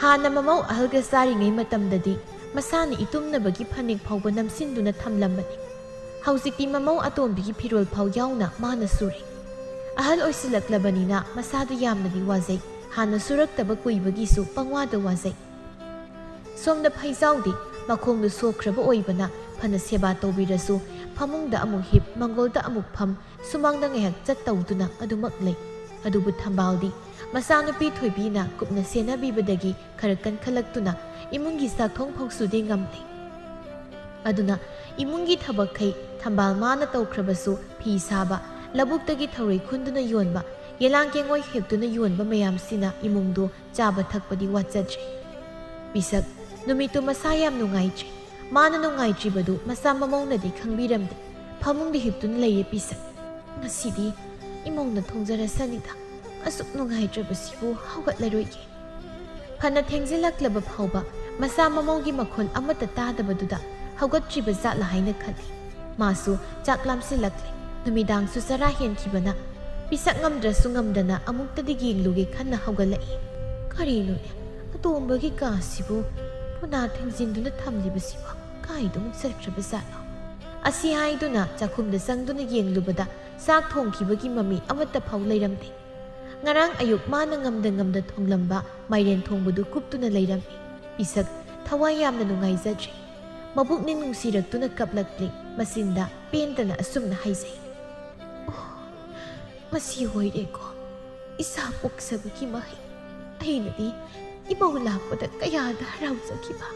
ꯍꯥꯟꯅ ꯃꯃꯧ ꯑꯍꯜꯒ ꯆꯥꯔꯤꯉꯩ ꯃꯇꯝꯗꯗꯤ ꯃꯁꯥꯅ ꯏꯇꯨꯝꯅꯕꯒꯤ ꯐꯅꯦꯛ ꯐꯥꯎꯕ ꯅꯝꯁꯤꯟꯗꯨꯅ ꯊꯝꯂꯝꯕꯅꯤ꯫ ꯍꯧꯖꯤꯛꯇꯤ ꯃꯃꯧ ꯑꯇꯣꯝꯕꯤꯒꯤ ꯐꯤꯔꯣꯜ ꯐꯥꯎ ꯌꯥꯎꯅ ꯃꯥꯅ ꯁꯨꯔꯦ꯫ ꯑꯍꯜ ꯑꯣꯏꯁꯤꯜꯂꯛꯂꯕꯅꯤꯅ ꯃꯁꯥꯗ ꯌꯥꯝꯅꯗꯤ ꯋꯥꯖꯩ꯫ ꯍꯥꯟꯅ ꯁꯨꯔꯛꯇꯕ ꯀꯨꯏꯕꯒꯤꯁꯨ ꯄꯪꯋꯥꯗ ꯋꯥꯖꯩ꯫ ꯁꯣꯝꯗ ꯐꯩꯖꯥꯎꯗꯤ ꯃꯈꯣꯡꯗꯨ ꯁꯣꯛꯈ꯭ꯔꯕ ꯑꯣꯏꯕꯅ ꯐꯅ ꯁꯦꯕꯥ ꯇꯧꯕꯤꯔꯁꯨ ꯐꯃꯨꯡꯗ ꯑꯃꯨꯛ ꯍꯤꯞ, ꯃꯪꯒꯣꯜꯗ ꯑꯃꯨꯛ ꯐꯝ, ꯁꯨꯃꯥꯡꯗ ꯉꯥꯏꯍꯥꯛ ꯆꯠ ꯇꯧꯗꯨꯅ ꯑꯗꯨꯃꯛ ꯂꯩ꯫ ꯑꯗꯨꯕꯨ ꯊꯝꯕꯥꯜꯗꯤ ꯃꯆꯥꯅꯨꯄꯤ ꯊꯣꯏꯕꯤꯅ ꯀꯨꯞꯅ ꯁꯦꯟꯅꯕꯤꯕꯗꯒꯤ ꯈꯔ ꯀꯟꯈꯠꯂꯛꯇꯨꯅ ꯏꯃꯨꯡꯒꯤ ꯆꯥꯛꯊꯣꯡ ꯐꯥꯎꯁꯨꯗꯤ ꯉꯝꯂꯦ꯫ ꯑꯗꯨꯅ ꯏꯃꯨꯡꯒꯤ ꯊꯕꯛꯈꯩ ꯊꯝꯕꯥꯜ ꯃꯥꯅ ꯇꯧꯈ꯭ꯔꯕꯁꯨ, ꯐꯤ ꯁꯥꯕ, ꯂꯧꯕꯨꯛꯇꯒꯤ ꯊꯔꯣꯏ ꯈꯨꯟꯗꯨꯅ ꯌꯣꯟꯕ, ꯌꯦꯂꯥꯡ ꯀꯦꯡꯉꯣꯏ ꯍꯦꯛꯇꯨꯅ ꯌꯣꯟꯕ ꯃꯌꯥꯝꯁꯤꯅ ꯏꯃꯨꯡꯗꯨ ꯆꯥꯕ ꯊꯛꯄꯗꯤ ꯋꯥꯠꯆꯗ꯭ꯔꯦ꯫ ꯄꯤꯁꯛ ꯅꯨꯃꯤꯠꯇꯨ ꯃꯁꯥ ꯌꯥꯝ ꯅꯨꯡꯉꯥꯏꯇ꯭ꯔꯦ꯫ ꯃꯥꯅ ꯅꯨꯡꯉꯥꯏꯇ꯭ꯔꯤꯕꯗꯨ ꯃꯆꯥ ꯃꯃꯧꯅꯗꯤ ꯈꯪꯕꯤꯔꯝꯗꯦ꯫ ꯐꯃꯨꯡꯗ ꯍꯤꯞꯇꯨꯅ ꯂꯩꯔꯦ ꯄꯤꯁꯛ꯫ "ꯉꯁꯤꯗꯤ ꯏꯃꯧꯅ ꯊꯣꯡꯖꯔꯁꯅꯤꯗ꯫ ꯑꯁꯨꯛ ꯅꯨꯡꯉꯥꯏꯇ꯭ꯔꯕꯁꯤꯕꯨ ꯍꯧꯒꯠꯂꯔꯣꯏꯒꯦ꯫" ꯐꯅ ꯊꯦꯡꯖꯤꯜꯂꯛꯂꯕ ꯐꯥꯎꯕ ꯃꯆꯥ ꯃꯃꯧꯒꯤ ꯃꯈꯣꯜ ꯑꯃꯠꯇ ꯇꯥꯗꯕꯗꯨꯗ ꯍꯧꯒꯠꯇ꯭ꯔꯤꯕ ꯖꯥꯠꯂ ꯍꯥꯏꯅ ꯈꯜꯂꯤ꯫ ꯃꯥꯁꯨ ꯆꯥꯛ ꯂꯥꯝꯁꯤꯜꯂꯛꯂꯦ꯫ ꯅꯨꯃꯤꯗꯥꯡꯁꯨ ꯆꯔꯥ ꯍꯦꯟꯈꯤꯕꯅ ꯄꯤꯁꯛ ꯉꯝꯗ꯭ꯔꯁꯨ ꯉꯝꯗꯅ ꯑꯃꯨꯛꯇꯗꯤ ꯌꯦꯡꯂꯨꯒꯦ ꯈꯟꯅ ꯍꯧꯒꯠꯂꯛꯏ꯫ ꯀꯔꯤꯅꯣꯅꯦ, ꯑꯇꯣꯝꯕꯒꯤ ꯀꯥꯁꯤꯕꯨ ꯄꯨꯅꯥ ꯊꯤꯡꯖꯤꯟꯗꯨꯅ ꯊꯝꯂꯤꯕꯁꯤꯕꯨ ꯀꯥꯏꯗ ꯑꯃꯨꯛ ꯆꯠꯈ꯭ꯔꯕ ꯖꯥꯠꯅꯣ? ꯑꯁꯤ ꯍꯥꯏꯗꯨꯅ ꯆꯥꯛꯈꯨꯝꯗ ꯆꯪꯗꯨꯅ ꯌꯦꯡꯂꯨꯕꯗ ꯆꯥꯛ ꯊꯣꯡꯈꯤꯕꯒꯤ ꯃꯃꯤ ꯑꯃꯠꯇ ꯐꯥꯎ ꯂꯩꯔꯝꯗꯦ꯫ ꯉꯔꯥꯡ ꯑꯌꯨꯛ ꯃꯥꯅ ꯉꯝꯗ ꯉꯝꯗ ꯊꯣꯡꯂꯝꯕ ꯃꯥꯏꯔꯦꯟ ꯊꯣꯡꯕꯗꯨ ꯀꯨꯞꯇꯨꯅ ꯂꯩꯔꯝꯃꯤ꯫ ꯄꯤꯁꯛ ꯊꯋꯥꯏ ꯌꯥꯝꯅ ꯅꯨꯡꯉꯥꯏꯖꯗ꯭ꯔꯦ꯫ ꯃꯕꯨꯛꯅꯤꯡ ꯅꯨꯡꯁꯤꯔꯛꯇꯨꯅ ꯀꯞꯂꯛꯂꯤ꯫ ꯃꯆꯤꯟꯗ ꯄꯦꯟꯗꯅ ꯑꯁꯨꯝꯅ ꯍꯥꯏꯖꯩ, "ꯑꯣ, ꯃꯁꯤ ꯑꯣꯏꯔꯦꯀꯣ, ꯏꯁꯥ ꯄꯣꯛꯆꯕꯒꯤ ꯃꯍꯩ꯫ ꯑꯩꯅꯗꯤ ꯏꯃꯧ ꯂꯥꯛꯄꯗ ꯀꯌꯥꯗ ꯍꯔꯥꯎꯖꯈꯤꯕ꯫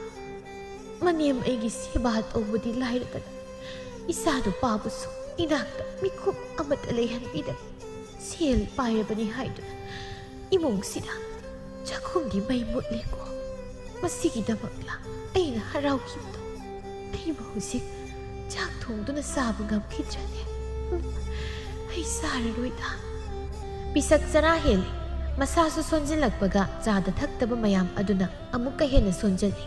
ꯃꯅꯦꯝ ꯑꯩꯒꯤ ꯁꯦꯕꯥ ꯇꯧꯕꯗꯤ ꯂꯥꯏꯔꯗꯅ, ꯏꯆꯥ ꯅꯨꯄꯥꯕꯨꯁꯨ ꯏꯅꯥꯛꯇ ꯃꯤꯀꯨꯞ ꯑꯃꯠꯇ ꯂꯩꯍꯟꯕꯤꯗꯕ꯫ ꯁꯦꯜ ꯄꯥꯏꯔꯕꯅꯤ ꯍꯥꯏꯗꯨꯅ ꯏꯃꯨꯡꯁꯤꯗ ꯆꯥꯛꯈꯨꯝꯒꯤ ꯃꯩ ꯃꯨꯠꯂꯦꯀꯣ꯫ ꯃꯁꯤꯒꯤꯗꯃꯛꯂ ꯑꯩꯅ ꯍꯔꯥꯎꯈꯤꯕꯗꯣ? ꯑꯩꯕꯨ ꯍꯧꯖꯤꯛ ꯆꯥꯛ ꯊꯣꯡꯗꯨꯅ ꯆꯥꯕ ꯉꯝꯈꯤꯗ꯭ꯔꯅꯦ? ꯎꯝ, ꯑꯩ ꯆꯥꯔꯔꯣꯏꯗ꯫" ꯄꯤꯁꯛ ꯆꯔꯥ ꯍꯦꯜꯂꯤ꯫ ꯃꯁꯥꯁꯨ ꯁꯣꯟꯖꯤꯜꯂꯛꯄꯒ ꯆꯥꯗ ꯊꯛꯇꯕ ꯃꯌꯥꯝ ꯑꯗꯨꯅ ꯑꯃꯨꯛꯀ ꯍꯦꯟꯅ ꯁꯣꯟꯖꯜꯂꯤ꯫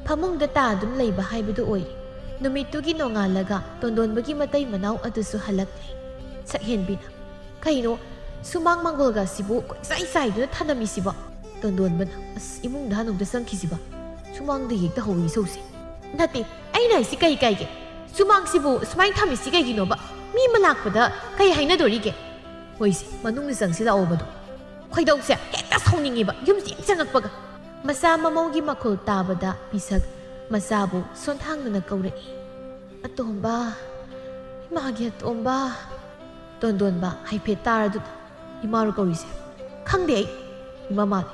ꯐꯃꯨꯡꯗ ꯇꯥꯗꯨꯅ ꯂꯩꯕ ꯍꯥꯏꯕꯗꯨ ꯑꯣꯏꯔꯦ꯫ ꯅꯨꯃꯤꯠꯇꯨꯒꯤ ꯅꯣꯡꯉꯥꯜꯂꯒ ꯇꯣꯟꯗꯣꯟꯕꯒꯤ ꯃꯇꯩ ꯃꯅꯥꯎ ꯑꯗꯨꯁꯨ ꯍꯜꯂꯛꯂꯦ꯫ ꯁꯛꯍꯦꯟꯕꯤꯅ, "ꯀꯩꯅꯣ, ꯁꯨꯃꯥꯡ ꯃꯥꯡꯒꯣꯜꯒꯁꯤꯕꯨ ꯀꯣꯏꯆꯥꯏ ꯆꯥꯏꯗꯨꯅ ꯊꯅꯝꯃꯤꯁꯤꯕꯣ?" ꯇꯣꯟꯗꯣꯟꯕꯅ, "ꯑꯁ, ꯏꯃꯨꯡꯗ ꯍꯥꯟꯅ ꯑꯝꯇ ꯆꯪꯈꯤꯁꯤꯕ꯫ ꯁꯨꯃꯥꯡꯗ ꯍꯦꯛꯇ ꯍꯧꯏ ꯏꯁꯧꯁꯦ꯫" "ꯅꯠꯇꯦ, ꯑꯩꯅ ꯍꯥꯏꯁꯤ ꯀꯩ ꯀꯥꯏꯒꯦ? ꯁꯨꯃꯥꯡꯁꯤꯕꯨ ꯁꯨꯃꯥꯏꯅ ꯊꯝꯃꯤꯁꯤ ꯀꯩꯒꯤꯅꯣꯕ? ꯃꯤ ꯑꯃ ꯂꯥꯛꯄꯗ ꯀꯩ ꯍꯥꯏꯅꯗꯣꯔꯤꯒꯦ?" "ꯍꯣꯏꯁꯦ, ꯃꯅꯨꯡꯗ ꯆꯪꯁꯤꯜꯂꯛꯑꯣꯕꯗꯣ꯫" ꯈꯣꯏꯗꯧꯁꯦ ꯍꯦꯛꯇ ꯁꯥꯎꯅꯤꯡꯉꯦꯕ, ꯌꯨꯝꯁꯤ ꯍꯦꯛ ꯆꯪꯉꯛꯄꯒ꯫ ꯃꯆꯥ ꯃꯃꯧꯒꯤ ꯃꯈꯣꯜ ꯇꯥꯕꯗ ꯄꯤꯁꯛ ꯃꯆꯥꯕꯨ ꯁꯣꯟꯊꯥꯡꯗꯨꯅ ꯀꯧꯔꯛꯏ꯫ "ꯑꯇꯣꯝꯕ, ꯏꯃꯥꯒꯤ ꯑꯇꯣꯝꯕ꯫" ꯇꯣꯟꯗꯣꯟꯕ ꯍꯥꯏꯐꯦꯠ ꯇꯥꯔꯗꯨꯅ, ꯏꯃꯥꯔꯣ ꯀꯧꯔꯤꯁꯦ? ꯈꯪꯗꯦ ꯑꯩ꯫ ꯏꯃꯥ ꯃꯥꯜꯂꯦ꯫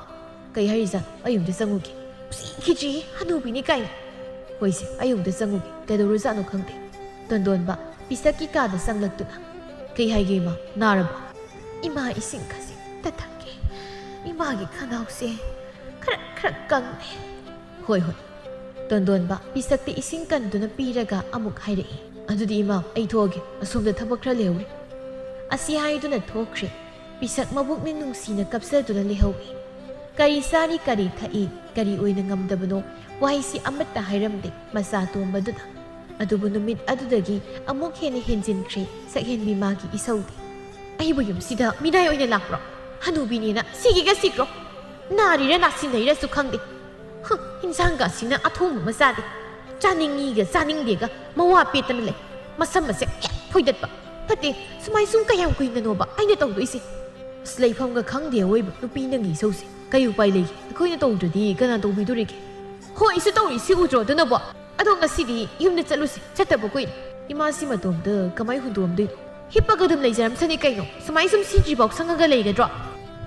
ꯀꯩ ꯍꯥꯏꯔꯤꯖꯥꯠꯅꯣ? ꯑꯩ ꯑꯃꯨꯛꯇ ꯆꯪꯉꯨꯒꯦ꯫ ꯄꯨꯁꯤ ꯈꯤꯆꯤ ꯍꯅꯨꯕꯤꯅꯤ ꯀꯥꯏꯅ꯫ ꯍꯣꯏꯁꯦ, ꯑꯩ ꯑꯃꯨꯛꯇ ꯆꯪꯉꯨꯒꯦ꯫ ꯀꯩꯗꯧꯔꯖꯥꯠꯅꯣ ꯈꯪꯗꯦ꯫ ꯇꯣꯟꯗꯣꯟꯕ ꯄꯤꯁꯛꯀꯤ ꯀꯥꯗ ꯆꯪꯂꯛꯇꯨꯅ, "ꯀꯩ ꯍꯥꯏꯒꯦ ꯏꯃꯥ? ꯅꯥꯔꯕꯣ?" "ꯏꯃꯥ, ꯏꯁꯤꯡ ꯈꯖꯤꯛꯇ ꯊꯛꯀꯦ꯫ ꯏꯃꯥꯒꯤ ꯈꯅꯥꯎꯁꯦ ꯈꯔ ꯈꯔ ꯀꯪꯉꯦ꯫" "ꯍꯣꯏ, ꯍꯣꯏ꯫" ꯇꯣꯟꯗꯣꯟꯕ ꯄꯤꯁꯛꯇ ꯏꯁꯤꯡ ꯀꯟꯗꯨꯅ ꯄꯤꯔꯒ ꯑꯃꯨꯛ ꯍꯥꯏꯔꯛꯏ, "ꯑꯗꯨꯗꯤ ꯏꯃꯥ, ꯑꯩ ꯊꯣꯛꯑꯒꯦ꯫ ꯑꯁꯣꯝꯗ ꯊꯕꯛ ꯈꯔ ꯂꯩꯍꯧꯔꯤ꯫" ꯑꯁꯤ ꯍꯥꯏꯗꯨꯅ ꯊꯣꯛꯈ꯭ꯔꯦ꯫ ꯄꯤꯁꯛ ꯃꯕꯨꯛꯅ ꯅꯨꯡꯁꯤꯅ ꯀꯞꯆꯗꯨꯅ ꯂꯩꯍꯧꯏ꯫ ꯀꯔꯤ ꯆꯥꯔꯤ, ꯀꯔꯤ ꯊꯛꯏ, ꯀꯔꯤ ꯑꯣꯏꯅ ꯉꯝꯗꯕꯅꯣ, ꯋꯥꯍꯩꯁꯤ ꯑꯃꯠꯇ ꯍꯥꯏꯔꯝꯗꯦ ꯃꯆꯥ ꯇꯣꯝꯕꯗꯨꯅ꯫ ꯑꯗꯨꯕꯨ ꯅꯨꯃꯤꯠ ꯑꯗꯨꯗꯒꯤ ꯑꯃꯨꯛ ꯍꯦꯟꯅ ꯍꯦꯟꯖꯤꯟꯈ꯭ꯔꯦ ꯁꯛꯍꯦꯟꯕꯤ ꯃꯥꯒꯤ ꯏꯁꯧꯗꯤ꯫ "ꯑꯩꯕꯨ ꯌꯨꯝꯁꯤꯗ ꯃꯤꯅꯥꯏ ꯑꯣꯏꯅ ꯂꯥꯛꯄ꯭ꯔꯣ? ꯍꯅꯨꯕꯤꯅꯦꯅ ꯁꯤꯒꯦꯒ ꯁꯤꯈ꯭ꯔꯣ꯫ ꯅꯥꯔꯤꯔ ꯅꯥꯁꯤꯟꯅꯩꯔꯁꯨ ꯈꯪꯗꯦ꯫ ꯍꯨꯝ, ꯏꯟꯁꯥꯡꯒꯁꯤꯅ ꯑꯊꯣꯡꯕ ꯑꯃ ꯆꯥꯗꯦ꯫ ꯆꯥꯅꯤꯡꯉꯤꯒ ꯆꯥꯅꯤꯡꯗꯦꯒ ꯃꯋꯥ ꯄꯦꯠꯇꯅ ꯂꯩ꯫ ꯃꯁꯝ ꯃꯁꯦ ꯍꯦꯛ ꯐꯣꯏꯗꯠꯄ꯫ ꯐꯠꯇꯦ, ꯁꯨꯃꯥꯏ ꯁꯨꯝ ꯀꯌꯥꯝ ꯀꯨꯏꯅꯅꯣꯕ ꯑꯩꯅ ꯇꯧꯗꯣꯏꯁꯦ? ꯑꯁ, ꯂꯩꯐꯝꯒ ꯈꯪꯗꯦ ꯑꯋꯣꯏꯕ ꯅꯨꯄꯤ ꯅꯪꯒꯤ ꯏꯁꯧꯁꯦ꯫ ꯀꯩ ꯎꯄꯥꯏ ꯂꯩꯒꯦ? ꯑꯩꯈꯣꯏꯅ ꯇꯧꯗ꯭ꯔꯗꯤ ꯀꯅꯥ ꯇꯧꯕꯤꯗꯣꯔꯤꯒꯦ? ꯍꯣꯏ, ꯑꯩꯁꯨ ꯇꯧꯔꯤꯁꯤ ꯎꯗ꯭ꯔꯣ? ꯑꯗꯨꯅꯕꯣ꯫ ꯑꯗꯣ ꯉꯁꯤꯗꯤ ꯌꯨꯝꯗ ꯆꯠꯂꯨꯁꯤ, ꯆꯠꯇꯕ ꯀꯨꯏꯔꯦ꯫ ꯏꯃꯥꯁꯤ ꯃꯇꯣꯝꯇ ꯀꯃꯥꯏ ꯍꯨꯟꯗꯣꯛꯑꯝꯗꯣꯏꯅꯣ? ꯍꯤꯞꯄꯒ ꯑꯗꯨꯝ ꯂꯩꯖꯔꯝꯁꯅꯤ ꯀꯩꯅꯣ꯫ ꯁꯨꯃꯥꯏ ꯁꯨꯝ ꯁꯤꯗ꯭ꯔꯤꯐꯥꯎ ꯁꯪꯉꯒ ꯂꯩꯒꯗ꯭ꯔꯣ?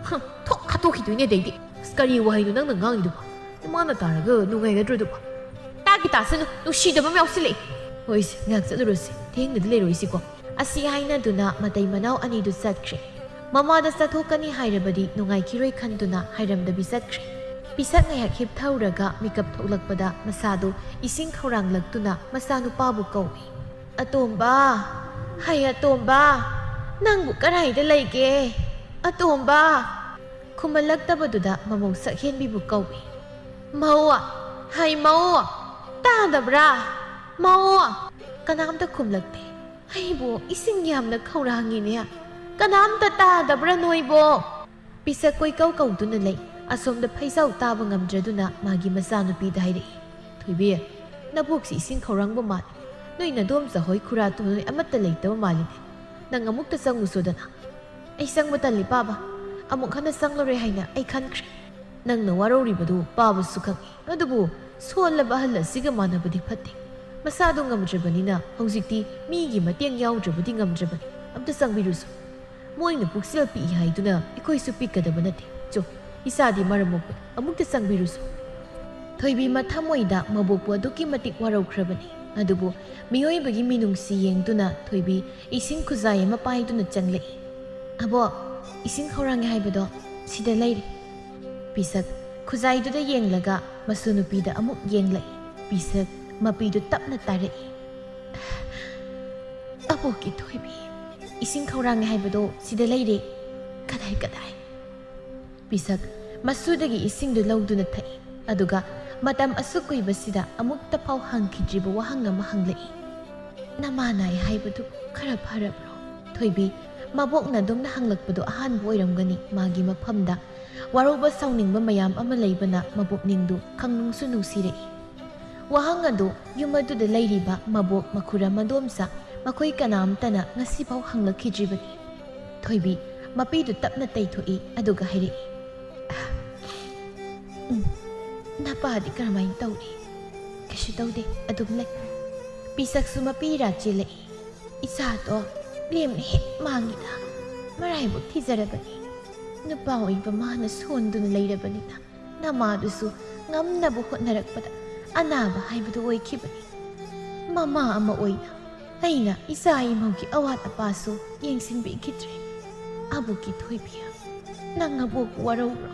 ꯍꯝ, ꯊꯣꯛ ꯍꯥꯠꯇꯣꯛꯈꯤꯗꯣꯏꯅꯦ ꯑꯗꯩꯗꯤ꯫ ꯑꯁ, ꯀꯔꯤ ꯋꯥꯍꯩꯅꯣ ꯅꯪꯅ ꯉꯥꯡꯉꯤꯗꯨꯕꯣ? ꯏꯃꯥꯅ ꯇꯥꯔꯒ ꯅꯨꯡꯉꯥꯏꯒꯗ꯭ꯔꯣ ꯑꯗꯨꯕꯣ? ꯇꯥꯒꯤ ꯇꯥꯁꯅꯨ, ꯅꯨꯡꯁꯤꯗꯕ ꯑꯃ ꯌꯥꯎꯁꯤꯜꯂꯛꯑꯦ꯫ ꯍꯣꯏꯁꯦ, ꯉꯥꯏꯍꯥꯛ ꯆꯠꯂꯨꯔꯁꯤ, ꯊꯦꯡꯅꯗꯤ ꯂꯩꯔꯣꯏꯁꯤꯀꯣ꯫ ꯑꯁꯤ ꯍꯥꯏꯅꯗꯨꯅ ꯃꯇꯩ ꯃꯅꯥꯎ ꯑꯅꯤꯗꯨ ꯆꯠꯈ꯭ꯔꯦ꯫ ꯃꯃꯥꯗ ꯆꯠꯊꯣꯛꯀꯅꯤ ꯍꯥꯏꯔꯕꯗꯤ ꯅꯨꯡꯉꯥꯏꯈꯤꯔꯣꯏ ꯈꯟꯗꯨꯅ ꯍꯥꯏꯔꯝꯗꯕꯤ ꯆꯠꯈ꯭ꯔꯦ꯫ ꯄꯤꯁꯛ ꯉꯥꯏꯍꯥꯛ ꯍꯤꯞꯊꯧꯔꯒ ꯃꯤꯀꯞ ꯊꯣꯛꯂꯛꯄꯗ ꯃꯁꯥꯗꯨ ꯏꯁꯤꯡ ꯈꯧꯔꯥꯡꯂꯛꯇꯨꯅ ꯃꯆꯥꯅꯨꯄꯥꯕꯨ ꯀꯧꯏ꯫ "ꯑꯇꯣꯝꯕ, ꯍꯩ ꯑꯇꯣꯝꯕ, ꯅꯪꯕꯨ ꯀꯔꯥꯏꯗ ꯂꯩꯒꯦ? ꯑꯇꯣꯝꯕ!" ꯈꯨꯝꯍꯜꯂꯛꯇꯕꯗꯨꯗ ꯃꯃꯧ ꯁꯛꯍꯦꯟꯕꯤꯕꯨ ꯀꯧꯏ꯫ "ꯃꯧ, ꯍꯩ ꯃꯧ, ꯇꯥꯗꯕ꯭ꯔꯥ? ꯃꯧ!" ꯀꯅꯥꯝꯇ ꯈꯨꯝꯂꯛꯇꯦ꯫ "ꯑꯩꯕꯨ ꯏꯁꯤꯡ ꯌꯥꯝꯅ ꯈꯧꯔꯥꯡꯉꯤꯅꯦ꯫ ꯀꯅꯥꯝꯇ ꯇꯥꯗꯕ꯭ꯔꯥ ꯅꯣꯏꯕꯣ?" ꯄꯤꯁꯛ ꯀꯣꯏꯀꯧ ꯀꯧꯗꯨꯅ ꯂꯩ꯫ ꯑꯁꯣꯝꯗ ꯐꯩꯖꯥꯎ ꯇꯥꯕ ꯉꯝꯗ꯭ꯔꯗꯨꯅ ꯃꯥꯒꯤ ꯃꯆꯥꯅꯨꯄꯤꯗ ꯍꯥꯏꯔꯛꯏ, "ꯊꯣꯏꯕꯤ, ꯅꯕꯣꯛꯁꯤ ꯏꯁꯤꯡ ꯈꯧꯔꯥꯡꯕ ꯃꯥꯜꯂꯤ꯫ ꯅꯣꯏ ꯅꯗꯣꯝꯆꯥ ꯍꯣꯏ ꯈꯨꯔꯥ ꯇꯨ ꯅꯣꯏ ꯑꯃꯠꯇ ꯂꯩꯇꯕ ꯃꯥꯜꯂꯤꯅꯦ꯫ ꯅꯪ ꯑꯃꯨꯛꯇ ꯆꯪꯉꯨꯆꯣꯗꯅ꯫" "ꯑꯩ ꯆꯪꯕ ꯇꯜꯂꯤ ꯄꯥꯕ꯫ ꯑꯃꯨꯛ ꯍꯟꯅ ꯆꯪꯂꯔꯣꯏ ꯍꯥꯏꯅ ꯑꯩ ꯈꯟꯈ꯭ꯔꯦ꯫ ꯅꯪꯅ ꯋꯥꯔꯧꯔꯤꯕꯗꯨ ꯄꯥꯕꯁꯨ ꯈꯪꯏ꯫ ꯑꯗꯨꯕꯨ ꯁꯣꯜꯂꯕ ꯑꯍꯜ ꯑꯁꯤꯒ ꯃꯥꯟꯅꯕꯗꯤ ꯐꯠꯇꯦ꯫ ꯃꯁꯥꯗꯨ ꯉꯝꯗ꯭ꯔꯕꯅꯤꯅ ꯍꯧꯖꯤꯛꯇꯤ ꯃꯤꯒꯤ ꯃꯇꯦꯡ ꯌꯥꯎꯗ꯭ꯔꯕꯗꯤ ꯉꯝꯗ꯭ꯔꯕꯅꯤ꯫ ꯑꯝꯇ ꯆꯪꯕꯤꯔꯨꯁꯨ꯫" ꯃꯣꯏꯅ ꯄꯨꯛꯆꯦꯜ ꯄꯤꯛꯏ ꯍꯥꯏꯗꯨꯅ ꯑꯩꯈꯣꯏꯁꯨ ꯄꯤꯛꯀꯗꯕ ꯅꯠꯇꯦ꯫ ꯆꯣ, ꯏꯆꯥꯗꯤ ꯃꯔꯝ ꯃꯣꯛꯄ ꯑꯃꯨꯛꯇ ꯆꯪꯕꯤꯔꯨꯁꯨ꯫ ꯊꯣꯏꯕꯤ ꯃꯊꯃꯣꯏꯗ ꯃꯕꯣꯛꯄꯨ ꯑꯗꯨꯛꯀꯤ ꯃꯇꯤꯛ ꯋꯥꯔꯧꯈ꯭ꯔꯕꯅꯤ꯫ ꯑꯗꯨꯕꯨ ꯃꯤꯑꯣꯏꯕꯒꯤ ꯃꯤꯅꯨꯡꯁꯤ ꯌꯦꯡꯗꯨꯅ ꯊꯣꯏꯕꯤ ꯏꯁꯤꯡ ꯈꯨꯖꯥꯏ ꯑꯃ ꯄꯥꯏꯗꯨꯅ ꯆꯪꯂꯛꯏ꯫ "ꯑꯕꯣꯛ, ꯏꯁꯤꯡ ꯈꯧꯔꯥꯡꯉꯦ ꯍꯥꯏꯕꯗꯣ ꯁꯤꯗ ꯂꯩꯔꯦ꯫" ꯄꯤꯁꯛ ꯈꯨꯖꯥꯏꯗꯨꯗ ꯌꯦꯡꯂꯒ ꯃꯁꯨ ꯅꯨꯄꯤꯗ ꯑꯃꯨꯛ ꯌꯦꯡꯂꯛꯏ꯫ ꯄꯤꯁꯛ ꯃꯄꯤꯗꯨ ꯇꯞꯅ ꯇꯥꯔꯛꯏ꯫ "ꯑꯕꯣꯛꯀꯤ ꯊꯣꯏꯕꯤ, ꯏꯁꯤꯡ ꯈꯧꯔꯥꯡꯉꯦ ꯍꯥꯏꯕꯗꯣ ꯁꯤꯗ ꯂꯩꯔꯦ꯫" "ꯀꯗꯥꯏ, ꯀꯗꯥꯏ?" ꯄꯤꯁꯛ ꯃꯁꯨꯗꯒꯤ ꯏꯁꯤꯡꯗꯨ ꯂꯧꯗꯨꯅ ꯊꯛꯏ꯫ ꯑꯗꯨꯒ ꯃꯇꯝ ꯑꯁꯨꯛ ꯀꯨꯏꯕꯁꯤꯗ ꯑꯃꯨꯛꯇ ꯐꯥꯎ ꯍꯪꯈꯤꯗ꯭ꯔꯤꯕ ꯋꯥꯍꯪ ꯑꯃ ꯍꯪꯂꯛꯏ꯫ "ꯅꯃꯥ ꯅꯥꯏ ꯍꯥꯏꯕꯗꯨ ꯈꯔ ꯐꯔꯕ꯭ꯔꯣ?" ꯊꯣꯏꯕꯤ ꯃꯕꯣꯛꯅ ꯑꯗꯨꯝꯅ ꯍꯪꯂꯛꯄꯗꯨ ꯑꯍꯥꯟꯕ ꯑꯣꯏꯔꯝꯒꯅꯤ꯫ ꯃꯥꯒꯤ ꯃꯐꯝꯗ ꯋꯥꯔꯧꯕ ꯁꯥꯎꯅꯤꯡꯕ ꯃꯌꯥꯝ ꯑꯃ ꯂꯩꯕꯅ ꯃꯕꯣꯛꯅꯤꯡꯗꯨ ꯈꯪꯅꯨꯡꯁꯨ ꯅꯨꯡꯁꯤꯔꯛꯏ꯫ ꯋꯥꯍꯪ ꯑꯗꯨ ꯌꯨꯝ ꯑꯗꯨꯗ ꯂꯩꯔꯤꯕ ꯃꯕꯣꯛ, ꯃꯈꯨꯔꯥ, ꯃꯗꯣꯝꯆꯥ ꯃꯈꯣꯏ ꯀꯅꯥꯝꯇꯅ ꯉꯁꯤꯐꯥꯎ ꯍꯪꯂꯛꯈꯤꯗ꯭ꯔꯤꯕꯅꯤ꯫ ꯊꯣꯏꯕꯤ ꯃꯄꯤꯗꯨ ꯇꯞꯅ ꯇꯩꯊꯣꯛꯏ, ꯑꯗꯨꯒ ꯍꯥꯏꯔꯛꯏ, "ꯎꯝ, ꯅꯄꯥꯗꯤ ꯀꯔꯝꯍꯥꯏꯅ ꯇꯧꯔꯤ?" "ꯀꯩꯁꯨ ꯇꯧꯗꯦ, ꯑꯗꯨꯝ ꯂꯩ꯫" ꯄꯤꯁꯛꯁꯨ ꯃꯄꯤ ꯏꯔꯥ ꯆꯦꯜꯂꯛꯏ꯫ "ꯏꯆꯥꯗꯣ ꯂꯦꯝꯅ ꯍꯦꯛ ꯃꯥꯡꯉꯤꯗ, ꯃꯔꯥꯏꯕꯛ ꯊꯤꯖꯔꯕꯅꯤ꯫ ꯅꯨꯄꯥ ꯑꯣꯏꯕ ꯃꯥꯅ ꯁꯣꯟꯗꯨꯅ ꯂꯩꯔꯕꯅꯤꯅ ꯅꯃꯥꯗꯨꯁꯨ ꯉꯝꯅꯕ ꯍꯣꯠꯅꯔꯛꯄꯗ ꯑꯅꯥꯕ ꯍꯥꯏꯕꯗꯨ ꯑꯣꯏꯈꯤꯕꯅꯤ꯫ ꯃꯃꯥ ꯑꯃ ꯑꯣꯏꯅ ꯑꯩꯅ ꯏꯆꯥ ꯏꯃꯧꯒꯤ ꯑꯋꯥꯠ ꯑꯄꯥꯁꯨ ꯌꯦꯡꯁꯤꯟꯕꯤꯈꯤꯗ꯭ꯔꯦ꯫ ꯑꯕꯣꯛꯀꯤ ꯊꯣꯏꯕꯤ, ꯅꯪ ꯑꯕꯣꯛꯄꯨ ꯋꯥꯔꯧꯕ꯭ꯔꯣ?"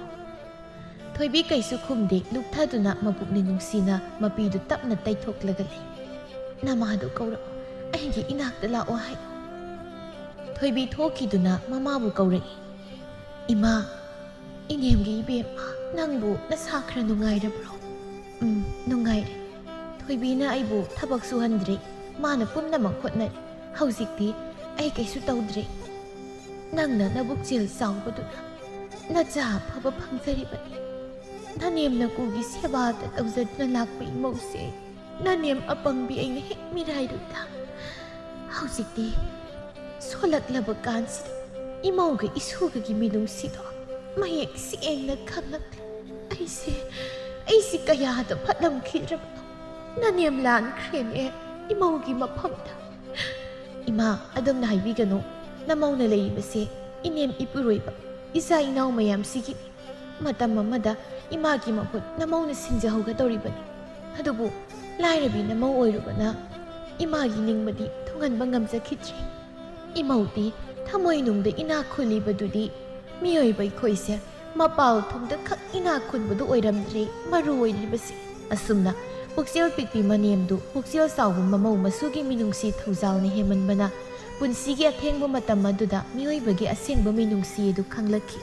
ꯊꯣꯏꯕꯤ ꯀꯩꯁꯨ ꯈꯨꯝꯗꯦ, ꯂꯨꯞꯊꯗꯨꯅ ꯃꯄꯨꯛꯅꯤꯡ ꯅꯨꯡꯁꯤꯅ ꯃꯄꯤꯗꯨ ꯇꯞꯅ ꯇꯩꯊꯣꯛꯂꯒ ꯂꯩ꯫ "ꯅꯃꯥꯗꯨ ꯀꯧꯔꯛꯑꯣ, ꯑꯩꯒꯤ ꯏꯅꯥꯛꯇ ꯂꯥꯛꯑꯣ ꯍꯥꯏꯌꯨ꯫" ꯊꯣꯏꯕꯤ ꯊꯣꯛꯈꯤꯗꯨꯅ ꯃꯃꯥꯕꯨ ꯀꯧꯔꯛꯏ꯫ "ꯏꯃꯥ, ꯏꯅꯦꯝꯒꯤ ꯏꯕꯦꯝꯃ, ꯅꯪꯕꯨ ꯅꯁꯥ ꯈꯔ ꯅꯨꯡꯉꯥꯏꯔꯕ꯭ꯔꯣ?" "ꯎꯝ, ꯅꯨꯡꯉꯥꯏꯔꯦ꯫ ꯊꯣꯏꯕꯤꯅ ꯑꯩꯕꯨ ꯊꯕꯛ ꯁꯨꯍꯟꯗ꯭ꯔꯦ, ꯃꯥꯅ ꯄꯨꯝꯅꯃꯛ ꯍꯣꯠꯅꯔꯦ꯫ ꯍꯧꯖꯤꯛꯇꯤ ꯑꯩ ꯀꯩꯁꯨ ꯇꯧꯗ꯭ꯔꯦ꯫ ꯅꯪꯅ ꯅꯕꯨꯛꯆꯦꯜ ꯆꯥꯎꯕꯗꯨꯅ ꯅꯆꯥ ꯑꯐꯕ ꯐꯪꯖꯔꯤꯕꯅꯤ꯫ ꯅꯅꯦꯝ ꯅꯀꯨꯒꯤ ꯁꯦꯕꯥꯗ ꯇꯧꯖꯗꯨꯅ ꯂꯥꯛꯄ ꯏꯃꯧꯁꯦ ꯅꯅꯦꯝ ꯑꯄꯪꯕꯤ ꯑꯩꯅ ꯍꯦꯛ ꯃꯤꯔꯥꯏꯔꯨꯏꯗ꯫ ꯍꯧꯖꯤꯛꯇꯤ ꯁꯣꯜꯂꯛꯂꯕ ꯀꯥꯟꯁꯤꯗ ꯏꯃꯧꯒ ꯏꯁꯨꯒꯒꯤ ꯃꯤꯅꯨꯡꯁꯤꯗꯣ ꯃꯌꯦꯛ ꯁꯦꯡꯅ ꯈꯪꯂꯛꯂꯦ꯫ ꯑꯩꯁꯦ, ꯑꯩꯁꯦ ꯀꯌꯥꯗ ꯐꯠꯂꯝꯈꯤꯗ꯭ꯔꯕꯅꯣ꯫ ꯅꯅꯦꯝ ꯂꯥꯟꯈ꯭ꯔꯦꯅꯦ ꯏꯃꯧꯒꯤ ꯃꯐꯝꯗ꯫" "ꯏꯃꯥ, ꯑꯗꯨꯝꯅ ꯍꯥꯏꯕꯤꯒꯅꯨ꯫ ꯅꯃꯧꯅ ꯂꯩꯔꯤꯕꯁꯦ ꯏꯅꯦꯝ ꯏꯄꯨꯔꯣꯏꯕ ꯏꯆꯥ ꯏꯅꯥꯎ ꯃꯌꯥꯝꯁꯤꯒꯤ꯫ ꯃꯇꯝ ꯑꯃꯗ ꯏꯃꯥꯒꯤ ꯃꯍꯨꯠ ꯅꯃꯧꯅ ꯁꯤꯟꯖꯍꯧꯒꯗꯧꯔꯤꯕꯅꯤ꯫ ꯑꯗꯨꯕꯨ ꯂꯥꯏꯔꯕꯤ ꯅꯃꯧ ꯑꯣꯏꯔꯨꯕꯅ ꯏꯃꯥꯒꯤ ꯅꯤꯡꯕꯗꯤ ꯊꯨꯡꯍꯟꯕ ꯉꯝꯖꯈꯤꯗ꯭ꯔꯦ꯫ ꯏꯃꯧꯗꯤ ꯊꯃꯣꯏꯅꯨꯡꯗ ꯏꯅꯥꯛ ꯈꯨꯜꯂꯤꯕꯗꯨꯗꯤ ꯃꯤꯑꯣꯏꯕ ꯑꯩꯈꯣꯏꯁꯦ ꯃꯄꯥꯜ ꯊꯣꯡꯗ ꯈꯛ ꯏꯅꯥꯛ ꯈꯨꯟꯕꯗꯨ ꯑꯣꯏꯔꯝꯗ꯭ꯔꯦ ꯃꯔꯨ ꯑꯣꯏꯔꯤꯕꯁꯤ꯫ ꯑꯁꯨꯝꯅ ꯄꯨꯛꯆꯦꯜ ꯄꯤꯛꯄꯤ ꯃꯅꯦꯝꯗꯨ ꯄꯨꯛꯆꯦꯜ ꯆꯥꯎꯕ ꯃꯃꯧ ꯃꯁꯨꯒꯤ ꯃꯤꯅꯨꯡꯁꯤ ꯊꯧꯖꯥꯜꯅ ꯍꯦꯟꯃꯟꯕꯅ ꯄꯨꯟꯁꯤꯒꯤ ꯑꯊꯦꯡꯕ ꯃꯇꯝ ꯑꯗꯨꯗ ꯃꯤꯑꯣꯏꯕꯒꯤ ꯑꯁꯦꯡꯕ ꯃꯤꯅꯨꯡꯁꯤ ꯑꯗꯨ ꯈꯪꯂꯛꯈꯤ꯫